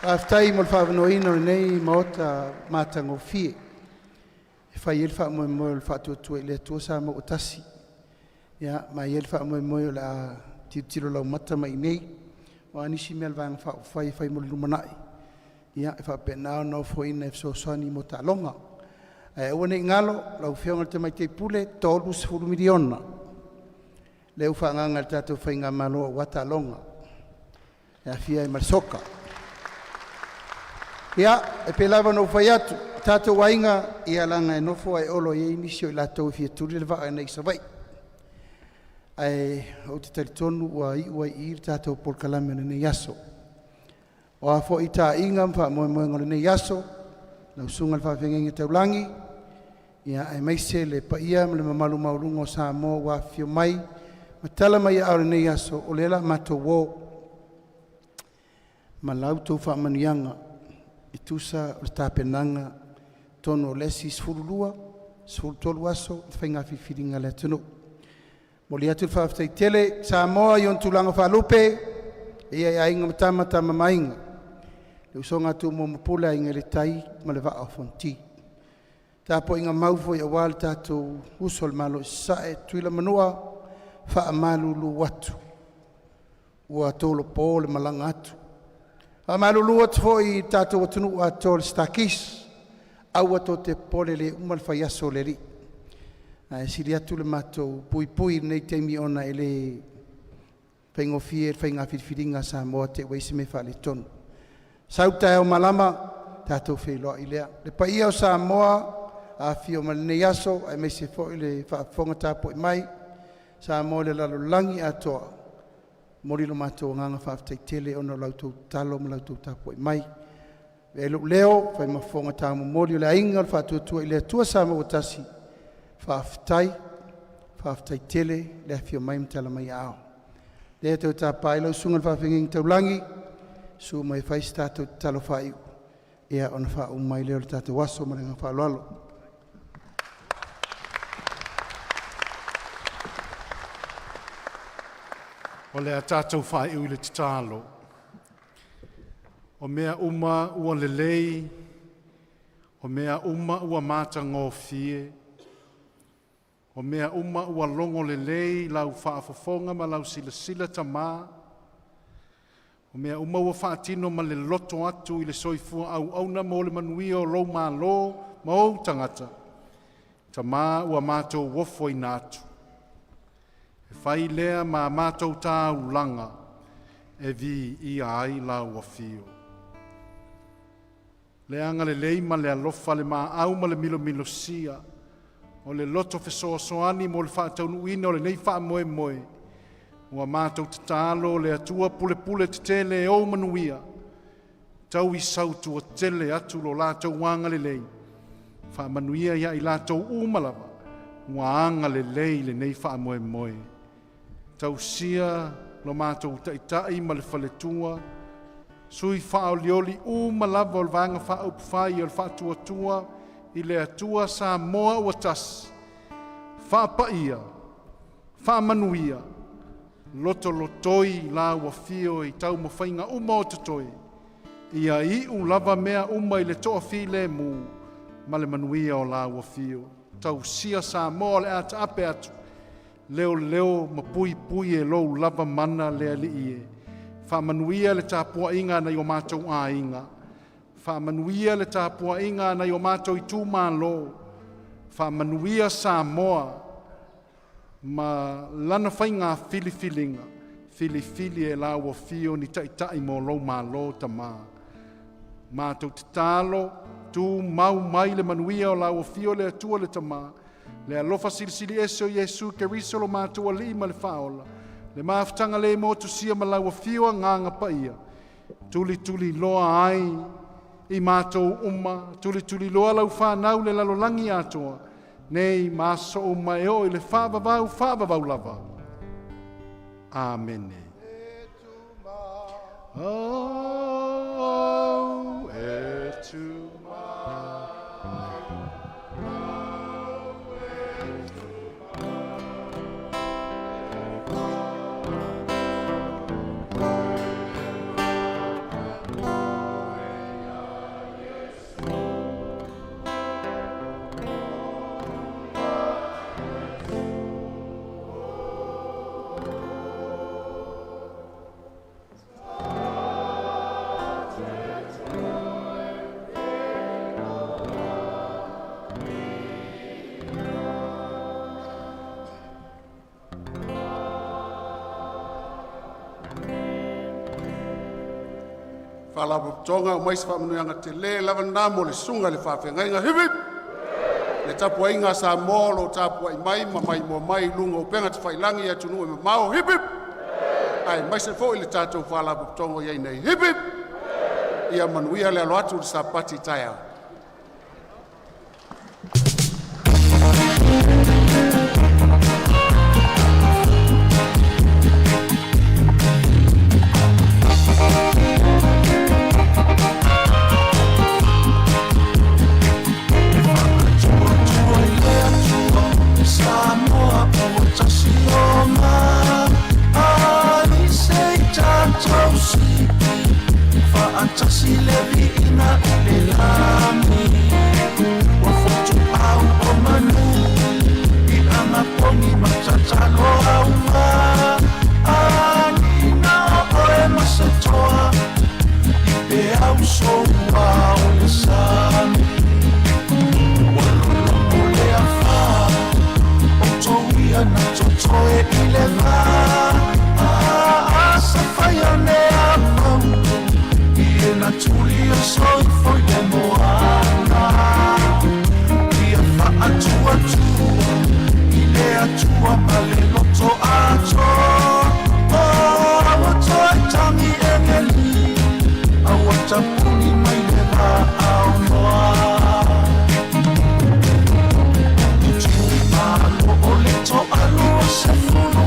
Faafetai mo le faaavanoaina o lenei Maota matagofie e fai ai le faamoemoe o le Faatuatua i le Atua Samoa ua Tasi. Ia, ma e i ai le faamoemoe o le a tilotilo laumata mai i inei. O a nisi mea a le Vaega Faaupufai e fai mo le lumanai, ia e faapena ona ofoina e fesoasoani mo taaloga. Ae aua ne i galo lau Afioga i le Tamaitai Pule, $30 miliona lea ua faaagaaga e le tatou faigamalo aua taaloga e aofia ai ma le soka. Ia, e pei lava ona ou fai atu, tatou aiga, ia leaga e nofo ae Olo e i ai nisi o i latou e fia tuli le vaa agai i Savaii. Ae ou te talitonu ua iu ai i i le tatou polokalame o lenei aso. O a foi taaiga ma faamoemoega o lenei aso, lau Susuga i le Faafeagaiga Taulagi, aemaise le paia ma le mamalu maualuga o Samoa ua afifio mai ma tala mai aao i lenei aso, o lea o le a matou o ma la outou faamanuiaga e tusa o le tapenaga atonu o le isi 12, 13 aso faiga filifiliga a le atunuu. E momoli atu le faafetai tele Samoa i ona tulaga faalupe, le paia i Aiga ma Tama, Tama ma Aiga, le usoga a Tumua ma Pule, Aiga i le Tai ma le Vaa o Fonoti. Le tapuaiga mau foi aua le tatou uso i le Malo i Sasae, Tutuila ma Manua, e faamalulu atu ua tolopo le malaga atu. E faamalulu atu foi i le tatou atunuu atoa le Star Kisc, aua tou te popole e le uma le faiaso o le Alii, ae sili atu le matou puipui i lenei taimi ona e le faigofie le faiga filifiliga a Samoa te i ua i ai se mea faaletonu. Sau le taeao malama tatou feiloai lea. Le paia o Samoa, afifio mai i lenei aso aemaise foi le faafofoga tapuai mai Samoa i le lalolagi atoa, e momoli lo matou agaga faafetai tele ona o la outou tatalo ma la outou tapuai mai. E avea ai lou leo e fai ma fofoga taumomoli o le Aiga o le Faatuatua i le Atua Samoa ua Tasi, faafetai, faafetai tele le afifio mai ma tala mai aao. O lea e toe tapa ai lau Susuga i le Faafeagaiga Taulagi, susu mai e fai se tatou tatalo faaiu ona faauma ai lea o le tatou aso. Ma le agaga faaaloalo. O le a tatou faaiu i le tatalo. O mea uma ua lelei, o mea uma ua matagofie, o mea uma ua logo lelei lau faafofoga ma lau silasila Tamā, o mea uma ua faatino ma le loto atu i le soifua auauna mo le manuia o lou Malo ma ou tagata, Tamā ua matou ofoina atu, e fai lea ma a matou taulaga e viia ai lau afio. Le agalelei ma le alofa, le maau ma le milomilosia, o le loto fesoasoani mo le faataunuuina o lenei faamoemoe, ua matou tatalo le Atua pulepule tetele e ou manuia, tau i tele atu lo latou agalelei, faamanuia ia i latou uma lava ua agalelei i lenei faamoemoe. Tausia lo matou taitai ma le faletua, sui faaolioli uma lava o le Vaega Faaupufai o le Faatuatua i le Atua Samoa ua Tasi, faapaia, faamanuia, lotolotoi lau afio i taumafaiga uma o totoe, ia iu lava mea uma i le toafilemu ma le manuia o lau afio. Tausia Samoa o le a taape atu, leoleo ma puipui e lou lava mana le Alii e. Faamanuia le tapuaiga a nai o matou aiga, faamanuia le tapuaiga a nai o matou itumalo, faamanuia Samoa ma lana faiga filifiliga, filifili e lau afio ni taitai mo lou malo Tamā. Matou tatalo, tumau mai le manuia o lau afio le Atua le Tamā, le alofa silisili ese o Iesu Keriso lo matou Alii ma le Faaola, le mafutaga le motusia ma lau afio Agaga Paia, tulituliloa ai i matou uma, tulituliloa lau fanau le lalolagi atoa, nei ma aso uma e oo i le faavavau, faavavau lava. Amene. Oh, e tu Faalapotopotoga, aumai se faamanuiaga tele lava lena mo le susuga i le faafeagaiga. Hip hip. Le tapuaiga a Samoa o lo o tapuai mai ma maimoa mai i luga o upega tafailagi i atunuu e mamao. Hip hip. Aemaise foi le tatou Faalapotopotoga o i ai nei. Hip hip. Ia manuia le alo atu i le Sapati taeao. Samoa ua tasi o ai se i tatou siki faatasi le viiga i le lagi ua fotuau o manu i agapogi ma tatalo auga anina o oe ma se toa i peau soua o le sami ua lologo le afā o touia na totoe i le vā asafaiane apau i e na tuli o soifo i le moana ia faatuatua i le atua ma le loto ato o aua toe tagi egeli aua tapuni mai le vaaonoa Malo o le toalua se fulu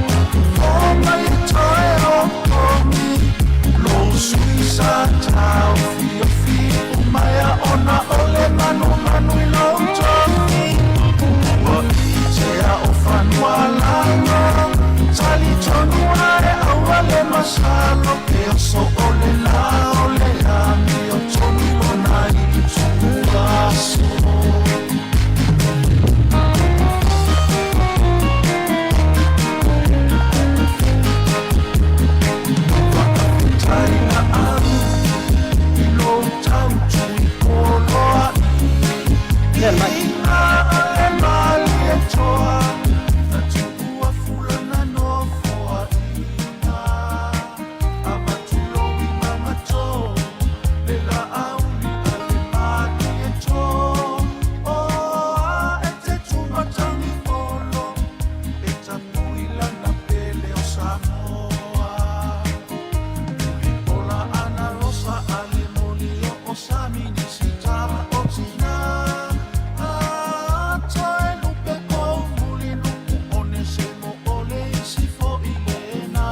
o mai e toe opogi Lo sui sa tau fiofi umaea ona o le manumanu i lou tofi Ua itea o fanua lalo Talitonu ae aua le masalo Ke oso o le la o le ami o togi lona i tuaso. Faafetai na au i lou tau tuipoloa i ina ale malie toa na tuua fulana nofoaina avatuloui magato le laauli ale malie to o a e te tumatagi olo e tapui lana pele o Samoa. Ola ana rosa ale moli o sami ni sita o tina a toe lupe ko muli nuku one se mo ole isi fo i lena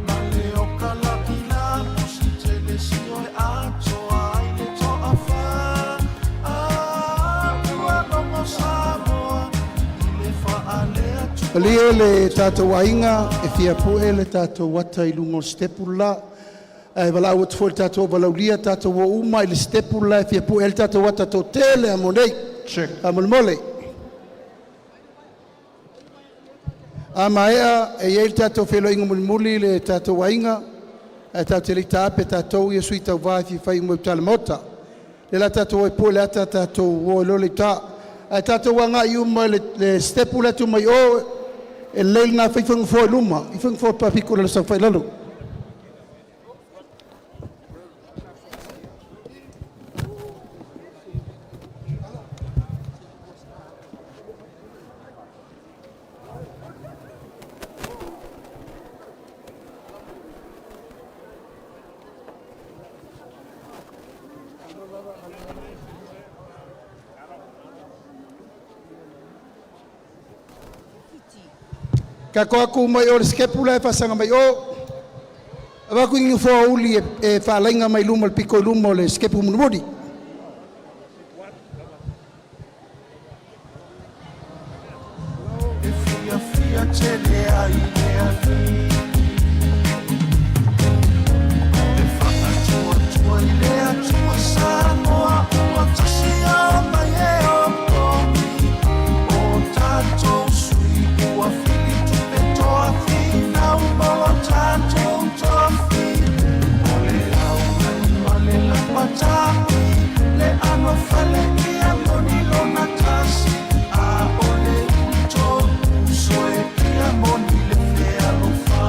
male o kala ila musi tele si oe atoa ai le toa fa a ua logo Samoa i le faalea Palia le tatou aiga e fia pue le tatou ata i luga o le sitepu le la. Ae valaau atu foi le tatou valaulia tatou o uma i le sitepu le la e fia pue ai le tatou ata toatele a mo nei. Check. Faamolemole. A maea e i ai le tatou feiloaiga mulimuli le tatou aiga, ae tatou te le i taape tatou ia sui tauva e fia fai uma i uta i le maota. Le la tatou o e pue le ata tatou o ai loa lea i uta. Ae tatou agai uma i le sitepu le atu mai o, e lelei lena fai ifo nofoa i luma, ifo nofoa papiko i le saofai i lalo. Tatou atu mai o le sitepu la e faasaga mai o. Avatu ni nofoa uli e faalaina mai luma o le pito i luma o le sitepu mulimuli. E fiafia tele ai le alii e faatuatua i le Atua Samoa ua tasi o mai e opogi o tatou sui ua filitupe toafinau mo lo tatou tofi o le augani ma le lapatapi le anofale ia moni lona tasi a o le uto uso e ia moni le fealofani.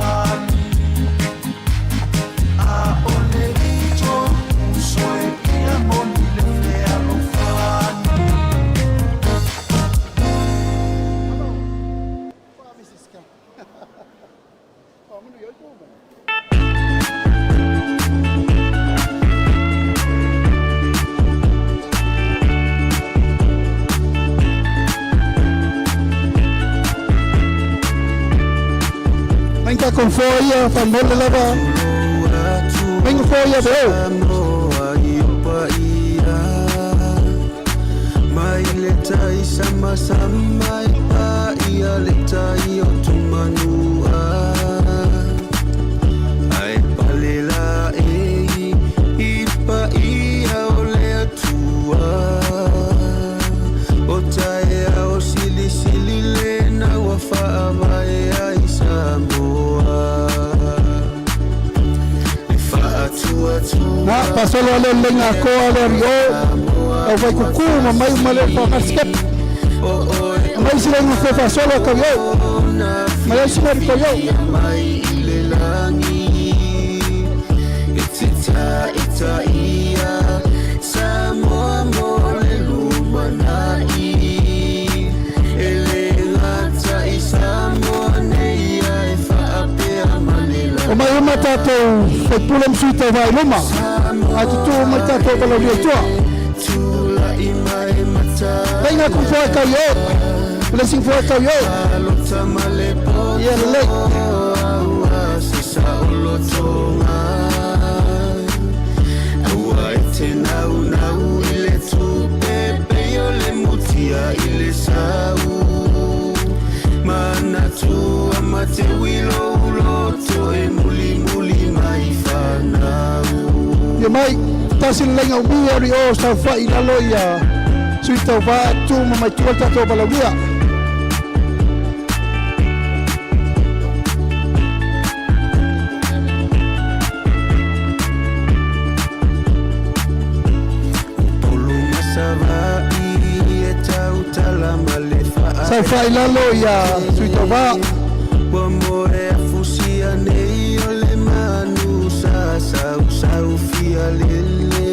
Kako foa ia faamole lava. Mai foa ia be o. Mai le tai sama sama i pa ia le tai o tumanua. Ai pale la e i pa ia o le atua. O tae o sili sili le na ua whaavae ai Samoa. E whaatuatua. Na pasolo ale lenga koa le rio. Au vai kuku ma mai uma le fa basket. Mai sila ngo fa fasolo ka yo. Mai sila ko yo. Mai i le langi. E te ta e ta ia. Samoa mo le lumanai. E le ngata i Samoa nei ai whaapea ma le O mai uma tātou faipule ma sui tau vai luma. A tutu mai tātou valauli tua. Tula i mai mata. Lenga ku foa kau yo. Blessing foa kau yo. Alota ma le poto. Ia lelei. Aua se sa o lotonga. Aua e te nau nau i le tupepe o le mutia i le sau. Manatua ma te wilo uloto e muli muli mai whanau. Ia mai tasi le lenga umi e rio sa fa i lalo ia. Sui tau vai tu ma mai tua tātou valaulia. Polo masavai e tautala ma le wha Sa fa i lalo ia sui tau vai. Ua moe afusia nei o le manu sa sau sau fia lele.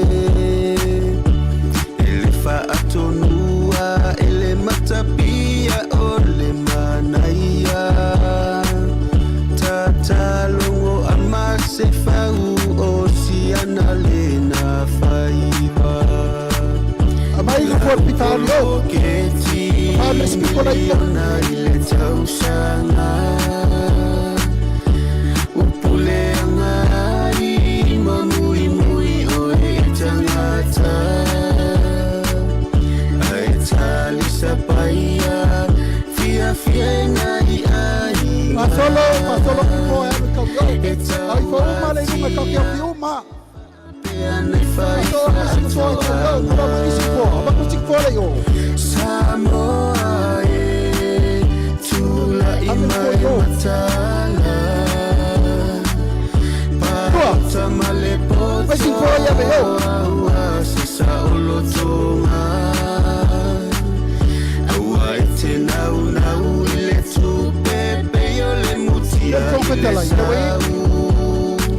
E le whaatonua e le matapia o le manaia. Tatalongo a mase fau o siana le na faiva. A mai ku foa pita rio. Keti A le speaker la ia. ona i le tausaga. Upule angai ma mui mui o e tangata. Ai tali sapaia, fia fia e nai ai. Pasolo, pasolo ku foa e kau yo. Ai foa uma le lunga kau kia fi uma. Pea nei whai Pasolo ma si foa kau yo. Kura ma isi foa. Aba ku si foa le yo. Samoa e, tula i Ame mai foa yo. matala. Tua. Pata ma le poto. Mai si foa ia be yo. Aua se sa o lotonga. Aua e te nau nau i le tupepe o le mutia Le i le whakatalai, le wei. sau.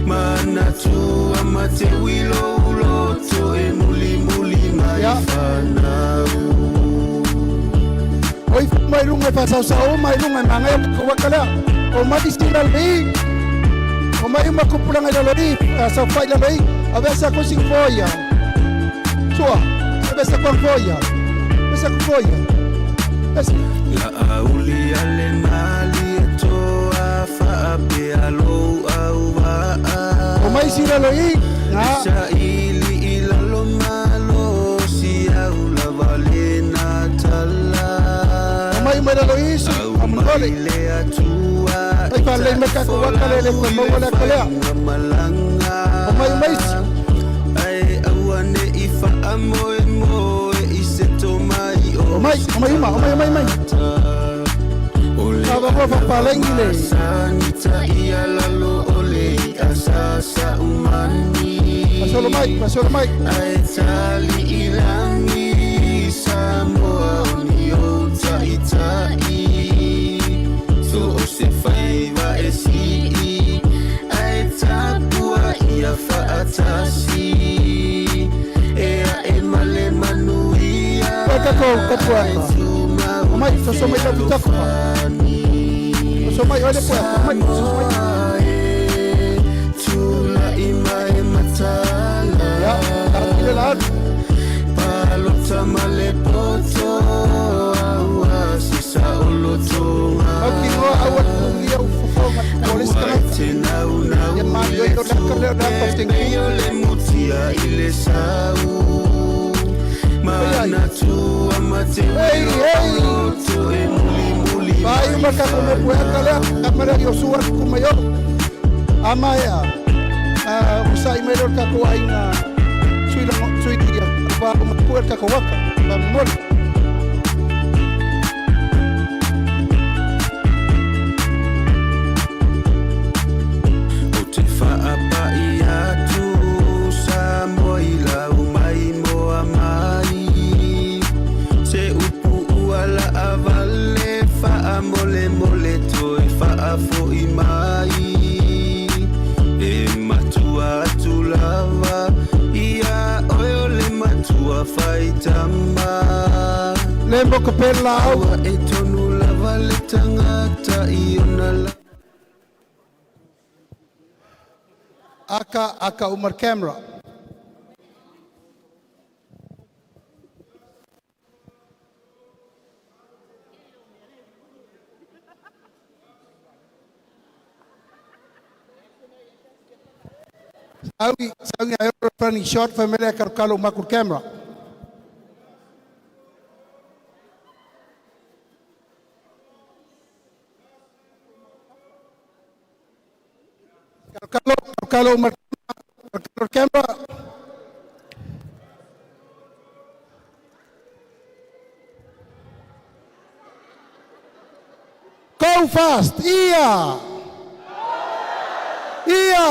Manatua ma te wilo uloto e muli muli mai Ia. whanau. Oi mai lunga fa sau sau mai lunga manga ko wakala. O mai sila le. O mai uma kupulanga i lalo i sa fa i lalo i. A vesa ko sing foa ia. Sua. A vesa ko foa ia. Vesa ko foa ia. Vesa. La auli ale mali e toa whaapea lou au waa. O mai sila lo i. Na. Sa ili i lalo malo si au lava le na tala. O mai mai lalo i si. Au A mai mungole. le atua Ai fa le me ka ko wakale le ko mo wala kalea. Malanga. O mai mai si. Ai aua ne i whaamoe moe i se tō mai o O mai, o mai uma, o mai mai mai. Ole Ka ba fa palengi le. Sanita ia lalo ole i asasa umani. Pasolo mai, pasolo mai. Ai tali i langi Samoa o ni o taitai. So o se whaiva e sii. Ai tapua ia whaatasi. E a e male manuia. Ka ka ko ka pua. O mai, so so mai ka pitako. So mai ole pua. Mai, so mai. Tula i mai matala. Ya, ka tile la. Palota ma le poto. Aua se sa o lotonga. Au ki noa au atu ia u fofonga. ai. Ei, ei. Vai uma ka kome pueka lea, ka mare i o sua ku mai oro. Ama ea, usai mai leo ka ko ainga sui lango sui dia, pa ma pueka ko waka, pa mori. O te whaapai atu sa moa i lau mai moa mai. Se upu ua la avale wha mole mole toi wha fo i mai. E matua atu lava ia oe o le matua whaitama. Le moko pela au. Aua e tonu lava le tangata i ona la. Aka Umar camera. Saugi, saugi ai ora running shot fa mele kalo makul camera. Kalo kalo Umar kalo camera. Go fast, ia. Ia.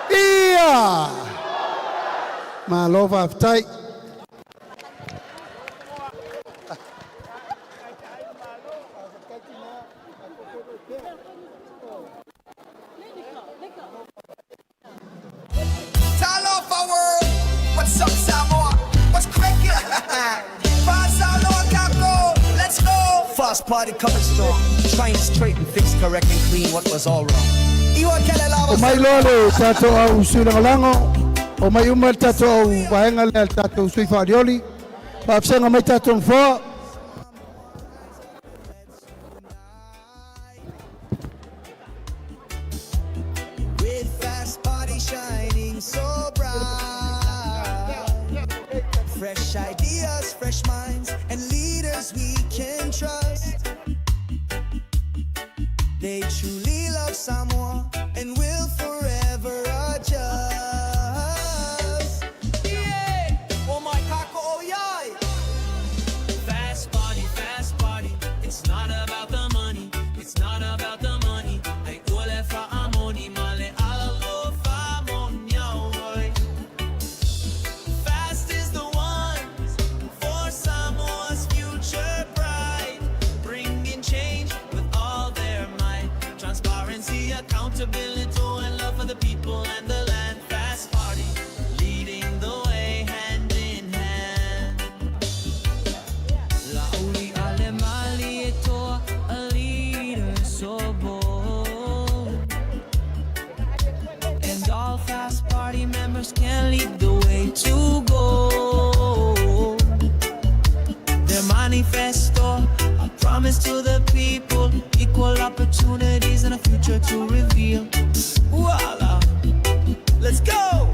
Ia. Malo faafetai. Talofa world, what's up Samoa? What's cracking? Fa'asaloa kako, let's go. Fast party coming strong, trying to straighten, fix, correct, and clean what was all wrong. Iwa kele lava. O mai loa le tātou au sui langolango, o mai uma le tātou au vaenga le tātou sui whaarioli, whaafsenga mai tātou ngwhoa. With fast party shining so bright. Fresh ideas, fresh minds, and leaders we can trust. They truly love Samoa and will forever adjust. Yeah! Oh my kako, oh yai! Fast party, fast party. It's not about the money. It's not about the money. Ai ule fa amoni male alo fa monioi. Fast is the one for Samoa's future bright, bringing change with all their might. Transparency, accountability, and love for the people and the land. Fast party, leading the way hand in hand. La'uli ale mali e toa, a leader so bold. And all fast party members can lead the way to go. Their manifesto, a promise to the people, equal opportunities and a future to reveal. Voila! Let's go!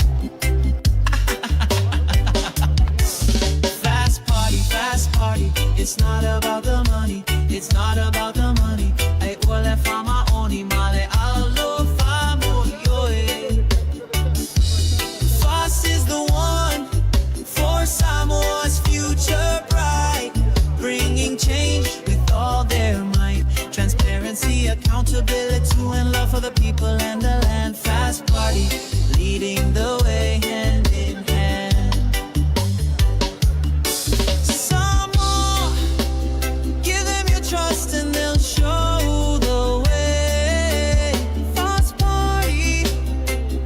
Fast party, fast party. It's not about the money. It's not about the money. Ai ule fama oni male alo famo yoe. Fast is the one for Samoa's future bright, bringing change with all their might. Transparency, accountability, and love for the people and the land. Fast party, leading the way hand in hand. Samoa, give them your trust and they'll show the way. Fast party,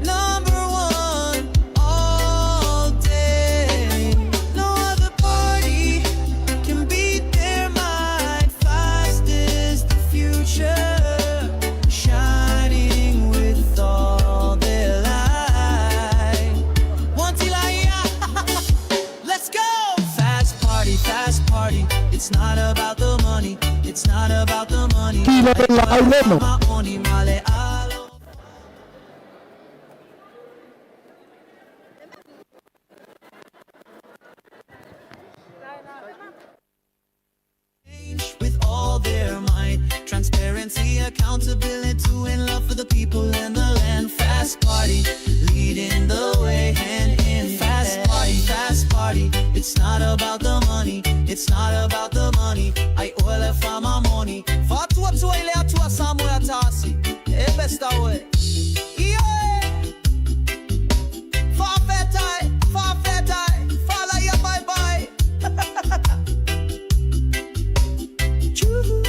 number one all day. No other party can beat their might. Fast is the future, shining with all their light. One Tilaya. Let's go! Fast party, fast party. It's not about the money. It's not about the money. Kila la au lemo. Ma'oni male alo. accountability, and love for the people and the land. Fast party, leading the way, hand in fast party, fast party. It's not about the money, it's not about the money. Ai oele fa mamoni. Fatua tua ile atua Samoa tasi. E besta we. Ioe! Fa'afetai, fa'afetai, fa'alaia bye bye. Choo.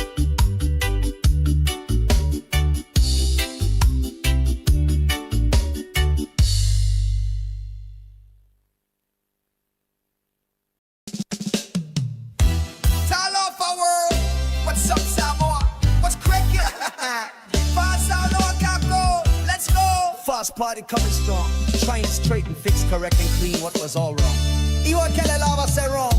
Talofa world, what's up Samoa? What's cracking? Fa'asaunoa kako, let's go. Fast party coming strong. Trying to straighten, fix, correct, and clean what was all wrong. Iwa kele lava se wrong.